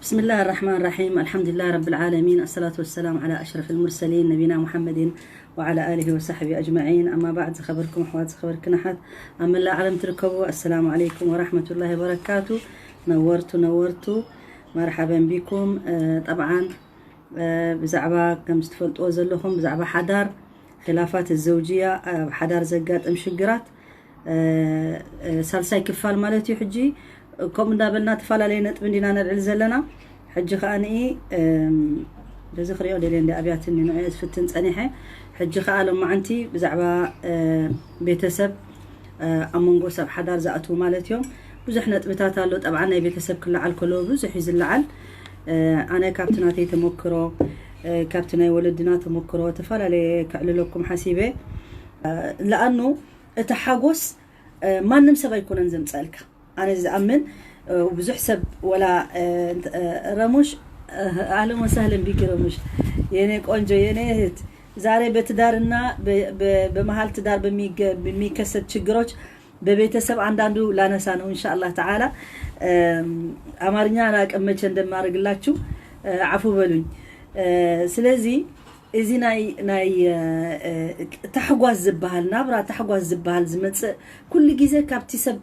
بسم الله الرحمن الرحيم. الحمد لله رب العالمين. الصلاة والسلام على أشرف المرسلين نبينا محمد وعلى آله وصحبه أجمعين. أما بعد، ዝኸበርኩም ኣሕዋት፣ ዝኸበርክን ኣሓት ኣብ መላእ ዓለም ትርከቡ፣ السلام عليكم ورحمة الله وبركاته. ነወርቱ ነወርቱ፣ مرحبا بكم. ጠብዓን ብዛዕባ ከም ዝትፈልጥዎ ዘለኹም ብዛዕባ ሓዳር፣ خلافات الزوجية፣ ኣብ ሓዳር ዘጋጥም ሽግራት ሳልሳይ ክፋል ማለት እዩ። ሕጂ ከምኡ እንዳበልና ተፈላለየ ነጥቢ እንዲና ነልዕል ዘለና። ሕጂ ከዓ ንኢ በዚ ክሪኦ ደልየ እንደ ኣብያትኒ ንዕ ዝፍትን ፀኒሐ። ሕጂ ከዓ ሎማዓንቲ ብዛዕባ ቤተሰብ ኣብ መንጎ ሰብ ሓዳር ዝኣትዉ ማለት እዮም። ብዙሕ ነጥብታት ኣሎ። ጠብዓ ናይ ቤተሰብ ክለዓል ከሎ ብዙሕ እዩ ዝለዓል። ኣነ ካብቲ ናተይ ተመክሮ፣ ካብቲ ናይ ወለድና ተመክሮ ተፈላለየ ክዕልለኩም ሓሲበ። ለኣኑ እቲ ሓጎስ ማንም ሰብ ኣይኮነን ዘምፀልካ። ኣነ ዝኣምን ብዙሕ ሰብ ወላ ረሙሽ፣ ኣህለን ወሰህለን ቢኪ ረሙሽ፣ የኔ ቆንጆ፣ የኔ እህት። ዛሬ በትዳርና በመሀል ትዳር በሚከሰት ችግሮች በቤተሰብ አንዳንዱ ላነሳ ነው። እንሻአላህ ተዓላ አማርኛ አላቅም መቼ እንደማደርግላችሁ አፉ በሉኝ። ስለዚህ እዚ ናይ ናይ ታሕጓስ ዝበሃል ናብራ፣ ታሕጓስ ዝበሃል ዝመፅእ ኩሉ ግዜ ካብቲ ሰብ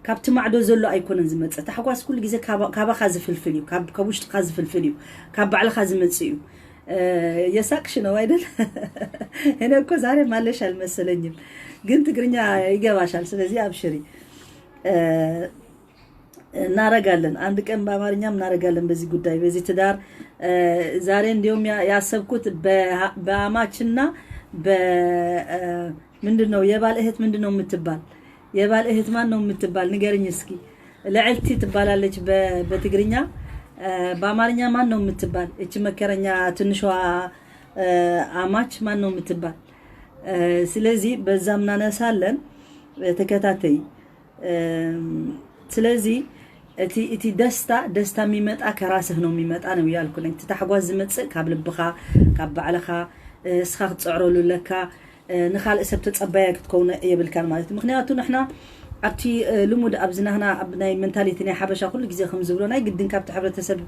ካብቲ ማዕዶ ዘሎ ኣይኮነን ዝመፅእ። ታሕጓስ ኩሉ ግዜ ካባኻ ዝፍልፍል እዩ፣ ካብ ውሽጥካ ዝፍልፍል እዩ፣ ካብ ባዕልካ ዝመፅእ እዩ። የሳቅሽ ነው አይደል? እኔ እኮ ዛሬ ማለሽ አልመሰለኝም፣ ግን ትግርኛ ይገባሻል። ስለዚህ አብሽሪ፣ እናረጋለን፣ አንድ ቀን በአማርኛም እናረጋለን በዚህ ጉዳይ፣ በዚህ ትዳር። ዛሬ እንዲሁም ያሰብኩት በአማችና በምንድን ነው የባል እህት ምንድን ነው የምትባል? የባል እህት ማን ነው የምትባል? ንገርኝ እስኪ። ልዕልቲ ትባላለች በትግርኛ። በአማርኛ ማን ነው የምትባል? እቺ መከረኛ ትንሿ አማች ማን ነው የምትባል? ስለዚህ በዛም እናነሳለን። ተከታተይ። ስለዚህ እቲ ደስታ ደስታ የሚመጣ ከራስህ ነው የሚመጣ ነው ያልኩ ነኝ። እቲ ታሕጓስ ዝመጽእ ካብ ልብኻ፣ ካብ ባዕልኻ፣ እስኻ ክትጽዕረሉ ኣለካ። ንኻልእ ሰብ ተጸባያ ክትከውን የብልካን ማለት እዩ። ምክንያቱ ንሕና ኣብቲ ልሙድ ኣብዚ ናህና ኣብ ናይ መንታሊቲ ናይ ሓበሻ ኩሉ ግዜ ከም ዝብሎ ናይ ግድን ካብቲ ሕብረተሰብ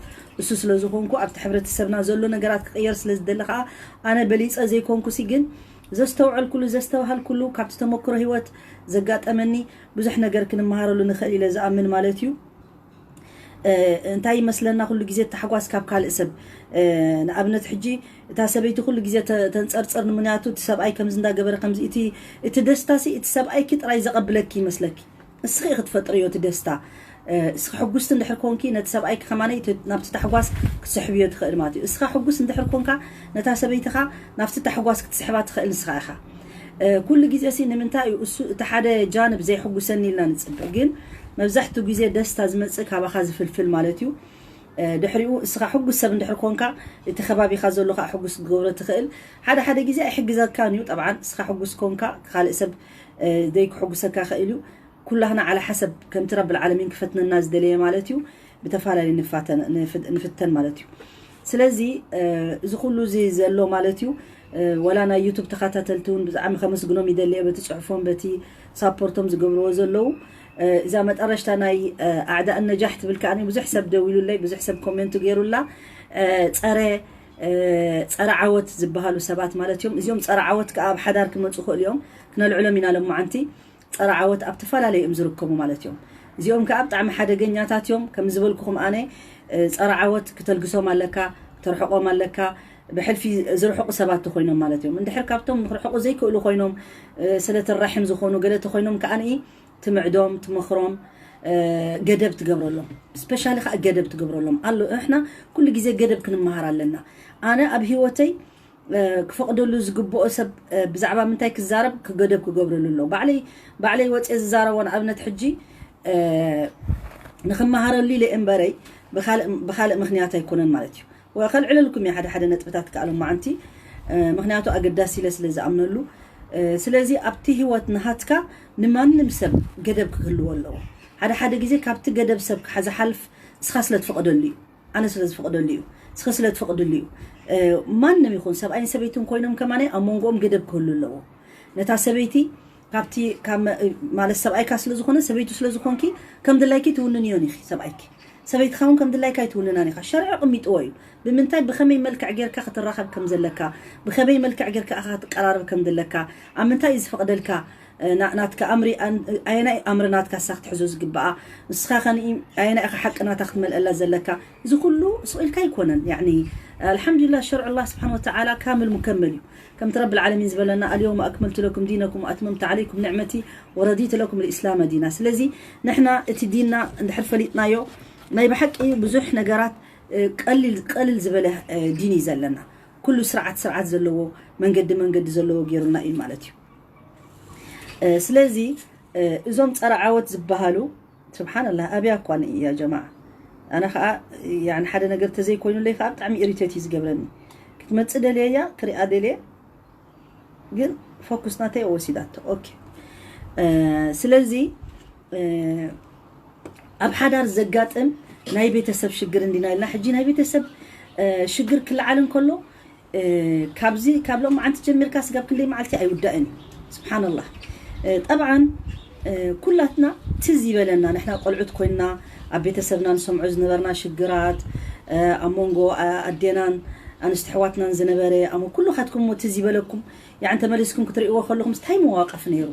እሱ ስለ ዝኾንኩ ኣብቲ ሕብረተሰብና ዘሎ ነገራት ክቕየር ስለ ዝደለ ከዓ ኣነ በሊፀ ዘይኮንኩ ሲ ግን ዘስተውዐልኩሉ ዘስተውሃልኩሉ ካብቲ ተመክሮ ህይወት ዘጋጠመኒ ብዙሕ ነገር ክንመሃረሉ ንኽእል ኢለ ዝኣምን ማለት እዩ። እንታይ ይመስለና ኩሉ ግዜ ታሕጓስ ካብ ካልእ ሰብ ንኣብነት ሕጂ እታ ሰበይቲ ኩሉ ግዜ ተንፀርፅር ንምንያቱ እቲ ሰብኣይ ከምዚ እንዳገበረ ከምዚ እቲ ደስታ ሲ እቲ ሰብኣይኪ ጥራይ ዘቐብለኪ ይመስለኪ። እስኺ ክትፈጥርዮ እቲ ደስታ። እስኺ ሕጉስቲ እንድሕር ኮንኪ ነቲ ሰብኣይኪ ከማነይ ናብቲ ታሕጓስ ክትስሕብዮ ትኽእል ማለት እዩ። እስኻ ሕጉስ እንድሕር ኮንካ ነታ ሰበይትኻ ናብቲ ታሕጓስ ክትስሕባ ትኽእል ንስኻ ኢኻ። ኩሉ ግዜ ሲ ንምንታይ እዩ እሱ እቲ ሓደ ጃንብ ዘይሕጉሰኒ ኢልና ንፅብእ ግን መብዛሕትኡ ግዜ ደስታ ዝመፅእ ካባኻ ዝፍልፍል ማለት እዩ። ድሕሪኡ እስኻ ሕጉስ ሰብ እንድሕር ኮንካ እቲ ከባቢኻ ዘሎ ከዓ ሕጉስ ክትገብሮ ትኽእል። ሓደ ሓደ ግዜ ኣይሕግዘካን እዩ። ጠብዓን እስኻ ሕጉስ ኮንካ ካልእ ሰብ ዘይክሕጉሰካ ይኽእል እዩ። ኩላህና ዓላ ሓሰብ ከምቲ ረብል ዓለሚን ክፈትነና ዝደለየ ማለት እዩ። ብተፈላለዩ ንፍተን ማለት እዩ። ስለዚ እዚ ኩሉ እዚ ዘሎ ማለት እዩ። ወላ ናይ ዩቱብ ተኸታተልቲ እውን ብጣዕሚ ከመስግኖም ይደልየ በቲ ፅሑፎም በቲ ሳፖርቶም ዝገብርዎ ዘለዉ። እዛ መጠረሽታ ናይ ኣዕዳእ ነጃሕ ትብል ከኣ ብዙሕ ሰብ ደዊሉለይ ብዙሕ ሰብ ኮሜንት ገይሩላ። ፀረ ፀረ ዓወት ዝበሃሉ ሰባት ማለት እዮም። እዚኦም ፀረ ዓወት ከዓ ኣብ ሓዳር ክመፁ ክእሉ እዮም። ክነልዕሎም ኢና ለማዓንቲ። ፀረ ዓወት ኣብ ተፈላለዩ እዮም ዝርከቡ ማለት እዮም። እዚኦም ከዓ ብጣዕሚ ሓደገኛታት እዮም። ከም ዝበልኩኹም ኣነ ፀረ ዓወት ክተልግሶም ኣለካ፣ ተርሕቆም ኣለካ። ብሕልፊ ዝርሕቁ ሰባት ተኮይኖም ማለት እዮም። እንድሕር ካብቶም ክርሕቁ ዘይክእሉ ኮይኖም ስለትራሒም ዝኾኑ ገለ ተኮይኖም ከዓንኢ ትምዕዶም ትመኽሮም። ገደብ ትገብረሎም። ስፔሻሊ ከዓ ገደብ ትገብረሎም ኣሎ። ንሕና ኩሉ ግዜ ገደብ ክንመሃር ኣለና። ኣነ ኣብ ህይወተይ ክፈቕደሉ ዝግብኦ ሰብ ብዛዕባ ምንታይ ክዛረብ ክገደብ ክገብረሉ ኣሎ። ባዕለይ ባዕለይ ወፅየ ዝዛረቦ ንኣብነት ሕጂ ንክመሃረሉ ኢለ እምበረይ ብካልእ ምክንያት ኣይኮነን ማለት እዩ። ከልዕለልኩም እየ ሓደ ሓደ ነጥብታት ከኣሎም መዓንቲ ምክንያቱ ኣገዳሲ ኢለ ስለ ዝኣምነሉ። ስለዚ ኣብቲ ህይወት ንሃትካ ንማንም ሰብ ገደብ ክህልዎ ኣለዎ። ሓደ ሓደ ግዜ ካብቲ ገደብ ሰብ ዝሓልፍ እስኻ ስለ ትፈቕደሉ እዩ። ኣነ ስለ ዝፈቕደሉ እዩ። እስኺ ስለ ትፈቕድሉ እዩ። ማንም ይኹን ሰብኣይን ሰበይትን ኮይኖም ከማነይ ኣብ መንጎኦም ገደብ ክህሉ ኣለዎ። ነታ ሰበይቲ ካብቲ ማለት ሰብኣይካ ስለ ዝኾነ ሰበይቱ ስለ ዝኾንኪ ከም ድላይኪ ትውንንዮን ኢኺ ሰብኣይኪ። ሰበይትኻ እውን ከም ድላይካ ኣይትውንናን ኢኻ። ሸርዒ ኣቐሚጥዎ እዩ። ብምንታይ፣ ብኸመይ መልክዕ ጌርካ ክትራኸብ ከም ዘለካ፣ ብኸመይ መልክዕ ጌርካ ኢኻ ክትቀራረብ ከም ዘለካ፣ ኣብ ምንታይ እዩ ዝፈቕደልካ፣ እ፣ ና-፣ ናትካ ኣምሪ፣ ኣን-፣ ኣየናይ ኣምሪ ናትካ እሳ ክትሕዞ ዝግባኣ፣ ንስኻ ኸንኢ ኣየናይ ኢኻ ሓቂ ናታ ክትመልአላ ዘለካ፣ እዚ ኩሉ ስቕ ኢልካ ኣይኮነን። ያዕኒ፣ ኣልሓምዱሊላህ፣ ሸርዑ ኣላህ ስብሓን ወተዓላ ካምል ሙከመል እዩ። ከምቲ ረብል ዓለሚን ዝበለና፣ ኣልየውመ ኣክመልቱ ለኩም ዲነኩም ወኣትመምቱ ዓለይኩም ኒዕመቲ ወረዲቱ ለኩም ልኢስላመ ዲና። ስለዚ ንሕና እቲ ዲንና እንድሕር ፈሊጥናዮ፣ ናይ ብሓቂ ብዙሕ ነገራት፣ እ፣ ቀሊል፣ ቀልል ዝበለ፣ እ፣ ዲን እዩ ዘለና። ኩሉ ስርዓት፣ ስርዓት ዘለዎ፣ መንገዲ፣ መንገዲ ዘለዎ ገይሩና እዩ ማለት እዩ። እ፣ ስለዚ፣ እ፣ እዞም ጸረ ዓወት ዝበሃሉ፣ ስብሓንላህ፣ ኣብያ እኳ ንእያ ጀማዓ። ኣነ ኸዓ፣ ያኒ፣ ሓደ ነገር ተዘይኮይኑለይ ኸዓ ብጣዕሚ ኢሪቴት እዩ ዝገብረኒ። ክትመጽእ ደልየያ፣ ክሪኣ ደልየ፣ ግን ፎኩስ ናተይ ወሲዳቶ። ኦኬ። እ፣ ስለዚ፣ እ፣ ኣብ ሓዳር ዘጋጥም ናይ ቤተሰብ ሽግር እንዲና ኢልና፣ ሕጂ ናይ ቤተሰብ፣ እ፣ ሽግር ክለዓል እንከሎ፣ እ፣ ካብዚ፣ ካብ ሎማዓንቲ ጀሚርካ ስጋብ ክንደይ መዓልቲ ኣይውዳእን እዩ። ስብሓንላህ። እ፣ ጠብዓን፣ እ፣ ኩላትና ትዝ ይበለና፣ ንሕና ቆልዑት ኮይንና ኣብ ቤተሰብና ንሰምዖ ዝነበርና ሽግራት፣ እ፣ ኣብ መንጎ፣ እ፣ ኣዴናን ኣንስቲ ኣሕዋትናን ዝነበረ፣ ኣሞ ኩሉ ካትኩም እሞ ትዝ ይበለኩም። ያዕን ተመሊስኩም ክትርእይዎ ከለኹም እንታይ መዋቕፍ ነይሩ?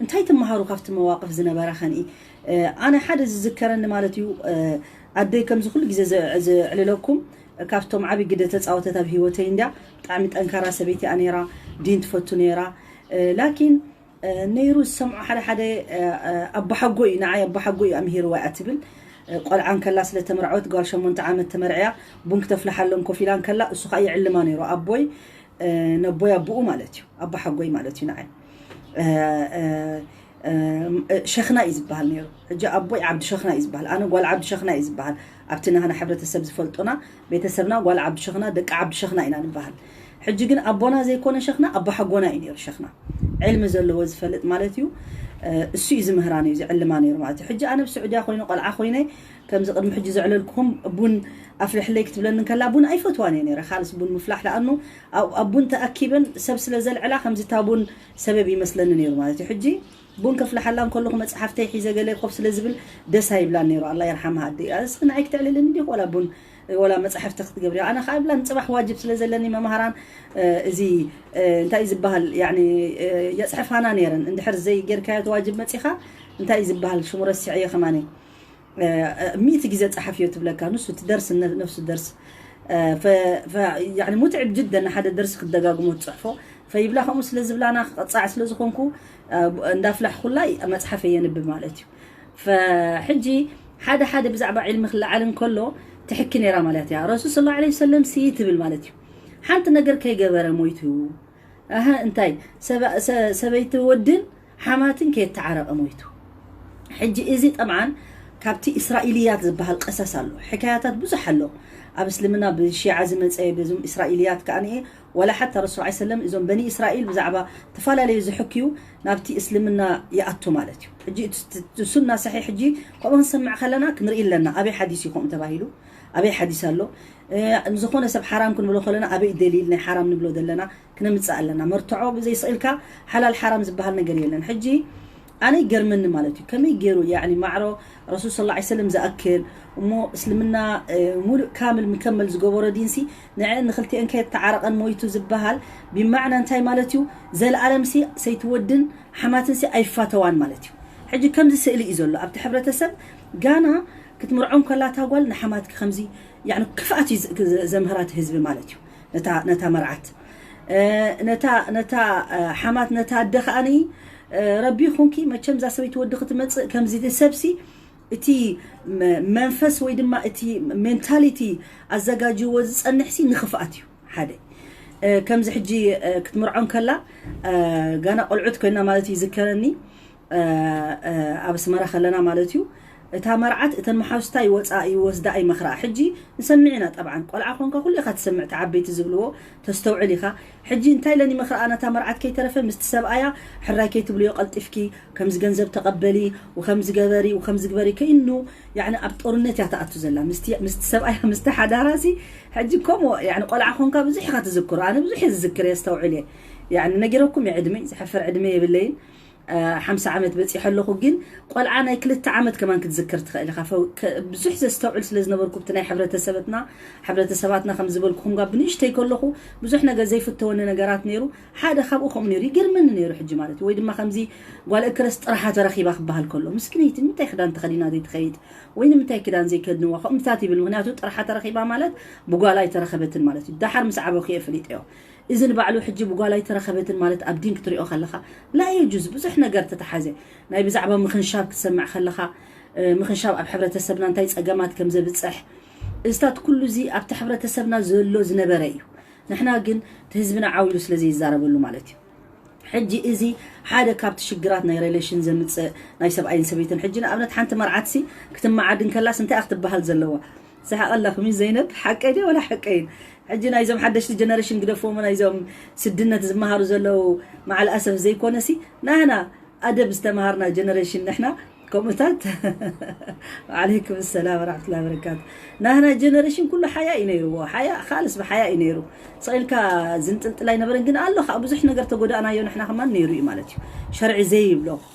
እንታይ ትመሃሩ ካብቲ መዋቕፍ ዝነበረ ኸንኢ? እ፣ ኣነ ሓደ ዝዝከረኒ ማለት እዩ፣ እ፣ ኣደይ ከምዚ ኩሉ ግዜ ዘ-፣ ዘዕልለኩም ካብቶም ዓቢ ግደ ተጻወተት ኣብ ህይወተይ እንድያ። ብጣዕሚ ጠንካራ ሰበይቲ እያ ነይራ፣ ዲን ትፈቱ ነይራ። እ፣ ላኪን፣ እ፣ ነይሩ ዝሰምዖ ሓደ ሓደ፣ እ፣ እ፣ ኣቦሓጎ እዩ፣ ንዓይ ኣቦሓጎ እዩ ኣምሂርዋ እያ ትብል። እ፣ ቆልዓ እንከላ ስለ ተመርዐወት፣ ጓል ሸሞንተ ዓመት ተመርዕያ፣ ቡን ክተፍልሓሎም ኮፍ ኢላ እንከላ፣ እሱ ኸኣ ይዕልማ ነይሩ። ኣቦይ፣ እ፣ ነቦይ ኣቦኡ ማለት እዩ፣ ኣቦሓጎይ ማለት እዩ ንዓይ። እ፣ እ፣ እ፣ እ፣ ሸኽና እዩ ዝበሃል ነይሩ። ሕጂ ኣቦይ ዓብዲ ሸኽና እዩ ዝበሃል። ኣነ ጓል ዓብዲ ሸኽና እዩ ዝበሃል። ኣብቲ ናህና ሕብረተሰብ ዝፈልጡና፣ ቤተሰብና ጓል ዓብዲ ሸኽና፣ ደቂ ዓብዲ ሸኽና ኢና ንበሃል። ሕጂ ግን ኣቦና ዘይኮነ ሸኽና፣ ኣቦሓጎና እዩ ነይሩ ሸኽና። ዕልሚ ዘለዎ ዝፈልጥ ማለት እዩ። እ፣ እሱ እዩ ዝምህራ ነይሩ፣ ዝዕልማ ነይሩ ማለት እዩ። ሕጂ ኣነ ኣብ ስዑድያ ኮይነ፣ ቆልዓ ኮይነ፣ ከምዚ ቅድሚ ሕጂ ዘዕለልኩኹም ቡን ኣፍልሕለይ ክትብለኒ እንከላ፣ ቡን ኣይፈትዋን እየ ነይረ። ካልስ ቡን ምፍላሕ፣ ለኣኑ ኣብ፣ ኣብ ቡን ተኣኪበን ሰብ ስለ ዘልዕላ፣ ከምዚ እታ ቡን ሰበብ ይመስለኒ ነይሩ ማለት እዩ። ሕጂ ቡን ከፍልሓላ እንከለኹ መጽሓፍተይ ሒዘ ገለ ኮፍ ስለ ዝብል ደስ ኣይብላን ነይሩ። ኣላ የርሓማ ኣደይ። እስኺ ንዓይ ክተዕልልኒ ዲኹ ዋላ ቡን፣ ዋላ መጽሓፍቲ ክትገብሪ? ኣነ ኸዓ ይብላ ንጽባሕ ዋጅብ ስለ ዘለኒ መምሃራን፣ እ፣ እዚ፣ እ፣ እንታይ እዩ ዝበሃል? ያዕኒ፣ እ፣ የጽሕፋና ነይረን። እንድሕር ዘይጌርካዮ እቲ ዋጅብ መጺኻ፣ እንታይ እዩ ዝበሃል? ሽሙ ረሲዐዮ ከማነይ። እ፣ እ፣ ሚእቲ ግዜ ጸሓፍዮ ትብለካ። ንሱ እቲ ደርሲ ነ-፣ ነፍሱ ደርሲ። እ፣ ፈ-፣ ፈ-፣ ያዕኒ ሙትዕብ ጅደን ንሓደ ደርሲ ክትደጋግሞ ትጽሕፎ። ፈይብላ ከምኡ ስለ ዝብላና ክቕጻዕ ስለ ዝኾንኩ፣ እ፣ እንዳፍላሕኩላ መጽሓፈይ የንብብ ማለት እዩ። ፈሕጂ ሓደ ሓደ ብዛዕባ ዕልሚ ክለዓል እንከሎ ትሕኪ ነይራ ማለት እያ። ረሱል ሰለላሁ ዐለይሂ ወሰለም ሲ ትብል ማለት እዩ። ሓንቲ ነገር ከይገበረ ሞይቱ። ኣሀ፣ እንታይ? ሰበ-፣ ሰ-፣ ሰበይቲ ወድን ሓማትን ከየተዓረቐ ሞይቱ። ሕጂ እዚ ጠብዓን ካብቲ እስራኤልያት ዝበሃል ቀሰስ ኣሎ። ሕካያታት ብዙሕ ኣሎ። ኣብ እስልምና ብሺዓ ዝመጸ፣ በዞም እስራኤልያት ከኣ ንኤ፣ ወላ ሓታ ረሱል ሰለላሁ ዐለይሂ ወሰለም እዞም በኒ እስራኤል ብዛዕባ ተፈላለዩ ዝሕክዩ ናብቲ እስልምና ይኣቱ ማለት እዩ። ሕጂ እቲ፣ እቲ ሱና ሰሒሕ ሕጂ ከምኡ ክንሰምዕ ከለና ክንርኢ ኣለና። ኣበይ ሓዲስ እዩ ከምኡ ተባሂሉ? ኣበይ ሓዲስ ኣሎ? እ፣ ንዝኾነ ሰብ ሓራም ክንብሎ ከለና ኣበይ ደሊል ናይ ሓራም ንብሎ ዘለና ክነምጽእ ኣለና። መርትዖ ብዘይስኢልካ ሓላል ሓራም ዝበሃል ነገር የለን። ሕጂ ኣነ ይገርመኒ ማለት እዩ። ከመይ ገይሩ፣ ያዕኒ፣ ማዕሮ ረሱል ሰለላሁ ዐለይሂ ወሰለም ዝኣክል እሞ እስልምና፣ እ፣ ሙሉእ ካምል ምከመል ዝገበሮ ዲንሲ ንዐን ንኽልቲአን ከየተዓረቐን ሞይቱ ዝበሃል ብማዕና እንታይ ማለት እዩ? ዘለኣለምሲ ሰይቲ ወድን ሓማትንሲ ኣይፋተዋን ማለት እዩ። ሕጂ ከምዚ ስእሊ እዩ ዘሎ ኣብቲ ሕብረተሰብ። ጋና ክትምርዖም ከላ እታ ጓል ንሓማትኪ ከምዚ፣ ያዕኒ፣ ክፍኣት እዩ ዘ-፣ ዘ-፣ ዘምህራት ህዝቢ ማለት እዩ። ነታ፣ ነታ መርዓት፣ እ፣ ነታ፣ ነታ፣ እ፣ ሓማት፣ ነታ ኣደ ከኣኒ፣ እ፣ ረቢ ይኹንኪ፣ መቸም እዛ ሰበይቲ ወዲ ክትመጽእ ከምዚ እቲ ሰብሲ፣ እቲ መ-፣ መንፈስ ወይ ድማ እቲ ሜንታሊቲ ኣዘጋጅዎ ዝጸንሕሲ ንኽፍኣት እዩ። ሓደ፣ እ፣ ከምዚ ሕጂ፣ እ፣ ክትምርዖን ከላ፣ እ፣ ጋና ቆልዑት ኮይና ማለት እዩ ዝከረኒ፣ እ፣ እ፣ ኣብ ኣስመራ ከለና ማለት እዩ። እታ መርዓት እተን መሓውስታ ይወጻ፣ ይወስዳ፣ ይመኽራ። ሕጂ ንሰምዕ ኢና ጠብዓን። ቆልዓ ኮንካ ኩሉ ኢኻ ትሰምዕ፣ እቲ ዓበይቲ ዝብልዎ ተስተውዕል ኢኻ። ሕጂ እንታይ ኢለን ይመኽርኣ ነታ መርዓት ከይተረፈ ምስቲ ሰብኣያ? ሕራይ ከይትብልዮ ቀልጢፍኪ፣ ከምዚ ገንዘብ ተቐበሊ፣ ወከምዚ ገበሪ፣ ወከምዚ ግበሪ፣ ከይኑ፣ ያዕኒ፣ ኣብ ጦርነት እያ ትኣቱ ዘላ። ምስቲ፣ ምስቲ ሰብኣያ፣ ምስቲ ሓዳራሲ፣ ሕጂ ከምኡ፣ ያዕኒ፣ ቆልዓ ኮንካ ብዙሕ ኢኻ ትዝክሮ። ኣነ ብዙሕ እየ ዝዝክር፣ የስተውዕል እየ። ያዕኒ፣ ነጊረኩም እየ ዕድመይ፣ ዝሕፍር ዕድመ የብለይን። ሓምሳ ዓመት በፂሐ ኣለኹ፣ ግን ቆልዓ ናይ ክልተ ዓመት ከማን ክትዝክር ትኽእል ኢኻ። ብዙሕ ዘስተውዕል ስለ ዝነበርኩ ብቲ ናይ ሕብረተሰበትና ሕብረተሰባትና ከም ዝበልኩኹም ጋር ብንእሽተይ ከለኹ ብዙሕ ነገር ዘይፍተወኒ ነገራት ነይሩ። ሓደ ካብኡ ከምኡ ነይሩ፣ ይገርመኒ ነይሩ። ሕጂ ማለት ወይ ድማ ከምዚ ጓል እክረስ ጥራሓ ተረኺባ ክበሃል ከሎ፣ ምስኪነይቲ ንምንታይ ክዳን ተኸዲና ዘይትኸይድ ወይ ንምንታይ ክዳን ዘይከድንዋ ከምኡታት ይብል። ምክንያቱ ጥራሓ ተረኺባ ማለት ብጓል ኣይተረኸበትን ማለት እዩ። ዳሓር ምስ ዓበኹ እየ ፈሊጠዮ። እዚ ንባዕሉ ሕጂ ብጓል ኣይተረኸበትን ማለት ኣብ ዲን ክትሪኦ ከለኻ ላ የጁዝ። ብዙሕ ነገር ተተሓዘ። ናይ ብዛዕባ ምኽንሻብ ክትሰምዕ ከለኻ ምኽንሻብ ኣብ ሕብረተሰብና እንታይ ፀገማት ከም ዘብፅሕ፣ እዚታት ኩሉ እዚ ኣብቲ ሕብረተሰብና ዘሎ ዝነበረ እዩ። ንሕና ግን እቲ ህዝብና ዓው ኢሉ ስለ ዘይዛረበሉ ማለት እዩ። ሕጂ እዚ ሓደ ካብቲ ሽግራት ናይ ሬሌሽን ዘምፅእ ናይ ሰብኣይን ሰበይትን። ሕጂ ንኣብነት ሓንቲ መርዓትሲ ክትመዓድ እንከላስ እንታይ ክትበሃል ዘለዋ? ስሓቕ ኣለኹም ዘይነብ ሓቀይ ድየ ወላ ሓቀይን? ሕጂ ናይዞም ሓደሽቲ ጀነሬሽን ግደፍዎም፣ ናይዞም ስድነት ዝመሃሩ ዘለዉ መዓል ኣሰፍ ዘይኮነሲ ናህና ኣደብ ዝተምሃርና ጀነሬሽን ንሕና ከምኡታት። ዓለይኩም ሰላም ወራሕመቱላ በረካቱ። ናህና ጀነሬሽን ኩሉ ሓያ እዩ ነይርዎ። ሓያ ካልስ ብሓያ እዩ ነይሩ። ስቕ ኢልካ ዝንጥልጥል ኣይነበረን፣ ግን ኣሎ ከዓ ብዙሕ ነገር ተጎዳእናዮ ንሕና ከማን ነይሩ እዩ ማለት እዩ። ሸርዒ ዘይብሎ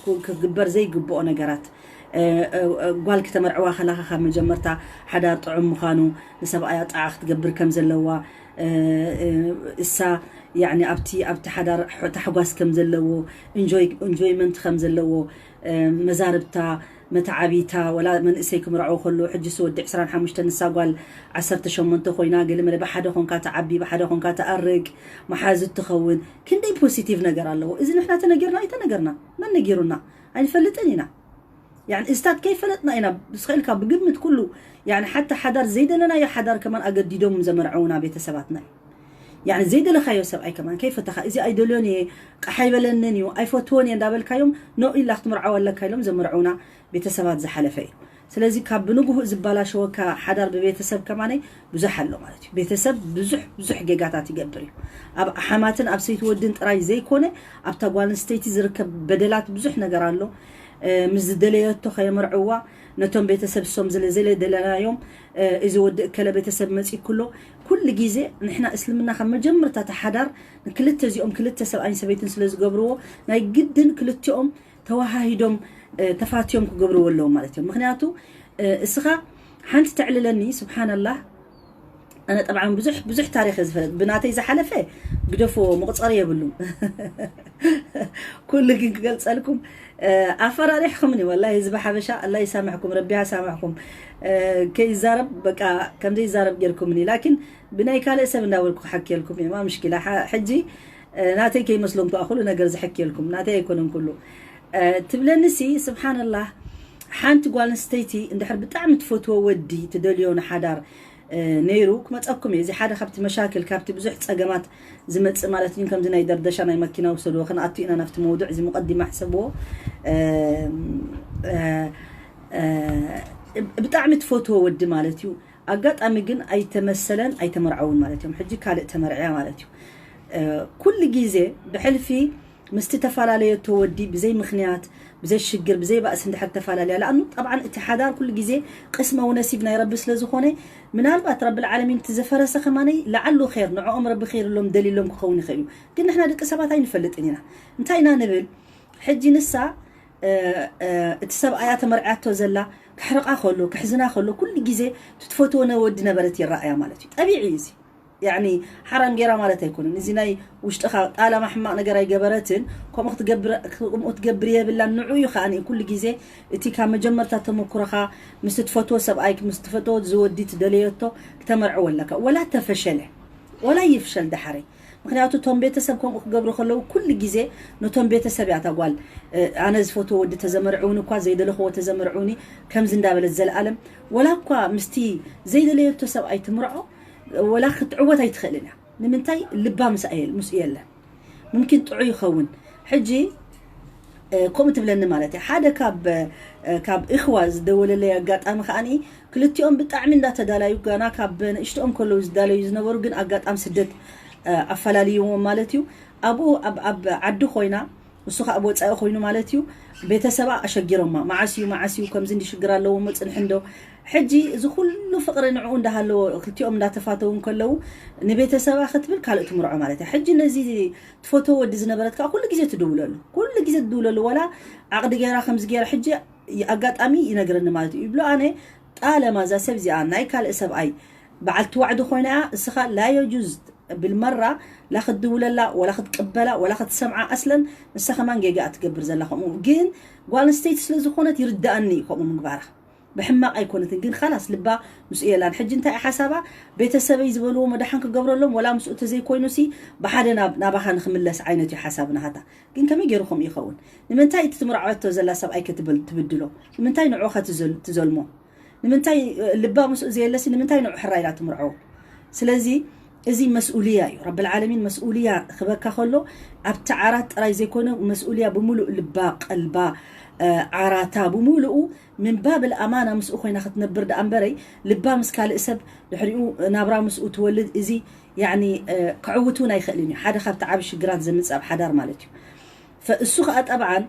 ክግበር ዘይግብኦ ነገራት። ጓል ክተመርዕዋ ከላኻ ካብ መጀመርታ ሓዳር ጥዑም ምዃኑ፣ ንሰብኣያ ጣዓ ክትገብር ከም ዘለዋ፣ እሳ ያኒ ኣብቲ ኣብቲ ሓዳር ታሕጓስ ከም ዘለዎ፣ ኢንጆይመንት ከም ዘለዎ፣ መዛርብታ መተዓቢታ ወላ መንእሰይ ክምርዐው ከሎ፣ ሕጂ ሲ ወዲ ዕስራን ሓሙሽተን ንሳ ጓል ዓሰርተ ሸሞንተ ኮይና፣ ገለ መለ ብሓደ ኮንካ ትዓቢ፣ ብሓደ ኮንካ ትኣርግ፣ መሓዙት ትኸውን። ክንደይ ፖሲቲቭ ነገር ኣለዎ። እዚ ንሕና ተነጊርና ኣይተነገርና፣ መን ነጊሩና? ኣይንፈልጥን ኢና። ያኒ እዚታት ከይፈለጥና ኢና፣ ስኸኢልካ ብግምት ኩሉ፣ ያኒ ሓታ ሓዳር ዘይደለናዮ ሓዳር ከማን ኣገዲዶም ዘመርዐውና ቤተሰባትና እዩ። ያኒ ዘይደለኻዮ ሰብኣይ ከማን ከይፈተኻ፣ እዚ ኣይደልዮን እየ፣ ቃሕ ኣይበለንን እዩ፣ ኣይፈትዎን እየ እንዳበልካዮም ኖ ኢላ ክትምርዓው ኣለካ ኢሎም ዘመርዐውና ቤተሰባት ዝሓለፈ እዩ። ስለዚ ካብ ብንግሁ ዝባላሸወካ ሓዳር ብቤተሰብ ከማነይ ብዙሕ ኣሎ ማለት እዩ። ቤተሰብ ብዙሕ ብዙሕ ጌጋታት ይገብር እዩ። ኣብ ሓማትን ኣብ ሰይቲ ወድን ጥራይ ዘይኮነ ኣብታ ጓል ኣንስተይቲ ዝርከብ በደላት ብዙሕ ነገር ኣሎ። ምስ ዝደለየቶ ከየመርዕዋ ነቶም ቤተሰብ ሶም ዝለ ዘለ ደለናዮም፣ እዚ ወዲ እከለ ቤተሰብ መፂኩሎ። ኩሉ ግዜ ንሕና እስልምና ካብ መጀመርታ ተሓዳር ንክልተ እዚኦም ክልተ ሰብኣይን ሰበይትን ስለ ዝገብርዎ ናይ ግድን ክልቲኦም ተዋሃሂዶም ተፋትዮም ክገብርዎ ኣለዎም ማለት እዮም። ምክንያቱ እስኻ ሓንቲ ተዕልለኒ ስብሓንላህ። ኣነ ጠብዓን ብዙሕ ብዙሕ ታሪክ ዝፈለጥ ብናተይ ዝሓለፈ ግደፍዎ፣ መቁፀሪ የብሉን። ኩሉ ግን ክገልፀልኩም ኣፈራሪሕኩምኒ። ወላ ህዝቢ ሓበሻ ኣላ ይሳምሕኩም፣ ረቢ ያሳምሕኩም። ከይዛረብ በቃ ከምዘይዛረብ ጌርኩምኒ። ላኪን ብናይ ካልእ ሰብ እንዳበልኩ ክሓክየልኩም እየ። ማ ምሽኪላ ሕጂ ናተይ ከይመስሎም ከዓ ኩሉ ነገር ዝሕክየልኩም ናተይ ኣይኮነን ኩሉ። ትብለኒ ሲ ስብሓንላህ። ሓንቲ ጓል ኣንስተይቲ እንድሕር ብጣዕሚ ትፈትዎ ወዲ ትደልዮ ንሓዳር ነይሩ ክመፀኩም እዩ። እዚ ሓደ ካብቲ መሻክል ካብቲ ብዙሕ ፀገማት ዝመፅእ ማለት እዩ። ከምዚ ናይ ደርደሻ ናይ መኪና ውሰድዎ፣ ክንኣቱ ኢና ናብቲ መውዱዕ። እዚ ሙቀዲማ ሕሰብዎ። ብጣዕሚ ትፈትዎ ወዲ ማለት እዩ። ኣጋጣሚ ግን ኣይተመሰለን ኣይተመርዓውን ማለት እዮም። ሕጂ ካልእ ተመርዕያ ማለት እዩ። ኩሉ ግዜ ብሕልፊ ምስቲ ተፈላለየቶ ወዲ ብዘይ ምክንያት ብዘይ ሽግር ብዘይ ባእሲ እንድሕር ተፈላለያ፣ ለኣኑ ጠብዓን እቲ ሓዳር ኩሉ ግዜ ቅስመ ወነሲብ ናይ ረቢ ስለ ዝኾነ፣ ምናልባት ረቢ ልዓለሚን እቲ ዘፈረሰ ከማነይ ለዓሉ ር ንዕኦም ረቢ ር ሎም ደሊሎም ክኸውን ይኽእል እዩ። ግን ንሕና ደቂ ሰባት ኣይንፈልጥን ኢና። እንታይ ኢና ንብል? ሕጂ ንሳ እቲ ሰብኣያ ተመርዕያቶ ዘላ ክሕርቃ ከሎ ክሕዝና ከሎ ኩሉ ግዜ ትትፈትዎ ወዲ ነበረት ይረኣያ ማለት እዩ። ጠቢዒ እዩ እዚ። ያኒ ሓራም ጌራ ማለት ኣይኮነን። እዚ ናይ ውሽጥኻ ጣላማ ሕማቕ ነገር ኣይገበረትን፣ ከምኡ ክትገብር ከምኡ ክትገብር የብላን። ንዑ እዩ ከኣ ኩሉ ግዜ እቲ ካብ መጀመርታ ተመኩሮኻ ምስ ትፈትዎ ሰብኣይ ምስ ትፈትዎ ዝወዲ ትደለየቶ ክተመርዕዎ ኣለካ። ወላ ተፈሸለ ወላ ይፍሸል ዳሓረይ። ምክንያቱ እቶም ቤተሰብ ከምኡ ክገብሩ ከለዉ ኩሉ ግዜ ነቶም ቤተሰብ እያ እታ ጓል ኣነ ዝፈትዎ ወዲ ተዘመርዕውኒ እኳ ዘይደለኽዎ ተዘመርዕውኒ ከምዚ እንዳበለት ዘለኣለም ወላ እኳ ምስቲ ዘይደለየቶ ሰብኣይ ትምርዖ ወላ ክትዕወት ኣይትኽእልን እያ። ንምንታይ ልባ ምስኣ የል- ምስኡ የለን። ሙምኪን ጥዑይ ይኸውን። ሕጂ ከምኡ ትብለኒ ማለት እዩ። ሓደ ካብ ካብ እኽዋ ዝደወለለይ ኣጋጣሚ ከዓኒ ክልቲኦም ብጣዕሚ እንዳተዳላዩ ጋና ካብ ንእሽትኦም ከለዉ ዝዳለዩ ዝነበሩ ግን ኣጋጣሚ ስደት ኣፈላልይዎም ማለት እዩ። ኣብኡ ኣብ ዓዲ ኮይና እሱ ከዓ ብወፃኢ ኮይኑ ማለት እዩ። ቤተሰባ ኣሸጊሮማ። መዓስ እዩ፣ መዓስ እዩ፣ ከምዚ እንዲ ሽግር ኣለዎ፣ መፅንሒ እንዶ። ሕጂ እዚ ኩሉ ፍቕሪ ንዕኡ እንዳሃለዎ፣ ክልቲኦም እንዳተፋተው እንከለዉ፣ ንቤተሰባ ክትብል ካልእ ትምርዖ ማለት እያ። ሕጂ ነዚ ትፈትዎ ወዲ ዝነበረት ከዓ ኩሉ ግዜ ትድውለሉ፣ ኩሉ ግዜ ትድውለሉ። ዋላ ዓቕዲ ገይራ ከምዚ ገይራ፣ ሕጂ ኣጋጣሚ ይነግረኒ ማለት እዩ። ይብሎ ኣነ ጣለማ እዛ ሰብ እዚኣ ናይ ካልእ ሰብኣይ በዓልቲ ዋዕዲ ኮይና እያ፣ እስኻ ላ የጁዝ ብልመራ ላ ክትድውለላ፣ ወላ ክትቅበላ፣ ወላ ክትሰምዓ። ኣስለን ንሳ ከማን ጌጋ ትገብር ዘላ ከምኡ። ግን ጓል ኣንስተይቲ ስለ ዝኾነት ይርዳኣኒ እዩ ከምኡ ምግባራ። ብሕማቕ ኣይኮነትን፣ ግን ኻላስ ልባ ምስኡ የላን። ሕጂ እንታይ ሓሳባ? ቤተሰበይ ዝበልዎ መድሓን ክገብረሎም፣ ወላ ምስኡ ተዘይኮይኑሲ ብሓደ ናብ ናባኻ ንክምለስ ዓይነት እዩ ሓሳብ ናሃታ። ግን ከመይ ገይሩ ከምኡ ይኸውን? ንምንታይ እቲ ትምርዓወቶ ዘላ ሰብኣይ ክትብል ትብድሎ? ንምንታይ ንዑ ከትዘል- ትዘልሞ? ንምንታይ ልባ ምስኡ ዘየለሲ ንምንታይ ንዑ ሕራ ኢላ ትምርዖ? ስለዚ እዚ መስኡልያ እዩ። ረብል ዓለሚን መስኡልያ ክበካ ከሎ ኣብቲ ዓራት ጥራይ ዘይኮነ መስኡልያ ብምሉእ ልባ፣ ቀልባ፣ ዓራታ ብምሉኡ ምን ባብል ኣማና ምስኡ ኮይና ክትነብር ደኣ እምበረይ፣ ልባ ምስ ካልእ ሰብ ድሕሪኡ ናብራ ምስኡ ትወልድ። እዚ ያኒ ክዕውት እውን ኣይኽእልን እዩ። ሓደ ካብቲ ዓብ ሽግራት ዘምፅእ ኣብ ሓዳር ማለት እዩ። ፈእሱ ከዓ ጠብዓን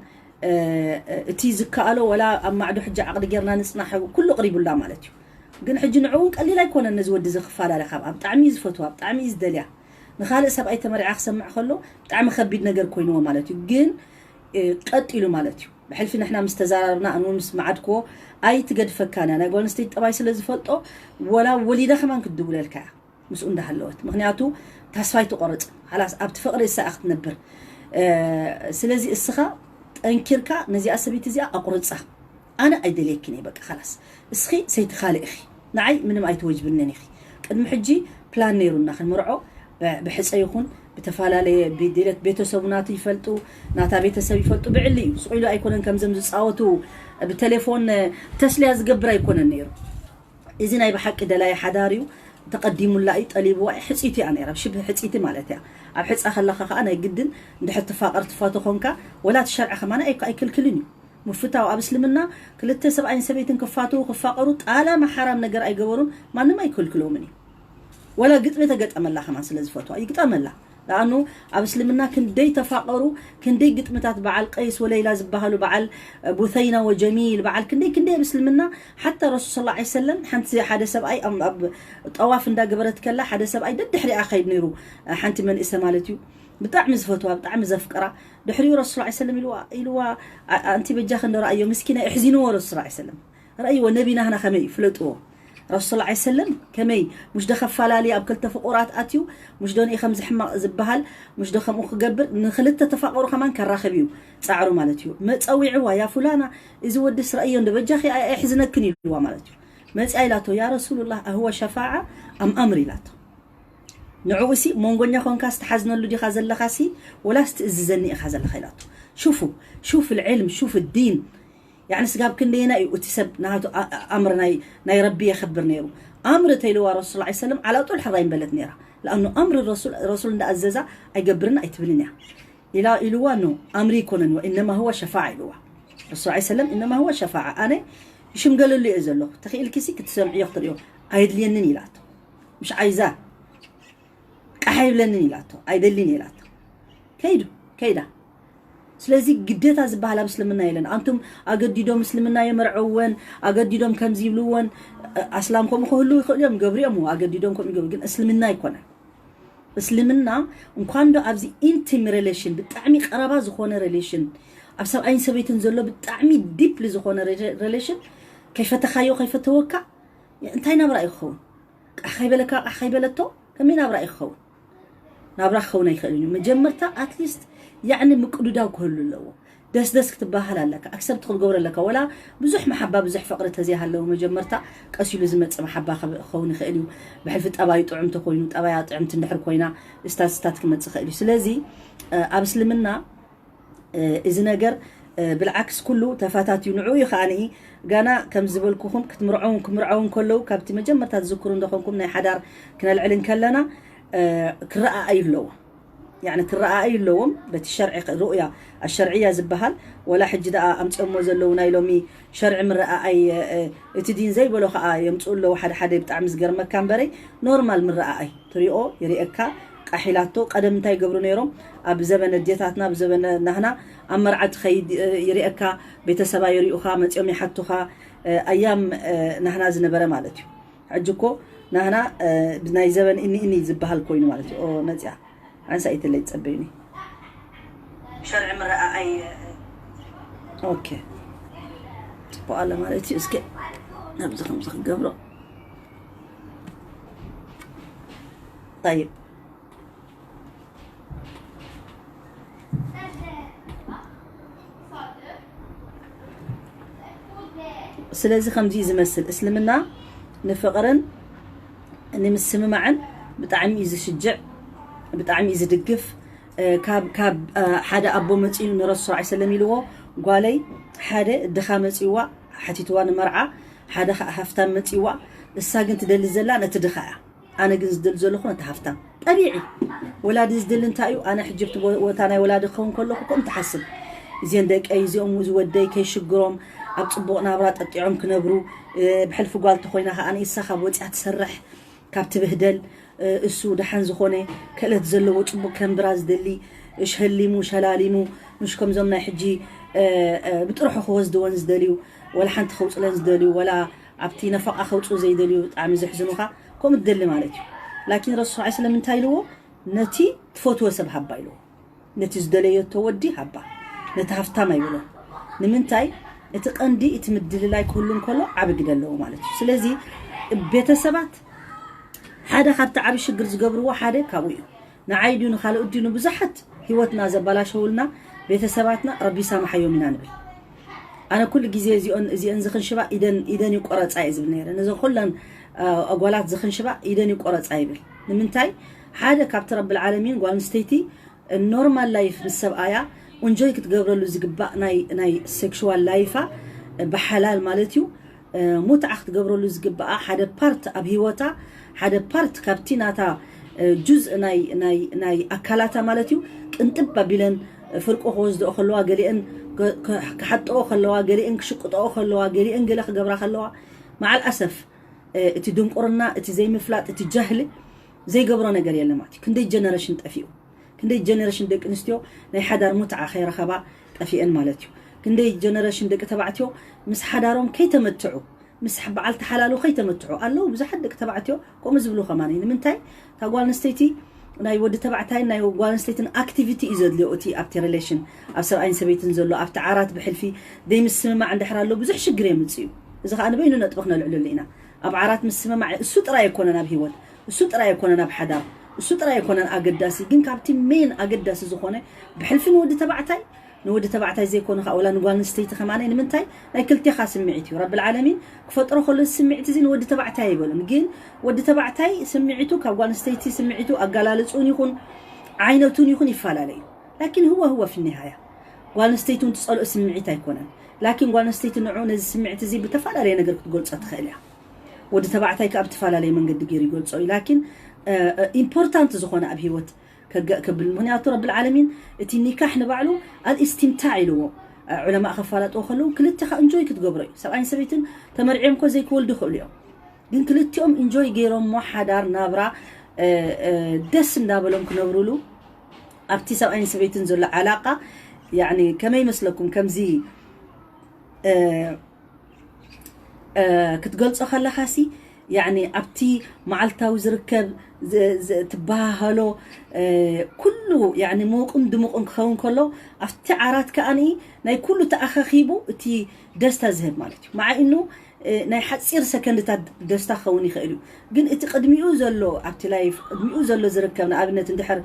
እቲ ዝከኣሎ ወላ ኣብ ማዕዶ ሕጂ ዓቕዲ ጌርና ንፅናሕ ኩሉ ቅሪቡላ ማለት እዩ። ግን ሕጂ ንዑ እውን ቀሊል ኣይኮነን ነዚ ወዲ እዚ ክፈላለ ካብ ብጣዕሚ እዩ ዝፈትዋ፣ ብጣዕሚ እዩ ዝደልያ። ንኻልእ ሰብኣይ ተመሪዓ ክሰምዕ ከሎ ብጣዕሚ ከቢድ ነገር ኮይንዎ ማለት እዩ። ግን ቀጢሉ ማለት እዩ። ብሕልፊ ንሕና ምስ ተዛራርብና ኣንውን ምስ መዓድክዎ ኣይትገድፈካን እያ። ናይ ጓል ኣንስተይቲ ጠባይ ስለ ዝፈልጦ ወላ ወሊዳ ከማን ክትድውለልካ እያ ምስኡ እንዳሃለወት። ምክንያቱ ታስፋ ኣይትቆርጽ። ሓላስ ኣብቲ ፍቕሪ እሳ እያ ክትነብር። ስለዚ እስኻ ጠንኪርካ ነዚኣ ሰበይቲ እዚኣ ኣቁርጻ። ኣነ ኣይደልየክን እየ በቃ ሓላስ። እስኺ ሰይቲ ካልእ ኢኺ። ንዓይ ምንም ኣይትወጅብንን ኢኺ። ቅድሚ ሕጂ ፕላን ነይሩና ክንምርዖ ብሕፀ ይኹን ብተፈላለየ ቤደለት ቤተሰቡ ናቱ ይፈልጡ፣ ናታ ቤተሰብ ይፈልጡ። ብዕሊ እዩ ስቕ ኢሉ ኣይኮነን ከምዘም ዝፃወቱ ብቴሌፎን ተስሊያ ዝገብር ኣይኮነን ነይሩ። እዚ ናይ ብሓቂ ደላይ ሓዳር እዩ። ተቐዲሙላ እዩ ጠሊብዋ እዩ። ሕፂቲ እያ ነይራ ሽብ ሕፂቲ ማለት እያ። ኣብ ሕፃ ከለካ ከዓ ናይ ግድን እንድሕር ትፋቐር ትፋቶ ኮንካ ወላ እቲ ሸርዒ ከማና ኣይክልክልን እዩ። ምፍታው ኣብ እስልምና ክልተ ሰብኣይን ሰበይትን ክፋትዉ ክፋቐሩ ጣላማ ሓራም ነገር ኣይገበሩን ማንም ኣይክልክሎምን እዩ። ወላ ግጥሚ ተገጠመላ ከማን ስለ ዝፈትዋ ይግጠመላ። ለኣኑ ኣብ እስልምና ክንደይ ተፋቐሩ ክንደይ ግጥምታት በዓል ቀይስ ወለይላ ዝበሃሉ በዓል ቡተይና ወጀሚል በዓል ክንደይ ክንደይ ኣብ እስልምና ሓታ ረሱል ስ ሰለም ሓንቲ ሓደ ሰብኣይ ኣብ ጠዋፍ እንዳገበረት ከላ ሓደ ሰብኣይ ደድሕሪኣ ከይድ ነይሩ ሓንቲ መንእሰ ማለት እዩ ብጣዕሚ ዝፈትዋ ብጣዕሚ ዘፍቅራ ድሕሪኡ ረሱል ስ ሰለም ኢልዋ ኢልዋ ኣንቲ በጃ ክንዶ ረኣዮ ምስኪና እሕዚንዎ ረሱል ስ ሰለም ረኣይዎ ነቢና ህና ከመይ እዩ ፍለጥዎ ረሱል ስ ሰለም ከመይ ሙሽ ዶ ከፈላለዩ ኣብ ክልተ ፍቑራት ኣትዩ ሙሽ ዶ ንኢ ከምዚ ሕማቕ ዝበሃል ሙሽ ዶ ከምኡ ክገብር ንክልተ ተፋቐሩ ከማን ከራኸብ እዩ ፃዕሩ ማለት እዩ መፀዊዕዋ ያ ፉላና እዚ ወድስ ረኣዮ እንዶ በጃኺ ኣሕዝነክን ኢልዋ ማለት እዩ መፅያ ኢላቶ ያ ረሱሉላህ ኣህወ ሸፋዓ ኣም ኣምር ኢላቶ ንዕኡ ሲ መንጎኛ ኮንካ ዝተሓዝነሉ ዲኻ ዘለኻ ሲ ወላስ ትእዝዘኒ ኢኻ ዘለኻ ኢላቶ ሹፉ ሹፍ ልዕልም ሹፍ ዲን ያዕኒ ስጋብ ክንደየና እዩ እቲ ሰብ ናቱ ኣምር ናይ ረቢ የኽብር ነይሩ ኣምር ተይልዋ ረሱል ላ ሰለም ዓላጡል ሕራይ ምበለት ነይራ ለኣኑ ኣምር ረሱል እንዳኣዘዛ ኣይገብርን ኣይትብልን እያ ኢላ ኢልዋ ኖ ኣምር ይኮነን ወኢነማ ህወ ሸፋዓ ኢልዋ ረሱል ላ ሰለም ኢነማ ህወ ሸፋዓ ኣነ ይሽምገለሉ እየ ዘለኹ ተኽኢልኪሲ ክትሰምዕዮ ክትርእዮ ኣይድልየንን ኢላቶ ምሽ ዓይዛ ቃሕ ይብለንን ኢላቶ ኣይደልን ኢላቶ ከይዱ ከይዳ ስለዚ ግዴታ ዝበሃል ኣብ እስልምና የለን ኣንቱም ኣገዲዶም እስልምና የመርዐወን ኣገዲዶም ከምዚ ይብልወን ኣስላም ከምኡ ክህሉ ይኽእሉ እዮም ገብሪኦም ኣገዲዶም ከምኡ ይገብሩ ግን እስልምና ኣይኮነን እስልምና እንኳን ዶ ኣብዚ ኢንቲም ሬሌሽን ብጣዕሚ ቀረባ ዝኾነ ሬሌሽን ኣብ ሰብኣይን ሰበይትን ዘሎ ብጣዕሚ ዲፕሊ ዝኾነ ሬሌሽን ከይፈተኻዮ ከይፈተወካ እንታይ ናብራ እዩ ክኸውን ቃሕ ከይበለካ ቃሕ ከይበለቶ ከመይ ናብራ እዩ ክኸውን ናብራ ክኸውን ኣይክእልን እዩ መጀመርታ ኣትሊስት ያዕኒ ምቅዱዳው ክህሉ ኣለዎ ደስደስ ክትበሃል ኣለካ ኣክሰብት ክትገብሮ ኣለካ ወላ ብዙሕ መሓባ ብዙሕ ፍቅሪ ተዘይሃለዎ መጀመርታ ቀስ ኢሉ ዝመፅእ መሓባ ክኸውን ይኽእል እዩ ብሕልፊ ጠባዩ ጥዑም ተኮይኑ ጠባያ ጥዕምቲ እንድሕር ኮይና ስታት ስታት ክመፅእ ይኽእል እዩ ስለዚ ኣብ እስልምና እዚ ነገር ብልዓክስ ኩሉ ተፋታትዩ ንዕኡ እዩ ከኣ ንኢ ጋና ከም ዝበልኩኹም ክትምርዐውን ክምርዐውን ከለዉ ካብቲ መጀመርታ ትዝክሩ እንደኾንኩም ናይ ሓዳር ክነልዕል እንከለና ክረኣኣዩ ኣለዎ ያኒ ክረኣኣዩ ኣለዎም በቲ ሸርዒ ሩእያ ኣሸርዕያ ዝበሃል ወላ ሕጂ ደኣ ኣምፅኦሞ ዘለዉ ናይ ሎሚ ሸርዒ ምረኣኣይ እቲ ዲን ዘይበሎ ከዓ የምፅኡ ኣለዉ ሓደ ሓደ ብጣዕሚ ዝገርመካ እምበረይ ኖርማል ምረኣኣይ ትሪኦ ይርእየካ ኣሒላቶ። ቀደም እንታይ ይገብሩ ነይሮም? ኣብ ዘበነ ኣዴታትና፣ ኣብ ዘበነ ናህና፣ ኣብ መርዓ ትኸይድ፣ እ፣ ይርእየካ፣ ቤተሰባ ይርእዩኻ፣ መጺኦም ይሓቱኻ፣ እ፣ ኣያም፣ እ፣ ናህና ዝነበረ ማለት እዩ። ሕጂ እኮ ናህና፣ እ፣ ብናይ ዘበን እኒ እኒ ዝበሃል ኮይኑ ማለት እዩ። ኦ፣ መጺኣ። ዓንሳ ኢተለይ ጸበይኒ። ሸርዒ ምረኣኣይ። ኦኬ። ጽቡቕ ኣለ ማለት እዩ። እስከ ኣብዚ ከምዚ ክገብሮ። طيب። ስለዚ ከምዚ እዩ ዝመስል። እስልምና ንፍቕርን ንምስምማዕን ብጣዕሚ እዩ ዝሽጅዕ፣ ብጣዕሚ እዩ ዝድግፍ። እ፣ ካብ፣ ካብ፣ እ፣ ሓደ ኣቦ መጺኡ ንረሱል ሰለላሁ ዐለይሂ ወሰለም ኢልዎ፣ ጓለይ፣ ሓደ ድኻ መጺዋ፣ ሓቲትዋ ንመርዓ፣ ሓደ ኸኣ ሃፍታም መጺዋ፣ እሳ ግን ትደሊ ዘላ ነቲ ድኻ እያ። ኣነ ግን ዝደሊ ዘለኹ ነቲ ሃፍታም። ጠቢዒ። ወላዲ ዝደሊ እንታይ እዩ? ኣነ ሕጂ ኣብቲ ቦ-፣ ቦታ ናይ ወላዲ ክኸውን ከለኹ ከምኡ ትሓስብ። እዚአን ደቀይ፣ እዚኦም፣ እዚ ወደይ ከይሽግሮም፣ ኣብ ጽቡቕ ናብራ ጠጢዖም ክነብሩ፣ እ፣ ብሕልፊ ጓል ተኾይና ከኣ ንሳ ካብ ወጺኣ ትሰርሕ፣ ካብ ትብህደል፣ እ፣ እሱ ደሓን ዝኾነ ክእለት ዘለዎ ጽቡቕ ከንብራ ዝደሊ፣ ሸሊሙ፣ ሸላሊሙ፣ ምሽ ከምዞም ናይ ሕጂ፣ እ፣ እ፣ ብጥርሑ ክወስድወን ዝደልዩ፣ ወላ ሓንቲ ከውጽለን ዝደልዩ፣ ወላ ኣብቲ ነፈቓ ከውጽኡ ዘይደልዩ፣ ብጣዕሚ ዘሕዝኑኻ፣ ከምኡ ትደሊ ማለት እዩ። ላኪን ረሱል ሰለላሁ ዐለይሂ ወሰለም እንታይ ኢልዎ? ነቲ ትፈትዎ ሰብ ሃባ ኢልዎ። ነቲ ዝደለየቶ ወዲ ሃባ። ነቲ ሃፍታም ኣይብሎ። ንምንታይ? እቲ ቀንዲ፣ እቲ ምድልላይ ክህሉ እንከሎ ዓቢ ግደ ኣለዎ ማለት እዩ። ስለዚ ቤተሰባት ሓደ ካብቲ ዓቢ ሽግር ዝገብርዎ ሓደ ካብኡ እዩ። ንዓይ ድዩ ንኻልኦት ድዩ ንብዙሓት ህይወትና ዘበላሸውልና ቤተሰባትና ረቢ ይሳምሓዮም ኢና ንብል። ኣነ ኩሉ ግዜ እዚኦን፣ እዚአን ዝኽንሽባ ኢደን፣ ኢደን ይቆረጻ እየ ዝብል ነይረ። ነዘን ኩለን፣ አ፣ ኣጓላት ዝኽንሽባ ኢደን ይቆረጻ ይብል። ንምንታይ? ሓደ ካብቲ ረብል ዓለሚን ጓል ኣንስተይቲ ኖርማል ላይፍ ምስ ሰብኣያ እንጆይ ክትገብረሉ ዝግባእ ናይ፣ ናይ ሴክሹዋል ላይፋ ብሓላል ማለት እዩ። እ፣ ሙትዓ ክትገብረሉ ዝግባኣ ሓደ ፓርት ኣብ ህይወታ፣ ሓደ ፓርት ካብቲ ናታ፣ እ፣ ጁዝእ ናይ፣ ናይ፣ ናይ ኣካላታ ማለት እዩ። ቅንጥብ ኣቢለን ፍርቁ ክወስድኦ ከለዋ፣ ገሊአን ከ-፣ ከ-፣ ክሓጥኦ ከለዋ፣ ገሊአን ክሽቅጥኦ ከለዋ፣ ገሊአን ገለ ክገብራ ከለዋ፣ መዓል ኣሰፍ፣ እ፣ እቲ ድንቁርና፣ እቲ ዘይምፍላጥ፣ እቲ ጃህሊ ዘይገብሮ ነገር የለን ማለት እዩ። ክንደይ ጀነሬሽን ጠፊኡ፣ ክንደይ ጀነሬሽን ደቂ ኣንስትዮ ናይ ሓዳር ሙትዓ ከይረኸባ ጠፊአን ማለት እዩ። ክንደይ ጀነሬሽን ደቂ ተባዕትዮ ምስ ሓዳሮም ከይተመትዑ፣ ምስ በዓልቲ ሓላሉ ከይተመትዑ ኣለዉ። ብዙሓት ደቂ ተባዕትዮ ከምኡ ዝብሉ ከማን እዩ። ንምንታይ? እታ ጓል ኣንስተይቲ ናይ ወዲ ተባዕታይን ናይ ጓል ኣንስተይትን ኣክቲቪቲ እዩ ዘድልዮ። እቲ ኣብቲ ሪሌሽን፣ ኣብ ሰብኣይን ሰበይትን ዘሎ፣ ኣብቲ ዓራት ብሕልፊ ዘይምስምማዕ እንድሕር ኣሎ ብዙሕ ሽግር የምጽእ እዩ። እዚ ኸኣ ንበይኑ ነጥቢ ክነልዕለሉ ኢና። ኣብ ዓራት ምስምማዕ እሱ ጥራይ ኣይኮነን ኣብ ህይወት፣ እሱ ጥራይ ኣይኮነን ኣብ ሓዳር፣ እሱ ጥራይ ኣይኮነን ኣገዳሲ። ግን ካብቲ ሜን ኣገዳሲ ዝኾነ ብሕልፊ ንወዲ ተባዕታይ፣ ንወዲ ተባዕታይ ዘይኮነ ኸኣ ወላ ንጓል ኣንስተይቲ ከማነይ። ንምንታይ? ናይ ክልቴኻ ስምዒት እዩ። ረብል ዓለሚን ክፈጥሮ ከሎ እዚ ስምዒት እዚ ንወዲ ተባዕታይ ኣይበሉን። ግን ወዲ ተባዕታይ ስምዒቱ ካብ ጓል ኣንስተይቲ ስምዒቱ ኣገላልጹን ይኹን ዓይነቱን ይኹን ይፈላለ እዩ። ላኪን ህወ ህወ ፊ ኒሃያ ጓል ኣንስተይቲ እውን ትጸልኦ ስምዒት ኣይኮነን። ላኪን ጓል ኣንስተይቲ ንዑ ነዚ ስምዒት እዚ ብተፈላለየ ነገር ክትገልጾ ትኽእል እያ። ወዲ ተባዕታይ ከኣ ብተፈላለየ መንገዲ ገይሩ ይገልጾ እዩ። ላኪን፣ እ፣ እ፣ ኢምፖርታንት ዝኾነ ኣብ ህይወት ከገ-፣ ከብል፣ ምኽንያቱ ረብል ዓለሚን እቲ ኒካሕ ንባዕሉ ኣልእስቲምታዕ ኢልዎ። እ፣ ዑለማእ ከፋላጥዎ ከለዉ ክልቴኻ እንጆይ ክትገብሮ እዩ። ሰብኣይን ሰበይትን ተመርዕዮም እኮ ዘይክወልዱ ይኽእሉ እዮም። ግን ክልቲኦም እንጆይ ገይሮሞ ሓዳር ናብራ፣ እ፣ እ፣ ደስ እንዳበሎም ክነብሩሉ ኣብቲ ሰብኣይን ሰበይትን ዘሎ ዓላቃ፣ ያኒ ከመይ ይመስለኩም? ከምዚ፣ እ፣ እ፣ ክትገልጾ ከለኻሲ፣ ያኒ ኣብቲ መዓልታዊ ዝርከብ ዝ-፣ ዝ-፣ ትበሃሃሎ፣ እ፣ ኩሉ ያኒ ምዉቕን ድሙቕን ክኸውን ከሎ፣ ኣብቲ ዓራት ከኣኒ ናይ ኩሉ ተኣኻኺቡ እቲ ደስታ ዝህብ ማለት እዩ። መዓ ኢኑ፣ እ፣ ናይ ሓጺር ሰከንድታት ደስታ ክኸውን ይኽእል እዩ። ግን እቲ ቅድሚኡ ዘሎ፣ ኣብቲ ላይፍ ቅድሚኡ ዘሎ ዝርከብ፣ ንኣብነት እንድሕር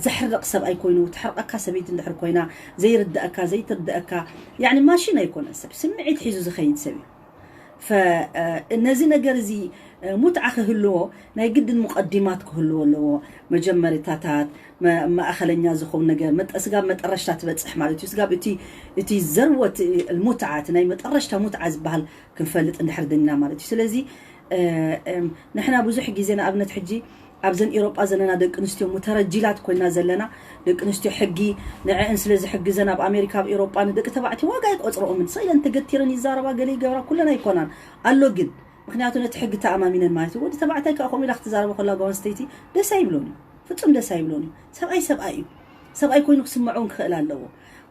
ዘሕርቕ ሰብኣይ ኮይኑ፣ ትሕርቐካ ሰበይቲ እንድሕር ኮይና፣ ዘይርድኣካ፣ ዘይትርድኣካ፣ ያኒ ማሽን ኣይኮነን ሰብ፣ ስምዒት ሒዙ ዝኸይድ ሰብ እዩ። ፈ-፣ እ፣ ነዚ ነገር እዚ፣ እ፣ ሙትዓ ክህልዎ ናይ ግድን ሙቀዲማት ክህልዎ ኣለዎ። መጀመርታታት፣ መ-፣ ማእኸለኛ ዝኸውን ነገር፣ መጠ-፣ ስጋብ መጠረሽታ ትበጽሕ ማለት እዩ። ስጋብ እቲ፣ እቲ ዘርወት ሙትዓ፣ እቲ ናይ መጠረሽታ ሙትዓ ዝበሃል ክንፈልጥ እንድሕር ደሊና ማለት እዩ። ስለዚ፣ እ፣ እም፣ ንሕና ብዙሕ ግዜ ንኣብነት ሕጂ ኣብዘን ኤሮጳ ዘለና ደቂ ኣንስትዮ ሙተረጂላት ኮይና ዘለና ደቂ ኣንስትዮ ሕጊ ንዕአን ስለ ዝሕግዘን ኣብ ኣሜሪካ ኣብ ኤሮጳ ንደቂ ተባዕትዮ ዋጋ ኣይቆጽረኦምን። ስኢለን ተገቲረን ይዛረባ ገለ ይገብራ ኩለን ኣይኮናን ኣሎ ግን ምክንያቱ ነቲ ሕጊ ተኣማሚነን ማለት እዩ። ወዲ ተባዕታይ ከዓ ከምኡ ኢላ ክትዛረበ ከላ ጓል ኣንስተይቲ ደስ ኣይብሎን እዩ። ፍጹም ደስ ኣይብሎን እዩ። ሰብኣይ ሰብኣይ እዩ። ሰብኣይ ኮይኑ ክስምዖ እውን ክኽእል ኣለዎ።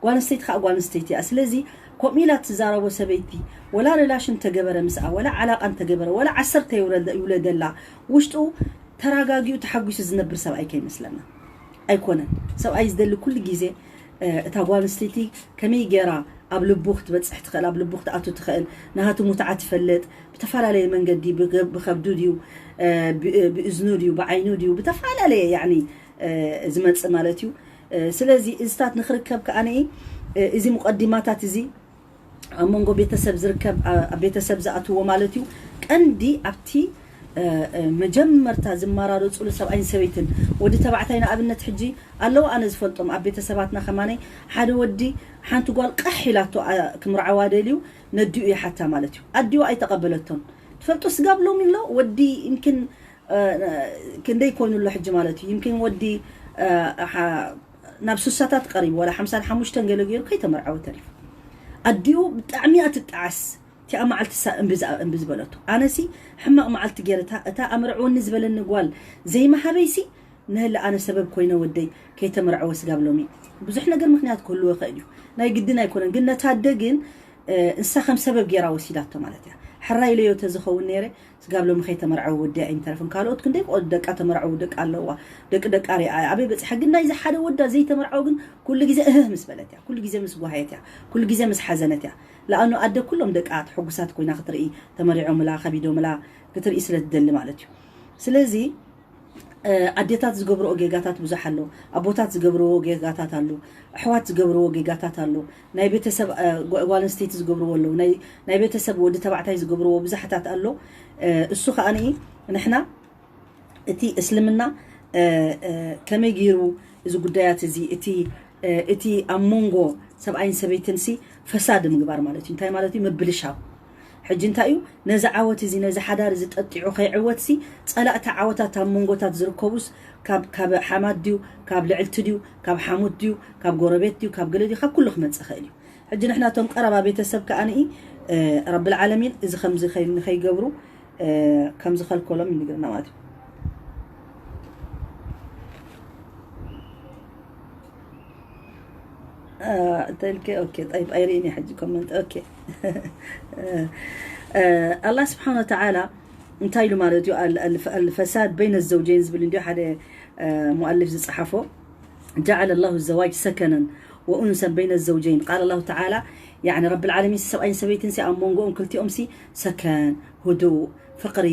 ጓል ኣንስተይቲ ከዓ ጓል ኣንስተይቲ እያ። ስለዚ ከምኡ ኢላ ትዛረቦ ሰበይቲ፣ ወላ ሬላሽን ተገበረ ምስኣ፣ ወላ ዓላቃ እንተገበረ፣ ወላ ዓሰርተ ይውረድ- ይውለደላ፣ ውሽጡ ተራጋጊኡ ተሓጒሱ ዝነብር ሰብኣይ ከይመስለና። ኣይኮነን። ሰብኣይ ዝደሊ ኩሉ ግዜ፣ እ፣ እታ ጓል ኣንስተይቲ ከመይ ገይራ ኣብ ልቡ ክትበፅሕ ትኽእል፣ ኣብ ልቡ ክትኣቱ ትኽእል፣ ናሃቱ ሙትዓ ትፈልጥ፣ ብተፈላለየ መንገዲ፣ ብገ- ብኸብዱ ድዩ፣ እ፣ ብ- ብእዝኑ ድዩ፣ ብዓይኑ ድዩ፣ ብተፈላለየ ያኒ፣ እ፣ ዝመፅእ ማለት እዩ። እ፣ ስለዚ እዚታት ንክርከብ ከኣኒ፣ እ፣ እዚ ሙቀዲማታት እዚ ኣብ መንጎ ቤተሰብ ዝርከብ፣ ኣ- ኣብ ቤተሰብ ዝኣትዎ ማለት እዩ። ቀንዲ ኣብቲ፣ እ፣ እ፣ መጀመርታ ዝመራረፁሉ ሰብኣይን ሰበይትን፣ ወዲ ተባዕታይ ንኣብነት ሕጂ ኣለዉ፣ ኣነ ዝፈልጦም ኣብ ቤተሰባትና ከማነይ ሓደ ወዲ ሓንቲ ጓል ቃሕ ኢላቶ፣ ኣ- ክምርዓዋ ደልዩ ነዲኡ ይሓታ ማለት እዩ። ኣዲኡ ኣይተቐበለቶን። ትፈልጡ ስጋብ ሎሚ ኣሎ ወዲ ይምኪን፣ እ፣ ክንደይ ኮይኑ ኣሎ ሕጂ ማለት እዩ። ይምኪን ወዲ፣ እ፣ ሓ- ናብ ስሳታት ቀሪቡ፣ ዋላ ሓምሳን ሓሙሽተን ገለ ገይሩ ከይተመርዓወ ተሪፉ። ኣዲኡ ብጣዕሚ እያ ትጠዓስ። እቲኣ መዓልቲ ሳ- እምቢ ዝኣ- እምቢ ዝበለቶ። ኣነሲ ሕማቕ መዓልቲ ገይረ እታ- እታ ኣምርዕወኒ ዝበለኒ ጓል ዘይመሃበይሲ፣ ነህለ ኣነ ሰበብ ኮይነ ወደይ ከይተመርዐወ ስጋብ ሎሚ። ብዙሕ ነገር ምኽንያት ክህልዎ ይኽእል እዩ። ናይ ግድን ኣይኮነን። ግን ነታ ኣደ ግን፣ እ፣ እንሳ ከም ሰበብ ገይራ ወሲዳቶ ማለት እያ። ሕራይ ኢለዮ ተዝኸውን ነይረ፣ ስጋብ ሎሚ ከይተመርዐወ ወደይ ኣይምተረፍን። ካልኦት ክንደይ ቆ- ደቃ ተመርዐዉ ደቂ ኣለዋ። ደቂ ደቃ ሪኣ እያ። ኣበይ በፂሓ? ግን ናይዚ ሓደ ወዳ ዘይተመርዐወ ግን ኩሉ ግዜ እህህ ምስ በለት እያ። ኩሉ ግዜ ምስ ጓሃየት እያ። ኩሉ ግዜ ምስ ሓዘነት እያ። ለኣኑ ኣደ ኩሎም ደቃ ሕጉሳት ኮይና ክትርኢ፣ ተመሪዖምላ፣ ከቢዶምላ ክትርኢ ስለ ትደሊ ማለት እዩ። ስለዚ፣ እ፣ ኣዴታት ዝገብርኦ ጌጋታት ብዙሕ ኣሎ። ኣቦታት ዝገብርዎ ጌጋታት ኣሎ። ኣሕዋት ዝገብርዎ ጌጋታት ኣሎ። ናይ ቤተሰብ፣ እ፣ ጓ- ጓል ኣንስተይቲ ዝገብርዎ ኣሎ። ናይ ናይ ቤተሰብ ወዲ ተባዕታይ ዝገብርዎ ብዙሓታት ኣሎ። እ፣ እሱ ከኣ ንኢ ንሕና እቲ እስልምና፣ እ፣ እ፣ ከመይ ገይሩ እዚ ጉዳያት እዚ፣ እቲ፣ እ፣ እቲ ኣብ መንጎ ሰብኣይን ሰበይትን ሲ ፈሳድ ምግባር ማለት እዩ። እንታይ ማለት እዩ? ምብልሻው። ሕጂ እንታይ እዩ? ነዚ ዓወት እዚ፣ ነዚ ሓዳር እዚ ጠጢዑ ከይዕወት ሲ፣ ጸላእቲ ዓወታት ኣብ መንጎታት ዝርከቡስ ካብ፣ ካብ ሓማት ድዩ፣ ካብ ልዕልቲ ድዩ፣ ካብ ሓሙት ድዩ፣ ካብ ጎረቤት ድዩ፣ ካብ ገለ ድዩ፣ ካብ ኩሉ ክመጽእ ይኽእል እዩ። ሕጂ ንሕና እቶም ቀረባ ቤተሰብ ከኣ ንኢ፣ እ፣ ረብል ዓለሚን እዚ ከምዚ ከይ- ንኸይገብሩ፣ እ፣ ከም ዝኸልከሎም ይንግርና ማለት እዩ። እ፣ እንታይ ኢልከ? ኦኬ፣ ጠይብ፣ ኣይርእይን እየ ሕጂ ኮመንት። ኦኬ። እ፣ እ፣ ኣላህ ስብሓን ወተዓላ እንታይ ኢሉ ማለት እዩ? ኣል- ኣል- ኣልፈሳድ በይነ ዘውጀይን ዝብል እንዲዮ ሓደ፣ እ፣ ሙኣልፍ ዝጸሓፎ። ጀዓለ ላሁ ዘዋጅ ሰከነን ወኡንሰን በይነ ዘውጀይን። ቃል ኣላሁ ተዓላ፣ ያኒ ረብል ዓለሚን ሰብኣይን ሰበይትን ሲ ኣብ መንጎኦም ክልቲኦም ሲ ሰከን፣ ህዱእ፣ ፍቕሪ፣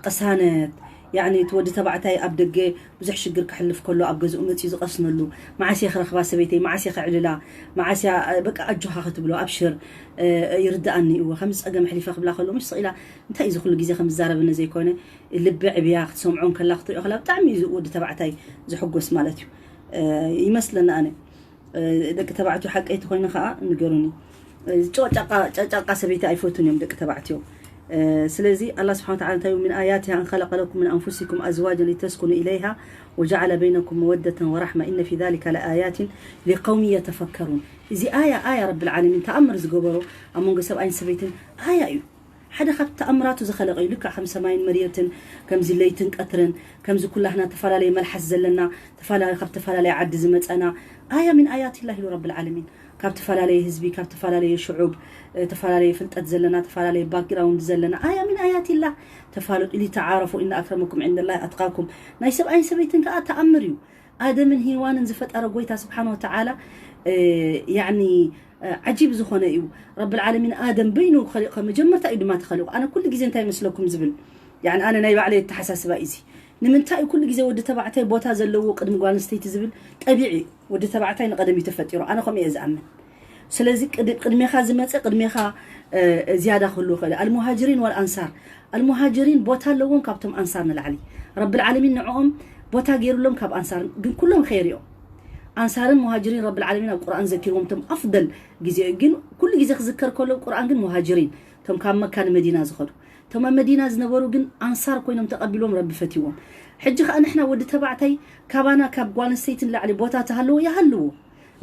ቅሳነት፣ ያኒ እቲ ወዲ ተባዕታይ ኣብ ደገ ብዙሕ ሽግር ክሕልፍ ከሎ ኣብ ገዝኡ መፅዩ ዝቐስነሉ፣ መዓስ እየ ክረኽባ ሰበይተይ፣ መዓስ እየ ከዕልላ፣ መዓስ እያ፣ በቃ ኣጆኻ ክትብሎ፣ ኣብሽር፣ እ፣ ይርድኣኒ እወ፣ ከምዚ ፀገም ኣሕሊፈ ክብላ ከሎ፣ ምሽ ስቕ ኢላ፣ እንታይ እዩ እዚ ኩሉ ግዜ ከም ዝዛረበኒ ዘይኮነ፣ ልቢ ዕብያ ክትሰምዖ እንከላ ክትሪኦ ከላ ብጣዕሚ እዩ እዚ ወዲ ተባዕታይ ዝሕጎስ ማለት እዩ። እ፣ ይመስለኒ ኣነ። እ፣ ደቂ ተባዕትዮ ሓቀይቲ ኮይነ ከዓ ንገሩኒ። እ፣ ጨጫቃ ጨጫቃ ሰበይቲ ኣይፈቱን እዮም ደቂ ተባዕትዮ። እ፣ ስለዚ ኣላህ ስብሓን ወተዓላ እንታይ ይብል? من آياته أن خلق لكم من أنفسكم أزواجا لتسكنوا إليها وجعل بينكم مودة ورحمة إن في ذلك لآيات لقوم يتفكرون። እዚ ኣያ ኣያ ረብል ዓለሚን ተኣምር ዝገበሮ ኣብ መንጎ ሰብኣይን ሰበይትን ኣያ እዩ። ሓደ ካብ ተኣምራቱ ዝኸለቐ እዩ። ልክዕ ከም ሰማይን መሬትን፣ ከምዚ ለይትን ቀትርን፣ ከምዚ ኩላህና ተፈላለየ መልሓስ ዘለና፣ ተፈላለየ፣ ካብ ተፈላለየ ዓዲ ዝመፀና፣ ኣያ ሚን ኣያት ኢላ ኢሉ ረብል ዓለሚን። ካብ ተፈላለየ ህዝቢ፣ ካብ ተፈላለየ ሽዑብ፣ እ፣ ተፈላለየ ፍልጠት ዘለና፣ ተፈላለየ ባክግራውንድ ዘለና፣ ኣያ ሚን ኣያት ኢላ። ተፋለጡ፣ ሊተዓረፉ፣ ኢነ ኣክረመኩም ዕንደላህ ኣትቃኩም። ናይ ሰብኣይን ሰበይትን ከዓ ተኣምር እዩ። ኣደምን ሂዋንን ዝፈጠረ ጎይታ ስብሓን ወተዓላ፣ እ፣ ያኒ፣ እ፣ ዓጂብ ዝኾነ እዩ። ረብል ዓለሚን ኣደም በይኑ ኸሊቑ፣ መጀመርታ እዩ ድማ ተኸሊቑ። ኣነ ኩሉ ግዜ እንታይ ይመስለኩም ዝብል፣ ያኒ ኣነ ናይ ባዕለይ ኣተሓሳስባ እዩ እዚ። ንምንታይ እዩ ኩሉ ግዜ ወዲ ተባዕታይ ቦታ ዘለዎ ቅድሚ ጓል ኣንስተይቲ ዝብል ጠቢዒ እዩ። ወዲ ተባዕታይ ንቐደም እዩ ተፈጢሩ። ኣነ ከምኡ እየ ዝኣምን። ስለዚ ቅድ- ቅድሜኻ ዝመፀ ቅድሜኻ፣ እ፣ ዝያዳ ክህልዎ ይኽእል። ኣልሙሃጅሪን ወልኣንሳር፣ ኣልሙሃጅሪን ቦታ ኣለዎም ካብቶም ኣንሳር ንላዕሊ። ረብል ዓለሚን ንዕኦም ቦታ ገይሩሎም ካብ ኣንሳር፣ ግን ኩሎም ኸይር እዮም። ኣንሳርን ሙሃጅሪን ረብል ዓለሚን ኣብ ቁርኣን ዘኪርዎም፣ እቶም ኣፍደል ግዜ እዩ። ግን ኩሉ ግዜ ክዝከር ከሎ ቁርኣን ግን ሙሃጅሪን፣ እቶም ካብ መካ ንመዲና ዝኸዱ፣ እቶም ኣብ መዲና ዝነበሩ ግን ኣንሳር ኮይኖም ተቐቢልዎም፣ ረቢ ፈትይዎም። ሕጂ ኸኣ ንሕና ወዲ ተባዕታይ ካባና ካብ ጓል ኣንስተይቲ ንላዕሊ ቦታ ተሃለዎ ይሃልዎ።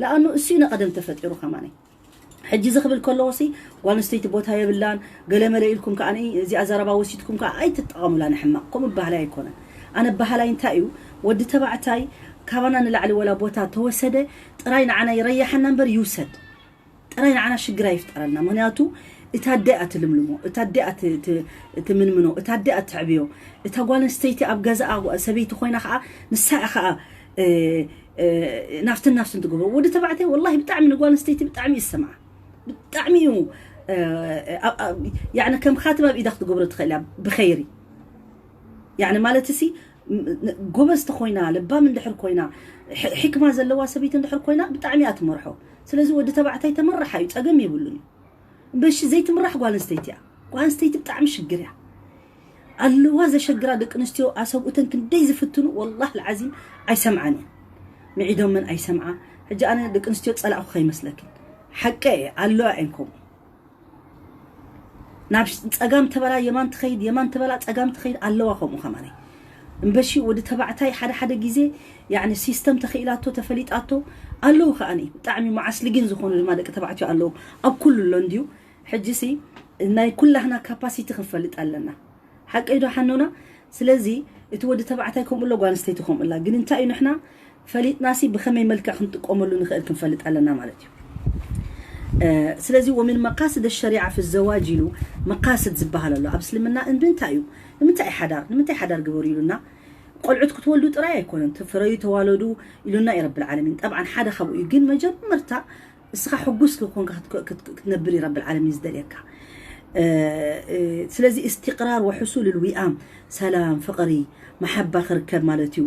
ለኣኑ እሱ እዩ ንቐደም ተፈጢሩ ከማነይ። ሕጂ እዚ ክብል ከለዎ ሲ ጓል ኣንስተይቲ ቦታ የብላን፣ ገለ መለ ኢልኩም ከኣ እዚኣ ዘረባ ወሲድኩም ከኣ ኣይትጠቐሙላ ንሕማቕ። ከምኡ ባህሊ ኣይኮነን። ኣነ በሃላይ እንታይ እዩ፣ ወዲ ተባዕታይ ካባና ንላዕሊ ወላ ቦታ ተወሰደ ጥራይ ንዓና ይረያሓና እምበር ይውሰድ ጥራይ ንዓና ሽግር ኣይፍጠረልና። ምክንያቱ እታ ኣደ እያ ትልምልሞ፣ እታ ኣደ እያ ት- ት- ትምንምኖ፣ እታ ኣደ እያ ትዕብዮ። እታ ጓል ኣንስተይቲ ኣብ ገዛኣ ሰበይቲ ኮይና ከዓ ንሳ እያ ከዓ እ፣ እ፣ ናፍትን ናፍትን ትገብሮ። ወዲ ተባዕታይ ወላሂ ብጣዕሚ ንጓል ኣንስተይቲ ብጣዕሚ ይሰምዓ፣ ብጣዕሚ እዩ እ፣ እ፣ እ፣ ያዕኒ ከም ካትም ኣብ ኢዳ ክትገብሮ ትኽእል እያ ብኸይሪ። ያዕኒ ማለት ሲ ም- ን- ጎበዝ ተኮይና፣ ለባም እንድሕር ኮይና፣ ሕ- ሕክማ ዘለዋ ሰበይቲ እንድሕር ኮይና ብጣዕሚ እያ ትመርሖ። ስለዚ ወዲ ተባዕታይ ተመራሓ እዩ፣ ጸገም የብሉን እዩ። በሺ ዘይትምራሕ ጓል ኣንስተይቲ እያ። ጓል ኣንስተይቲ ብጣዕሚ ሽግር እያ ኣለዋ። ዘሸግራ ደቂ ኣንስትዮ ኣሰብኡተን ክንደይ ዝፍትኑ ወላሂ ልዓዚም ኣይሰምዓን እየ። ምዒዶምን ኣይሰምዓ። ሕጂ ኣነ ደቂ ኣንስትዮ ጸላእኩ ከይመስለክን፣ ሓቂ እየ፣ ኣለዋ እየን ከምኡ። ናብ ጸጋም ተበላ የማን ትኸይድ፣ የማን ተበላ ጸጋም ትኸይድ ኣለዋ ከምኡ ከማነይ። እምበሺ ወዲ ተባዕታይ ሓደ ሓደ ግዜ ያዕኒ ሲስተም ተኽኢላቶ ተፈሊጣቶ ኣለዉ ከኣኒ ብጣዕሚ መዓስልጊን ዝኾኑ ድማ ደቂ ተባዕትዮ ኣለዉ ኣብ ኩሉ ኣሎ እንድዩ። ሕጂ ሲ ናይ ኩላህና ካፓሲቲ ክንፈልጥ ኣለና። ሓቀይ ዶ ሓኖና? ስለዚ እቲ ወዲ ተባዕታይ ከምኡ ኣሎ፣ ጓል ኣንስተይቲ ከምኡ ኣላ። ግን እንታይ እዩ ንሕና ፈሊጥናሲ ብኸመይ መልክዕ ክንጥቀመሉ ንኽእል ክንፈልጥ ኣለና ማለት እዩ። ስለዚ ወምን መቃስድ ሸሪዓ ፊ ዘዋጅ ኢሉ መቃስድ ዝበሃል ኣሎ ኣብ እስልምና። ንምንታይ እዩ ንምንታይ ሓዳር ንምንታይ ሓዳር ግበሩ ኢሉና? ቆልዑት ክትወልዱ ጥራይ ኣይኮነን፣ ተፍረዩ ተዋለዱ ኢሉና እዩ ረብል ዓለሚን። ጠብዓን ሓደ ካብኡ እዩ፣ ግን መጀመርታ እስኻ ሕጉስ ክኾንካ ክትነብር እዩ ረብል ዓለሚን ዝደልየካ። ስለዚ እስትቅራር ወሕሱል ልዊኣም ሰላም፣ ፍቕሪ፣ መሓባ ክርከብ ማለት እዩ።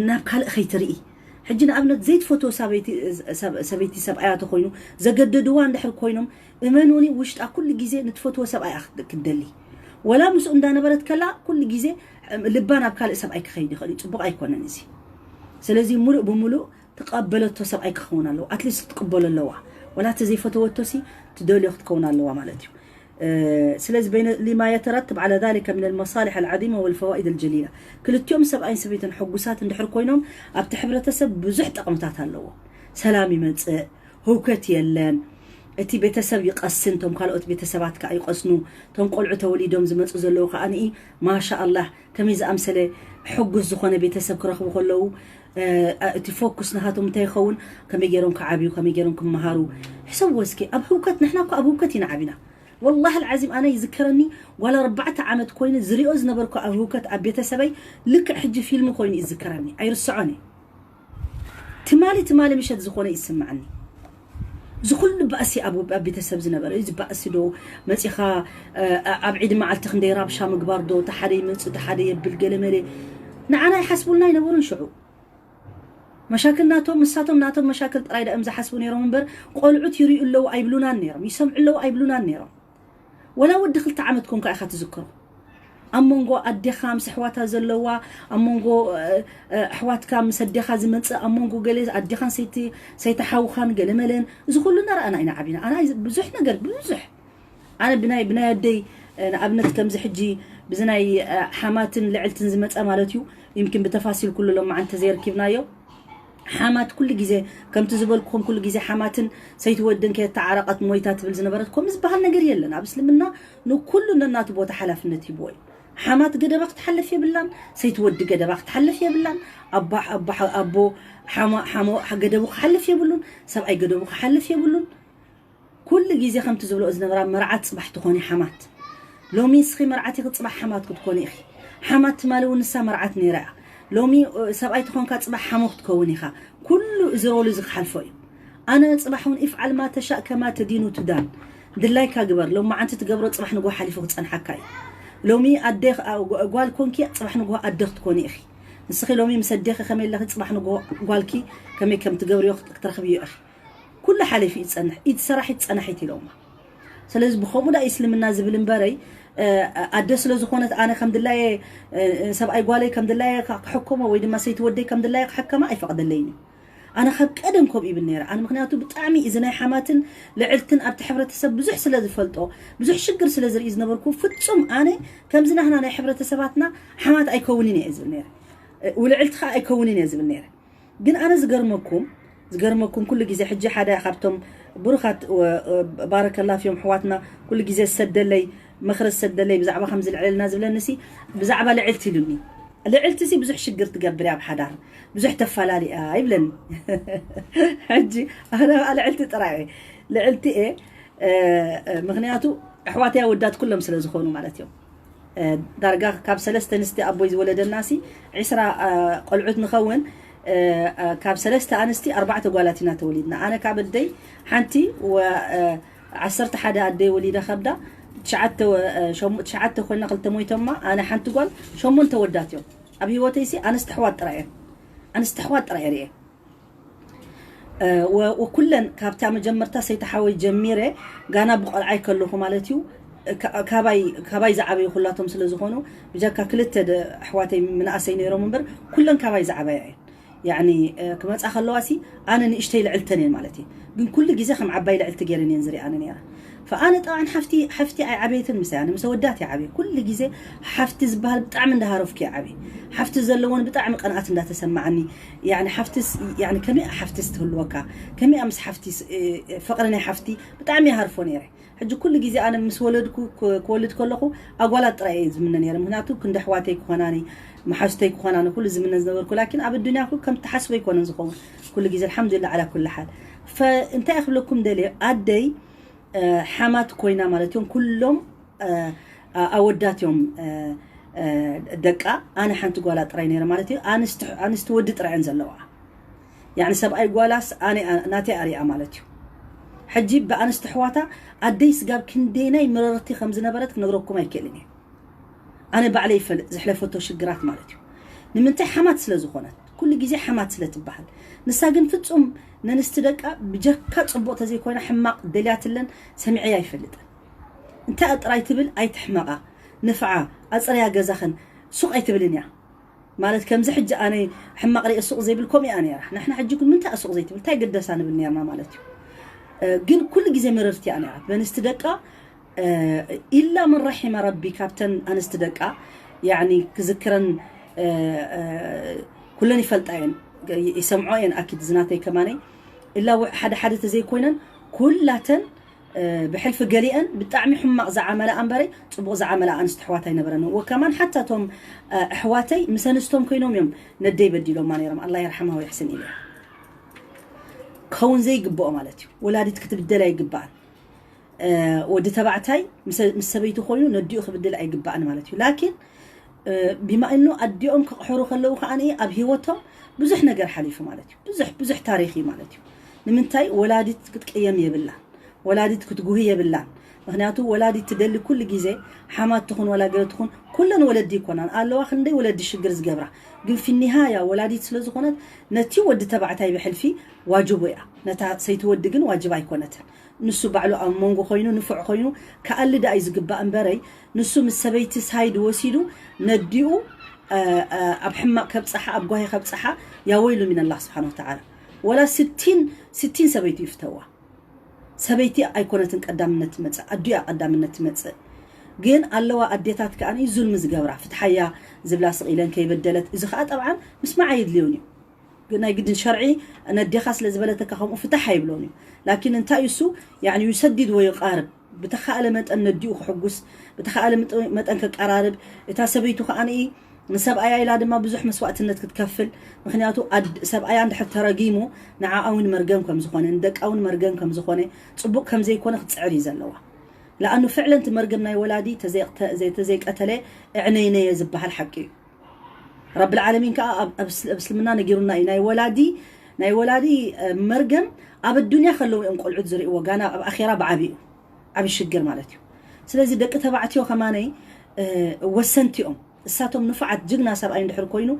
ናብ ካልእ ከይትርኢ። ሕጂ ንኣብነት ዘይትፈትዎ ሰበይቲ ሰብኣያ ተኮይኑ ዘገደድዋ እንድሕር ኮይኖም እመኑኒ ውሽጣ ኩሉ ግዜ ንትፈትዎ ሰብኣይ ክትደሊ። ወላ ምስኡ እንዳነበረት ከላ ኩሉ ግዜ ልባ ናብ ካልእ ሰብኣይ ክኸይድ ይኽእል እዩ። ፅቡቕ ኣይኮነን እዚ። ስለዚ ሙሉእ ብሙሉእ ትቐበለቶ ሰብኣይ ክኸውን ኣለዎ። ኣትሊስት ክትቅበሎ ኣለዋ። ወላ እቲ ዘይፈተወቶ ሲ ትደልዮ ክትከውን ኣለዋ ማለት እዩ። ስለዚ በይነ ሊማ የተረትብ ዓላ ዛሊከ ሚን ልመሳሊሕ ኣልዓዚመ ወልፈዋኢድ ኣልጀሊላ። ክልቲኦም ሰብኣይን ሰበይትን ሕጉሳት እንድሕር ኮይኖም ኣብቲ ሕብረተሰብ ብዙሕ ጠቕምታት ኣለዎ። ሰላም ይመፅእ፣ ህውከት የለን። እቲ ቤተሰብ ይቐስን፣ ቶም ካልኦት ቤተሰባት ከዓ ይቐስኑ። ቶም ቆልዑ ተወሊዶም ዝመፁ ዘለዉ ከዓ ንኢ ማሻ ኣላህ ከመይ ዝኣምሰለ ሕጉስ ዝኾነ ቤተሰብ ክረኽቡ ከለዉ እቲ ፎኩስ ናሃቶም እንታይ ይኸውን? ከመይ ገይሮም ክዓብዩ፣ ከመይ ገይሮም ክመሃሩ። ሕሰብዎ እስኪ ኣብ ህውከት፣ ንሕና እኮ ኣብ ህውከት ኢና ዓቢና። ወላሂ ልዓዚም ኣነ ይዝከረኒ ጓል ኣርባዕተ ዓመት ኮይነ ዝሪኦ ዝነበርኩ ኣብ ህውከት ኣብ ቤተሰበይ ልክዕ ሕጂ ፊልም ኮይኑ ይዝከረኒ፣ ኣይርስዖን እየ። ትማሊ ትማሊ ምሸት ዝኾነ ይስምዓኒ። እዚ ኩሉ ባእሲ ኣብ ኣብ ቤተሰብ ዝነበረ እዚ ባእሲ ዶ መፂኻ ኣብ ዒድ መዓልቲ ክንደይ ራብሻ ምግባር ዶ ተሓደ ይመፅእ ተሓደ የብል ገለ መለ። ንዓና ይሓስቡልና ኣይነበሩን ሽዑ። መሻክል ናቶም ምሳቶም ናቶም መሻክል ጥራይ ዳእም ዝሓስቡ ነይሮም እምበር ቆልዑት ይሪኡ ኣለዉ ኣይብሉናን ነይሮም፣ ይሰምዑ ኣለዉ ኣይብሉናን ነይሮም። ወላ ወዲ ክልተ ዓመት ኮንካ ኢኻ ትዝክሮ። ኣብ መንጎ ኣዴኻ ምስ ኣሕዋታ ዘለዋ ኣብ መንጎ ኣሕዋትካ ምስ ኣዴኻ ዝመፅእ ኣብ መንጎ ገለ ኣዴኻን ሰይቲ ሓውኻን ገለ መለን እዚ ኩሉ እናረኣና ኢና ዓቢና። ኣና ብዙሕ ነገር ብዙሕ ኣነ ብናይ ብናይ ኣደይ ንኣብነት ከምዚ ሕጂ ብዚ ናይ ሓማትን ልዕልትን ዝመፀ ማለት እዩ። ይምኪን ብተፋሲል ኩሉ ሎማዓንቲ ተዘይረኪብናዮ ሓማት ኩሉ ግዜ ከምቲ ዝበልኩኹም ኩሉ ግዜ ሓማትን ሰይቲ ወድን ከየተዓረቐት ሞይታ ትብል ዝነበረት ከምኡ ዝበሃል ነገር የለን ኣብ እስልምና። ንኩሉ ነናቱ ቦታ ሓላፍነት ሂብዎ እዩ። ሓማት ገደባ ክትሓልፍ የብላን፣ ሰይቲ ወዲ ገደባ ክትሓልፍ የብላን። ኣቦ ኣቦ ሓ- ኣቦ ሓማ- ሓሞ ገደቡ ክሓልፍ የብሉን፣ ሰብኣይ ገደቡ ክሓልፍ የብሉን። ኩሉ ግዜ ከምቲ ዝብልኦ ዝነበራ መርዓት ፅባሕ ትኾኒ ሓማት። ሎሚ ንስኺ መርዓት ኢኺ ፅባሕ ሓማት ክትኮኒ ኢኺ። ሓማት ትማሊ እውን ንሳ መርዓት ነይራ እያ። ሎሚ ሰብኣይ ተኾንካ ፅባሕ ሓሞ ክትከውን ኢኻ። ኩሉ እዚ ሮል እዚ ክሓልፎ እዩ። ኣነ ፅባሕ እውን ኢፍዓል ማ ተሻእ ከማ ተዲኑ ቱዳን። ድላይካ ግበር። ሎማዓንቲ ትገብሮ ፅባሕ ንጎ ሓሊፉ ክፀንሓካ እዩ። ሎሚ ኣደ ጓል ኮንኪ ፅባሕ ንጎ ኣደ ክትኮኒ ኢኺ። ንስኺ ሎሚ ምስ ኣዴኺ ከመይ ኣለኺ ፅባሕ ንጎ ጓልኪ ከመይ ከም ትገብርዮ ክትረኽብዮ ኢኺ። ኩሉ ሓሊፉ እዩ ዝፀንሕ። ኢድ ሰራሒት ፀናሒት ኢሎማ። ስለዚ ብኸምኡ ዳ እስልምና ዝብል እምበረይ ኣደ ስለ ዝኾነት ኣነ ከም ድላየ ሰብኣይ ጓለይ ከም ድላየ ክሕከሞ ወይ ድማ ሰይቲ ወደይ ከም ድላየ ክሕከማ ኣይፈቕደለይን እዩ። ኣነ ካብ ቀደም ከምኡ ይብል ነይረ። ኣነ ምክንያቱ ብጣዕሚ እዚ ናይ ሓማትን ልዕልትን ኣብቲ ሕብረተሰብ ብዙሕ ስለ ዝፈልጦ ብዙሕ ሽግር ስለ ዝርኢ ዝነበርኩ ፍጹም ኣነ ከምዚ ናህና ናይ ሕብረተሰባትና ሓማት ኣይከውንን እየ ዝብል ነይረ። ውልዕልቲ ከዓ ኣይከውንን እየ ዝብል ነይረ። ግን ኣነ ዝገርመኩም ዝገርመኩም ኩሉ ግዜ ሕጂ ሓደ ካብቶም ብሩኻት ባረከላ ፊዮም ኣሕዋትና ኩሉ ግዜ ዝሰደለይ ምኽሪ ዝሰደለይ ብዛዕባ ከምዚ ልዕልና ዝብለኒ ሲ ብዛዕባ ልዕልቲ ኢሉኒ። ልዕልቲ ሲ ብዙሕ ሽግር ትገብር እያ ኣብ ሓዳር፣ ብዙሕ ተፈላሊ እያ ይብለኒ። ሕጂ ኣነ ልዕልቲ ጥራይ እየ፣ ልዕልቲ እየ። ምክንያቱ ኣሕዋተይ ኣወዳት ኩሎም ስለ ዝኾኑ ማለት እዮም። ዳርጋ ካብ ሰለስተ ኣንስቲ ኣቦይ ዝወለደና ሲ ዕስራ ቆልዑት ንኸውን። ካብ ሰለስተ ኣንስቲ ኣርባዕተ ጓላት ኢና ተወሊድና። ኣነ ካብ ኣደይ ሓንቲ ዓሰርተ ሓደ ኣደይ ወሊዳ ከብዳ ትሽዓተ ኮይና ክልተ ሞይቶማ፣ ኣነ ሓንቲ ጓል፣ ሸሞንተ ወዳት እዮም ኣብ ህይወተይ ሲ ኣንስቲ ኣሕዋት ጥራይ እዮም። ኣንስቲ ኣሕዋት ጥራይ ርየ ወኩለን ካብታ መጀመርታ ሰይተ ሓወይ ጀሚረ ጋና ብቆልዓይ ከለኹ ማለት እዩ። ካባይ ዝዓበዩ ኩላቶም ስለ ዝኾኑ ብጀካ ክልተ ኣሕዋተይ ምንኣሰይ ነይሮም እምበር ኩለን ካባይ ዝዓበያ እየን። ያኒ ክመፃ ከለዋ ሲ ኣነ ንእሽተይ ልዕልተን እየን ማለት እዩ። ግን ኩሉ ግዜ ከም ዓባይ ልዕልቲ ገይረን እየን ዝሪኣኒ ነይረ። ፈኣነ ጠብዓን ሓፍቲ ሓፍቲ ኣይዓበየትን ምሳይ፣ ኣነ ምስ ኣወዳት ይዓበየ። ኩሉ ግዜ ሓፍቲ ዝበሃል ብጣዕሚ እንዳሃረፍኩ ይዓበየ። ሓፍቲ ዘለወን ብጣዕሚ ቀንኣት እንዳተሰማዓኒ። ያኒ ሓፍትስ ያኒ ከመይ ሓፍትስ ትህልወካ፣ ከመይ ምስ ሓፍቲ ፍቕሪ ናይ ሓፍቲ ብጣዕሚ ይሃርፎ ነይረ። ሕጂ ኩሉ ግዜ ኣነ ምስ ወለድኩ ክወልድ ከለኹ ኣጓላት ጥራይ እየ ዝምነ ነይረ። ምክንያቱ ክንዲ ኣሕዋተይ ክኾናኒ፣ መሓዙተይ ክኾናኒ ኩሉ ዝምነ ዝነበርኩ። ላኪን ኣብ ኣዱንያ ኩ ከም ትሓስቦ ኣይኮነን ዝኸውን ኩሉ ግዜ። ኣልሓምዱሊላህ ዓላ ኩሉ ሓል። ፈእንታይ ክብለኩም ደልየ፣ ኣደይ ሓማት ኮይና ማለት እዮም። ኩሎም ኣወዳት እዮም ደቃ። ኣነ ሓንቲ ጓላ ጥራይ ነይረ ማለት እዩ። ኣንስቲ ወዲ ጥራይ እየን ዘለዋ። ያኒ ሰብኣይ ጓላስ ኣነ ናተይ ኣሪኣ ማለት እዩ። ሕጂ ብኣንስቲ ኣሕዋታ ኣደይ ስጋብ ክንደይናይ ምርርቲ ከም ዝነበረት ክነግረኩም ኣይክእልን እየ። ኣነ ባዕለይ ይፈልጥ ዘሕለፈቶ ሽግራት ማለት እዩ። ንምንታይ ሓማት ስለ ዝኾነት፣ ኩሉ ግዜ ሓማት ስለ ትበሃል። ንሳ ግን ፍጹም ነንስቲ ደቃ ብጀካ ጽቡቕ ተዘይኮይና ሕማቕ ደልያትለን ሰሚዐያ ኣይፈልጥን። እንታይ ጥራይ ትብል ኣይትሕመቓ፣ ንፍዓ፣ ኣጽርያ ገዛኽን ሱቕ ኣይትብልን እያ። ማለት ከምዚ ሕጂ ኣነ ሕማቕ ሪእ ሱቕ ዘይብል ከምኡ እያ ነይራ። ንሕና ሕጂ ግን ምንታይ ሱቕ ዘይትብል እንታይ ገደሳ ንብል ነይርና ማለት እዩ። ግን ኩሉ ግዜ ምርርቲ እያ ነይራ በንስቲ ደቃ። ኢላ መን ረሒመ ረቢ ካብተን ኣንስቲ ደቃ ያኒ ክዝክረን ኩለን ይፈልጣ እየን፣ ይሰምዖ እየን። ኣኪድ ዝናተይ ከማነይ ኢላ ሓደ ሓደ ተዘይኮይነን ኩላተን ብሕልፊ ገሊአን ብጣዕሚ ሕማቕ ዝዓመላ ኣንበረይ ጽቡቕ ዝዓመላ ኣንስቲ ኣሕዋት ኣይነበረን። ወከማን ሓታ እቶም ኣሕዋተይ ምስ ኣንስቶም ኮይኖም እዮም ነደይ በዲሎማ ነይሮም። ኣላ የርሓማ ወይሕስን ኢለ ክኸውን ዘይግብኦ ማለት እዩ። ወላዲት ክትብደል ኣይግባኣን። ወዲ ተባዕታይ ምስ ሰበይቱ ኮይኑ ነዲኡ ክብድል ኣይግባኣን ማለት እዩ። ላኪን ቢማ እኑ ኣዲኦም ክቕሕሩ ከለዉ ከዓ ኣብ ህይወቶም ብዙሕ ነገር ሓሊፉ ማለት እዩ። ብዙሕ ብዙሕ ታሪኽ እዩ ማለት እዩ። ንምንታይ ወላዲት ክትቅየም የብላን፣ ወላዲት ክትጉሂ የብላን። ምክንያቱ ወላዲት ትደሊ ኩሉ ግዜ ሓማት ትኹን ወላ ገለ ትኹን ኩለን ወለዲ ይኮናን ኣለዋ። ክንደይ ወለዲ ሽግር ዝገብራ ግን ፊኒሃያ ወላዲት ስለ ዝኾነት ነቲ ወዲ ተባዕታይ ብሕልፊ ዋጅቡ እያ። ነታ ሰይቲ ወዲ ግን ዋጅብ ኣይኮነትን። ንሱ ባዕሉ ኣብ መንጎ ኮይኑ ንፉዕ ኮይኑ ክኣሊ ደኣ እዩ ዝግባእ እምበረይ ንሱ ምስ ሰበይቲ ሳይድ ወሲዱ ነዲኡ ኣብ ሕማቕ ከብፅሓ ኣብ ጓሂ ከብፅሓ ያወይሉ ሚን ኣላህ ስብሓን ወተዓላ። ወላ ስቲን ስቲን ሰበይቱ ይፍተዋ። ሰበይቲ ኣይኮነትን ቀዳምነት ትመፅእ፣ ኣዲኣ ቀዳምነት ትመፅእ። ግን ኣለዋ ኣዴታት ከዓ ዙልሚ ዝገብራ ፍትሓያ ዝብላ ስኢለን ከይበደለት። እዚ ከዓ ጠብዓን ምስማዕ የድልዮን እዩ። ናይ ግድን ሸርዒ ነዴኻ ስለ ዝበለተካ ከምኡ ፍታሕ ኣይብሎን እዩ። ላኪን እንታይ እሱ ያኒ ዩሰዲድ ወዩቃርብ ብተኻእለ መጠን ነዲኡ ክሕጉስ ብተኻእለ መጠን ከቀራርብ እታ ሰበይቱ ከዓኒ ንሰብኣያ ኢላ ድማ ብዙሕ መስዋእትነት ክትከፍል። ምክንያቱ ሰብኣያ እንድሕር ተረጊሙ ንዓኣ እውን መርገም ከም ዝኾነ ንደቃ እውን መርገም ከም ዝኾነ ጽቡቅ ከም ዘይኮነ ክትጽዕር እዩ ዘለዋ። ለኣኑ ፍዕለን እቲ መርገም ናይ ወላዲ ተዘይቀተለ እዕነይነየ ዝበሃል ሓቂ እዩ። ረብል ዓለሚን ከዓ ኣብ እስልምና ነጊሩና እዩ። ናይ ወላዲ ናይ ወላዲ መርገም ኣብ ኣዱንያ ከለዉ እዮም ቆልዑት ዝርእዎ፣ ጋና ኣብ ኣኼራ ብዓቢኡ ዓቢ ሽግር ማለት እዩ። ስለዚ ደቂ ተባዕትዮ ከማነይ ወሰንቲ እዮም። እሳቶም ንፉዓት ጅግና ሰብኣይ እንድሕር ኮይኑ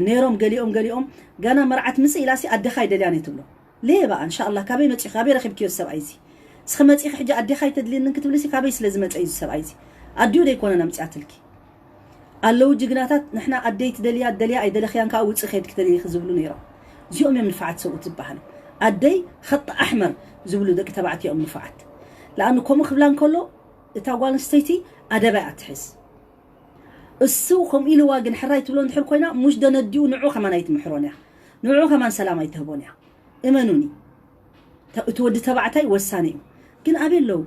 ነይሮም ገሊኦም ገሊኦም ጋና መርዓት ምጽእ ኢላሲ ኣደኻ ኣይደልያን እየ ትብሎ። ለየ በኣ እንሻላ ካበይ መፂ ካበይ ረኪብክዮ ሰብኣይ እዚ እስኸ መፂ ሕጂ ኣዴኻ ኣይተድልየንን ክትብልሲ ካበይ ስለ ዝመፀ እዩ ሰብኣይ እዚ ኣዲኡ ደይኮነን ኣምፅኣትልኪ ኣለዉ ጅግናታት። ንሕና ኣደይ ትደልያ ደልያ ኣይደለኽያን ከዓ ውፅእ ከይድ ክትደልይ ዝብሉ ነይሮም። እዚኦም እዮም ንፋዓት ሰብኡት ዝበሃሉ። ኣደይ ኸጥ ኣሕመር ዝብሉ ደቂ ተባዕትዮ እዮም ንፋዓት። ለኣኑ ከምኡ ክብላ እንከሎ እታ ጓል ኣንስተይቲ ኣደባይ ኣትሕዝ። እሱ ከምኡ ኢልዋ ግን ሕራይ ትብሎ እንድሕር ኮይና ሙሽ ደነዲኡ ንዑ ከማን ኣይትምሕሮን እያ። ንዑ ከማን ሰላም ኣይትህቦን እያ። እመኑኒ እቲ ወዲ ተባዕታይ ወሳኒ እዩ። ግን ኣበይ ኣለዉ?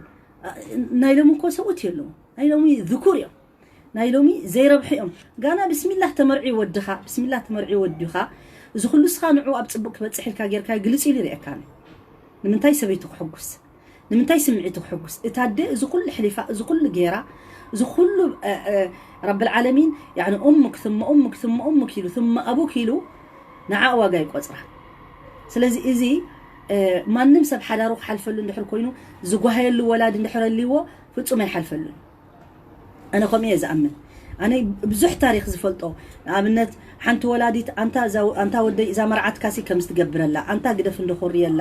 ናይ ሎሚ እኮ ሰብኡት የለዉ። ናይ ሎሚ ዝኩር እዮም። ናይ ሎሚ ዘይረብሑ እዮም። ጋና ብስሚላህ ተመርዒ ወድኻ፣ ብስሚላህ ተመርዒ ወዲኻ፣ እዚ ኩሉ ስኻ ንዑ ኣብ ጽቡቅ ክበጽሕ ኢልካ ጌርካ ግልጽ ኢሉ ይርእየካ። ንምንታይ ሰበይቱ ክሕጉስ? ንምንታይ ስምዒቱ ክሕጉስ? እታ ኣደ እዚ ኩሉ ሕሊፋ፣ እዚ ኩሉ ጌራ፣ እዚ ኩሉ ረብል ዓለሚን ያኒ ኡምክ ثم ኡምክ ثم ኡምክ ኢሉ ثم ኣቡክ ኢሉ ንዓ ዋጋ ይቆጽራ። ስለዚ እዚ ማንም ሰብ ሓዳሩ ክሓልፈሉ እንድሕር ኮይኑ ዝጓሃየሉ ወላድ እንድሕር ኣልዎ ፍጹም ኣይሓልፈሉን። ኣነ ከምኡ እየ ዝኣምን። ኣነ ብዙሕ ታሪክ ዝፈልጦ ንኣብነት ሓንቲ ወላዲት ኣንታ ወደይ እዛ መርዓትካሲ ከምዚ ትገብረላ ኣንታ ግደፍ እንደኮርየላ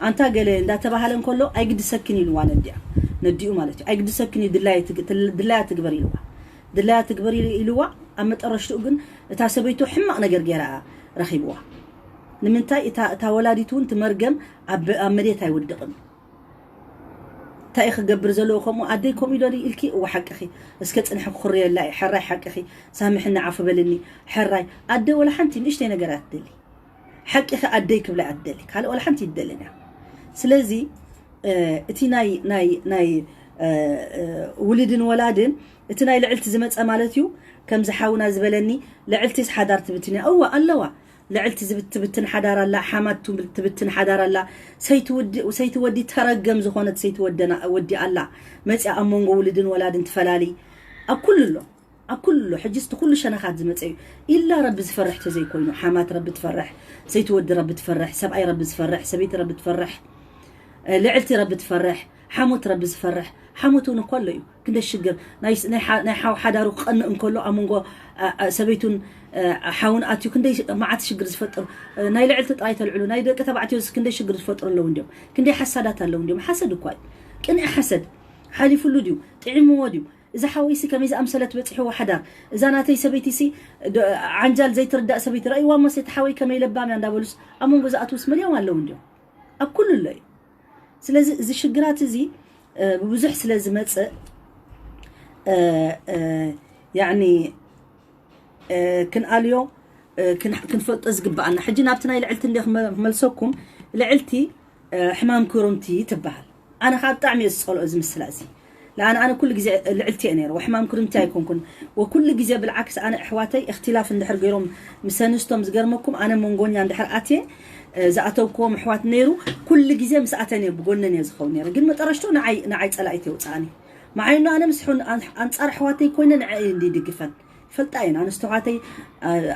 ኣንታ ገለ እንዳተባሃለ እንከሎ ኣይግድሰክን ኢልዋ ነዲኣ ነዲኡ ማለት እዩ ኣይግድሰክን እዩ ድላያ ትግበር ኢልዋ ድላያ ትግበር ኢልዋ ኣብ መጠረሽትኡ ግን እታ ሰበይቱ ሕማቕ ነገር ገይራ ረኺብዋ ንምንታይ እታ ወላዲት እውን ትመርገም ኣብ መሬት ኣይውድቕን እንታይ ክገብር ዘለዎ ከምኡ ኣደይ ከምኡ ኢሎ ኢልኪ እወ ሓቅኺ እስከ ፅንሒ ክኩርየላ ሕራይ ሓቅኺ ሳምሕኒ ዓፉ በልኒ ሕራይ ኣደ ወላ ሓንቲ ንእሽተይ ነገር ኣትደሊ ሓቅኺ ኣደይ ክብላ ኣትደሊ ካልእ ወላ ሓንቲ ይደልን እያ ስለዚ እቲ ናይ ናይ ናይ ውልድን ወላድን እቲ ናይ ልዕልቲ ዝመፀ ማለት እዩ ከምዚ ሓውና ዝበለኒ ልዕልቲስ ሓዳር ትብትን እያ እወ ኣለዋ ልዕልቲ ዝብትብትን ሓዳር ኣላ ሓማት ትብትን ሓዳር ኣላ ሰይቲ ወዲ ተረገም ዝኾነት ሰይቲ ወዲ ኣላ መፅያ ኣብ መንጎ ውልድን ወላድን ትፈላሊ ኣብ ኩሉ ኣሎ ኣብ ኩሉ ኣሎ ሕጂ እቲ ኩሉ ሸነኻት ዝመፀ እዩ ኢላ ረቢ ዝፈርሕ ተዘይኮይኑ ሓማት ረቢ ትፈርሕ ሰይቲ ወዲ ረቢ ትፈርሕ ሰብኣይ ረቢ ዝፈርሕ ሰበይቲ ረቢ ትፈርሕ ልዕልቲ ረቢ ትፈርሕ ሓሞት ረቢ ዝፈርሕ ሓሞት እውን እኮ ኣሎ እዩ ክንደይ ሽግር ናይ ሓው ሓዳሩ ክቐንእ እንከሎ ኣብ መንጎ ሰበይቱን ሓውን ኣትዩ ክንደይ መዓት ሽግር ዝፈጥር ናይ ልዕልቲ ጥራይ ተልዕሉ ናይ ደቂ ተባዕትዮ ክንደይ ሽግር ዝፈጥሩ ኣለዉ እንዲዮም ክንደይ ሓሳዳት ኣለዉ እንዲዮም ሓሰድ እኳ እዩ ቅንኢ ሓሰድ ሓሊፉሉ ድዩ ጥዒምዎ ድዩ እዚ ሓወይሲ ከመይ ዝኣምሰለት በፂሕዎ ሓዳር እዛ ናተይ ሰበይቲሲ ዓንጃል ዘይትርዳእ ሰበይቲ ረእይዋ መስ እቲ ሓወይ ከመይ ለባም እያ እንዳበሉስ ኣብ መንጎ ዝኣትውስ መሊኦም ኣለዉ እንዲዮም ኣብ ኩሉ ኣሎ እዩ ስለዚ እዚ ሽግራት እዚ ብብዙሕ ስለ ዝመፅእ ያኒ ክንኣልዮ ክንፈልጦ ዝግባኣና ሕጂ ናብቲ ናይ ልዕልቲ እንደ ክመልሰኩም ልዕልቲ ሕማም ክሩምቲ ትበሃል ኣነ ከዓ ብጣዕሚ እየ ዝፀልኦ እዚ ምስላ እዚ ለኣነ ኣነ ኩሉ ግዜ ልዕልቲ እየ ነይረ ሕማም ክሩምቲ ኣይኮንኩን ወኩሉ ግዜ ብልዓክስ ኣነ ኣሕዋተይ እክትላፍ እንድሕር ገይሮም ምስ ኣንስቶም ዝገርመኩም ኣነ መንጎኛ እንድሕር ኣትየ ዝኣተውክዎም ኣሕዋት ነይሩ ኩሉ ግዜ ምስ ኣተን እየ ብጎነን እየ ዝኸውን ነይረ ግን መጠረሽቱ ንዓይ ፀላኢት የውፅኣኒ መዓይኑ ኣነ ምስ ኣንፃር ኣሕዋተይ ኮይነ ንዐ እንዲ ይድግፈን ይፈልጣ እየን ኣንስቶ ኣሕዋተይ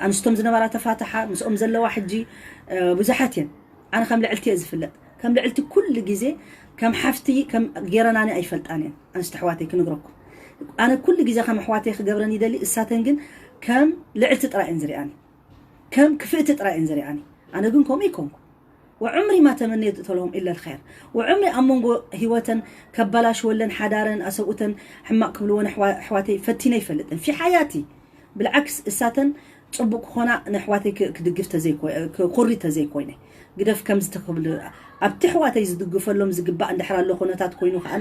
ኣንስቶም ዝነበራ ተፋትሓ ምስኦም ዘለዋ ሕጂ ብዙሓት እየን ኣነ ከም ልዕልቲ እየ ዝፍለጥ ከም ልዕልቲ ኩሉ ግዜ ከም ሓፍቲ ከም ገይረናኒ ኣይፈልጣን እየን ኣንስቶ ኣሕዋተይ ክንግረኩም ኣነ ኩሉ ግዜ ከም ኣሕዋተይ ክገብረን ይደሊ እሳተን ግን ከም ልዕልቲ ጥራይ እየን ዝሪኣኒ ከም ክፍእቲ ጥራይ እየን ዝሪኣኒ ኣነ ግን ከምኡ ይኮንኩ وعمري ما تمنيت لهم إلا الخير وعمري ኣብ መንጎ ህይወተን ከባላሽወለን ሓዳረን ኣሰብኡተን ሕማቕ ክብልወን ኣሕዋተይ ፈቲነ ይፈልጥን في حياتي بالعكس እሳተን ፅቡቅ ክኾና ንኣሕዋተይ ክድግፍ ክኩሪ ተዘይኮይነ ግደፍ ከምዚ ተክብል ኣብቲ ኣሕዋተይ ዝድግፈሎም ዝግባእ እንድሕር ኣሎ ኩነታት ኮይኑ ከዓ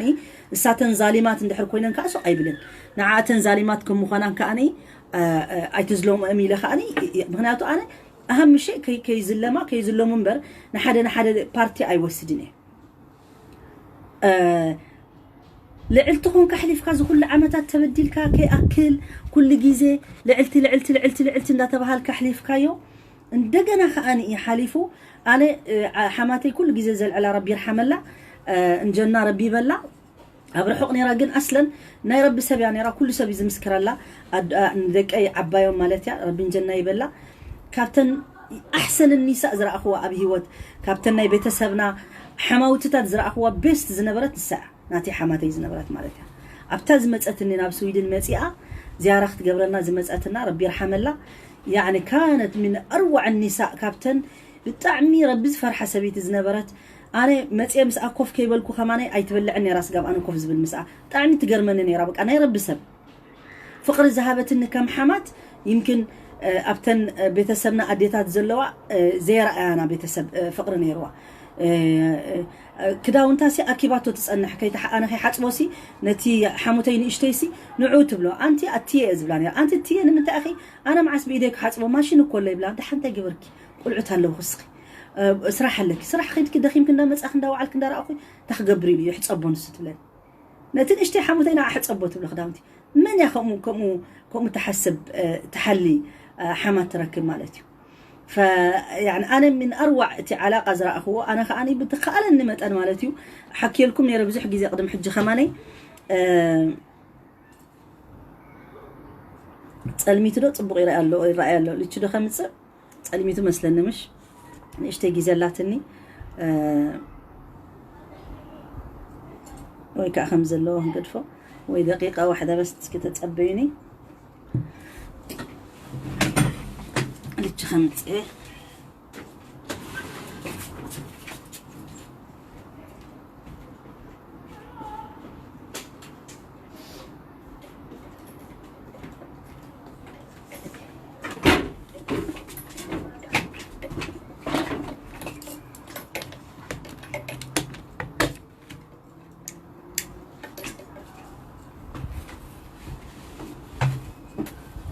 እሳተን ዛሊማት እንድሕር ኮይነን ከዓ ሱቕ ኣይብልን ንዓተን ዛሊማት ከም ምዃናን ከዓ ኣይትዝለምኦም ኢለ ከዓ ምክንያቱ ኣነ ኣሃምሸ ከይዝለማ ከይዝለሙ እምበር ንሓደ ንሓደ ፓርቲ ኣይወስድን እየ ልዕልቲ ኮንካ ኣሕሊፍካ እዚ ኩሉ ዓመታት ተበዲልካ ከይኣክል ኩሉ ግዜ ልዕልቲ ልዕልቲ ልዕልቲ ልዕልቲ እንዳተባሃልካ ኣሕሊፍካዮ እንደገና ከዓኒ እዩ ሓሊፉ ኣነ ሓማተይ ኩሉ ግዜ ዘልዕላ ረቢ ይርሓመላ እንጀና ረቢ ይበላ ኣብ ርሑቕ ነይራ ግን ኣስለን ናይ ረቢ ሰብ እያ ነይራ ኩሉ ሰብ እዩ ዝምስክረላ ንደቀይ ዓባዮም ማለት እያ ረቢ እንጀና ይበላ ካብተን ኣሕሰን ኒሳእ ዝረኣኽዋ ኣብ ህይወት ካብተን ናይ ቤተሰብና ሓማውትታት ዝረኣኽዋ ቤስት ዝነበረት ንሳ እያ ናተይ ሓማተይ ዝነበረት ማለት እያ ኣብታ ዝመፀትኒ ናብ ስዊድን መፂኣ ዝያራ ክትገብረልና ዝመፀትና ረቢ ይርሓመላ ያዕኒ ካነት ምን ኣርዋዕ ኒሳእ ካብተን ብጣዕሚ ረቢ ዝፈርሓ ሰበይቲ ዝነበረት ኣነ መፅየ ምስኣ ኮፍ ከይበልኩ ከማነይ ኣይትበልዕን ነይራ ስጋብ ኣነ ኮፍ ዝብል ምስኣ ብጣዕሚ ትገርመኒ ነይራ በቃ ናይ ረቢ ሰብ ፍቕሪ ዝሃበትኒ ከም ሓማት ይምክን ኣብተን ቤተሰብና ኣዴታት ዘለዋ ዘይረኣያና ቤተሰብ ፍቕሪ ነይርዋ ክዳውንታሲ ኣኪባቶ ትፀንሕ ከይተሓ- ኣነ ከይሓፅቦሲ ነቲ ሓሙተይ ንእሽተይሲ ንዑ ትብሎ ኣንቲ ኣትየ እየ ዝብላ ነይራ ኣንቲ ትየ ንምንታይ ኣኺ ኣነ መዓስ ብኢደይ ክሓፅቦ ማሽን እኮ ኣሎ ይብላ ደሓንታይ ገበርኪ ቁልዑት ኣለዉ ክስኺ ስራሕ ኣለኪ ስራሕ ከይድኪ ደኺምኪ እንዳመፃኺ እንዳወዓልኪ እንዳረኣኹ እንታይ ክገብር ኢሉ ይሕፀቦ ንሱ ትብለኒ ነቲ ንእሽተይ ሓሙተይ ንዓ ሕፀቦ ትብሎ ክዳውንቲ መን እያ ከምኡ ከምኡ ከምኡ ትሓስብ? እ፣ ትሓሊ፣ እ፣ ሓማት ትረክብ ማለት እዩ። ፈ-፣ ያኒ ኣነ ምን ኣርዋዕ እቲ ዓላቃ ዝረኣኽዎ፣ ኣነ ከኣ ብትኸኣለኒ መጠን ማለት እዩ፣ ሓኪየልኩም ነይረ ብዙሕ ግዜ ቅድም ሕጂ ከማነይ። እ፣ ጸልሚቱ ዶ ጽቡቕ ይረኣይ ኣሎ፣ ይረኣይ ኣሎ? ልቹ ዶ ከምጽእ? ጸልሚቱ መስለኒ፣ ምሽ? ንእሽተይ ግዜ ኣላትኒ። እ፣ ወይ ከዓ ከም ዘለዎ ክንገድፎ፣ ወይ ደቂቃ ዋሕዳ በስ እስኪ ተጸበዩኒ። ልቹ ከምጽእ።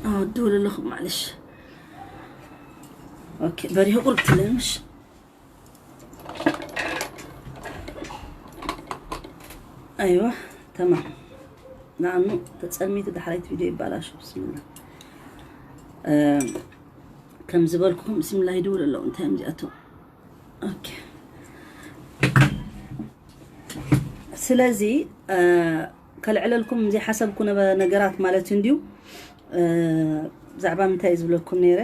ኣወደውለለኹም፣ ማለሽ። ኦኬ፣ በሪሁ ቁርብ ትለምሽ። ኣይዋ፣ ተማም። ንኣኑ ተጸልሚቱ ዳሕራይት ቪድዮ ይባላሽ። ብስሚላ። እ፣ ከም ዝበልኩኹም ብስሚላ ይድውል ኣለዉ። እንታይ እዮም እዚኣቶም? ኦኬ። ስለዚ፣ እ፣ ከልዕለልኩም ዘይሓሰብኩ ነበ-፣ ነገራት ማለት እንድዩ። እ፣ ብዛዕባ ምንታይ እዩ ዝብለኩም ነይረ?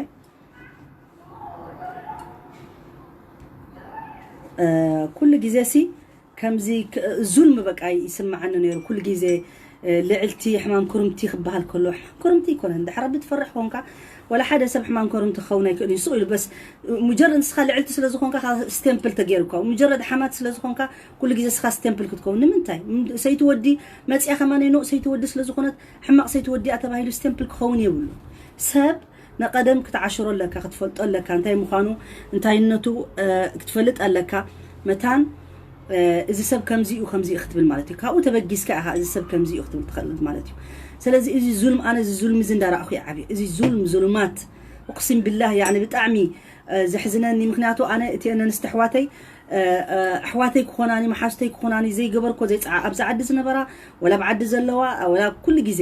እ፣ ኩሉ ግዜ ሲ ከምዚ ክ-፣ ዙልም በቃ ይስምዓኒ ነይሩ። ኩሉ ግዜ፣ እ፣ ልዕልቲ ሕማም ኩርምቲ ክበሃል ከሎ፣ ሕማም ኩርምቲ ይኮነን። ድሕር ረቢ ትፈርሕ ኮንካ፣ ወላ ሓደ ሰብ ሕማም ኩርምቲ ክኸውን ኣይክእልን እዩ። ስቕ ኢሉ በስ፣ ሙጀረድ ንስኻ ልዕልቲ ስለ ዝኾንካ፣ ካብ ስቴምፕል ተገይሩካ። ሙጀረድ ሓማት ስለ ዝኾንካ፣ ኩሉ ግዜ ንስኻ ስቴምፕል ክትከውን። ንምንታይ? ም-፣ ሰይቲ ወዲ መጽያ ከማን ኖ፣ ሰይቲ ወዲ ስለ ዝኾነት፣ ሕማቕ ሰይቲ ወዲ እያ ተባሂሉ ስቴምፕል ክኸውን የብሉ። ሰብ ንቐደም ክትዓሽሮ ኣለካ፣ ክትፈልጦ ኣለካ፣ እንታይ ምዃኑ፣ እንታይነቱ፣ እ፣ ክትፈልጥ ኣለካ። መታን፣ እ፣ እዚ ሰብ ከምዚ እዩ፣ ከምዚ እዩ ክትብል ማለት እዩ። ካብኡ ተበጊስካ ኢኻ እዚ ሰብ ከምዚ እዩ ክትብል ትኽእል ማለት እዩ። ስለዚ እዚ ዙልም፣ ኣነ እዚ ዙልም እዚ እንዳረኣኹ እየ ዓብየ። እዚ ዙልም፣ ዙልማት፣ እቅሲም ቢላህ፣ ያኒ ብጣዕሚ፣ እ፣ ዘሕዝነኒ። ምኽንያቱ ኣነ እቲአን ኣንስቲ ኣሕዋተይ፣ እ፣ እ፣ ኣሕዋተይ ክኾናኒ፣ መሓዙተይ ክኾናኒ ዘይገበርኮ፣ ዘይፀዓ-፣ ኣብዚ ዓዲ ዝነበራ፣ ወላ ኣብ ዓዲ ዘለዋ፣ ወላ ኩሉ ግዜ።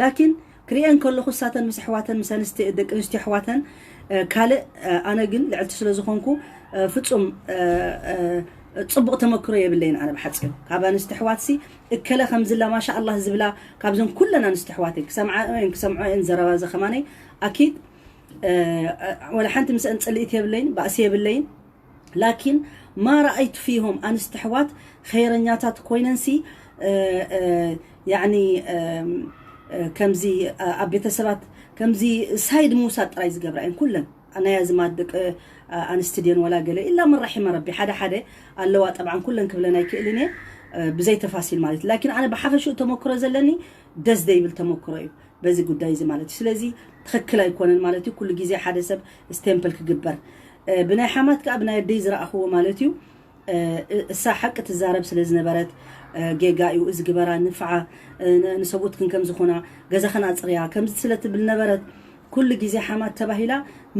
ላኪን ክሪኤን ከለኹ፣ እሳተን ምስ ኣሕዋተን፣ ምስ ኣንስቲ-፣ ደቂ ኣንስትዮ ኣሕዋተን፣ እ፣ ካልእ፣ እ፣ ኣነ ግን ልዕልቲ ስለ ዝኾንኩ፣ እ፣ ፍጹም፣ እ፣ እ፣ ጽቡቕ ተመክሮ የብለይን። ኣነ ብሓጺሩ ካብ ኣንስቲ ኣሕዋትሲ እከለ ከምዚ ኣላ ማሻ ኣላህ ዝብላ፣ ካብዘን ኩለን ኣንስቲ ኣሕዋተይ ክሰምዓ እየን፣ ክሰምዖ እየን ዘረባ ዘኸማነይ ኣኪድ፣ እ፣ እ፣ ወላ ሓንቲ ምስአን ጽልኢት የብለይን፣ ባእሲ የብለይን። ላኪን ማ ረኣይቱ ፊሆም፣ ኣንስቲ ኣሕዋት ኸይረኛታት ኮይነንሲ፣ እ፣ እ፣ ያኒ፣ እም፣ እ፣ ከምዚ፣ እ፣ ኣብ ቤተሰባት ከምዚ ሳይድ ምውሳድ ጥራይ ዝገብራ እየን ኩለን። ናይ ኣዝማድ ደቂ፣ እ፣ ኣንስቲ ድየን ወላ ገለ፣ ኢላ መን ረሒመ ረቢ። ሓደ ሓደ ኣለዋ ጠብዓን፣ ኩለን ክብለን ኣይክእልን እየ፣ እ፣ ብዘይ ተፋሲል ማለት እዩ። ላኪን ኣነ ብሓፈሽኡ ተመክሮ ዘለኒ ደስ ዘይብል ተመክሮ እዩ በዚ ጉዳይ እዚ ማለት እዩ። ስለዚ ትኽክል ኣይኮነን ማለት እዩ። ኩሉ ግዜ ሓደ ሰብ ስቴምፕል ክግበር፣ እ፣ ብናይ ሓማት ከኣ ብናይ ኣደይ ዝረኣኽዎ ማለት እዩ። እ፣ እሳ ሓቂ ትዛረብ ስለ ዝነበረት፣ እ፣ ጌጋ እዩ እዚ ግበራ፣ ንፍዓ፣ እ፣ ን-፣ ንሰብኡትክን ከም ዝኾና፣ ገዛኽን ኣጽርያ፣ ከምዚ ስለ ትብል ነበረት። ኩሉ ግዜ ሓማት ተባሂላ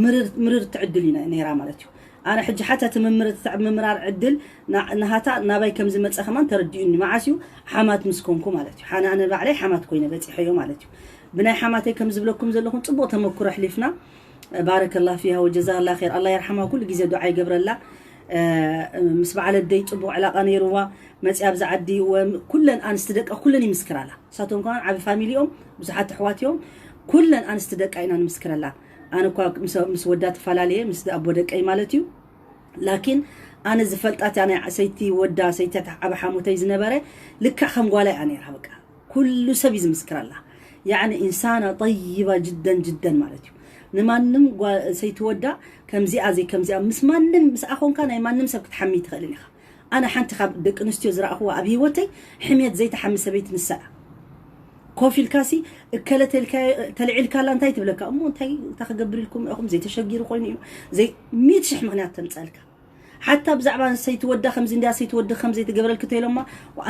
ምርር፣ ምርር ትዕድል እዩ ነይራ ማለት እዩ። ኣነ ሕጂ ሓታ እቲ ምምር-፣ ምምራር ዕድል ና-፣ ናሃታ ናባይ ከም ዝመጸ ከማን ተረዲኡኒ። መዓስ እዩ? ሓማት ምስ ኮንኩ ማለት እዩ። ሓና ኣነ ባዕለይ ሓማት ኮይነ በጺሐዮ ማለት እዩ። ብናይ ሓማተይ ከም ዝብለኩም ዘለኹም ጽቡቕ ተመክሮ ኣሕሊፍና። ባረከላህ ፊሃ ወጀዛሃላህ ኸይር። ኣላህ የርሓማ፣ ኩሉ ግዜ ዱዓ ይገብረላ። እ፣ ምስ በዓል ኣደይ ጽቡቕ ዕላቃ ነይርዋ። መጽያ ኣብዚ ዓዲ ወ-፣ ኩለን ኣንስቲ ደቃ ኩለን ይምስክራላ። ንሳቶም ከማን ዓቢ ፋሚሊ እዮም፣ ብዙሓት ኣሕዋት እዮም። ኩለን ኣንስቲ ደቃ ኢና ንምስክረላ። ኣነ እኳ ምስ፣ ምስ ወዳ ተፈላለየ፣ ምስ ኣቦ ደቀይ ማለት እዩ። ላኪን ኣነ ዝፈልጣት እያ ናይ ሰይቲ ወዳ፣ ሰይቲ ዓቢ ሓሞተይ ዝነበረ፣ ልክዕ ከም ጓላ እያ ነይራ። በቃ ኩሉ ሰብ እዩ ዝምስክረላ። ያዕኒ ኢንሳና ጠይባ ጅደን ጅደን ማለት እዩ። ንማንም ጓ-፣ ሰይቲ ወዳ ከምዚኣ ዘይ ከምዚኣ፣ ምስ ማንም፣ ምስኣ ኾንካ ናይ ማንም ሰብ ክትሓሚ ትኽእልን ኢኻ። ኣነ ሓንቲ ካብ ደቂ ኣንስትዮ ዝረኣኽዋ ኣብ ህይወተይ ሕሜት ዘይትሓሚ ሰበይቲ ንሳ እያ። ኮፍ ኢልካሲ እከለ ተልካ-፣ ተልዒልካላ እንታይ ትብለካ? እሞ እንታይ፣ እንታይ ክገብር ኢልኩም ኢኹም? ዘይተሸጊሩ ኮይኑ እዩ። ዘይ-፣ ሚእቲ ሽሕ ምኽንያት ተምጻልካ። ሓታ ብዛዕባ ሰይቲ ወዳ ከምዚ እንድያ፣ ሰይቲ ወዲ ከምዚ ትገብረልኪ ተይሎማ፣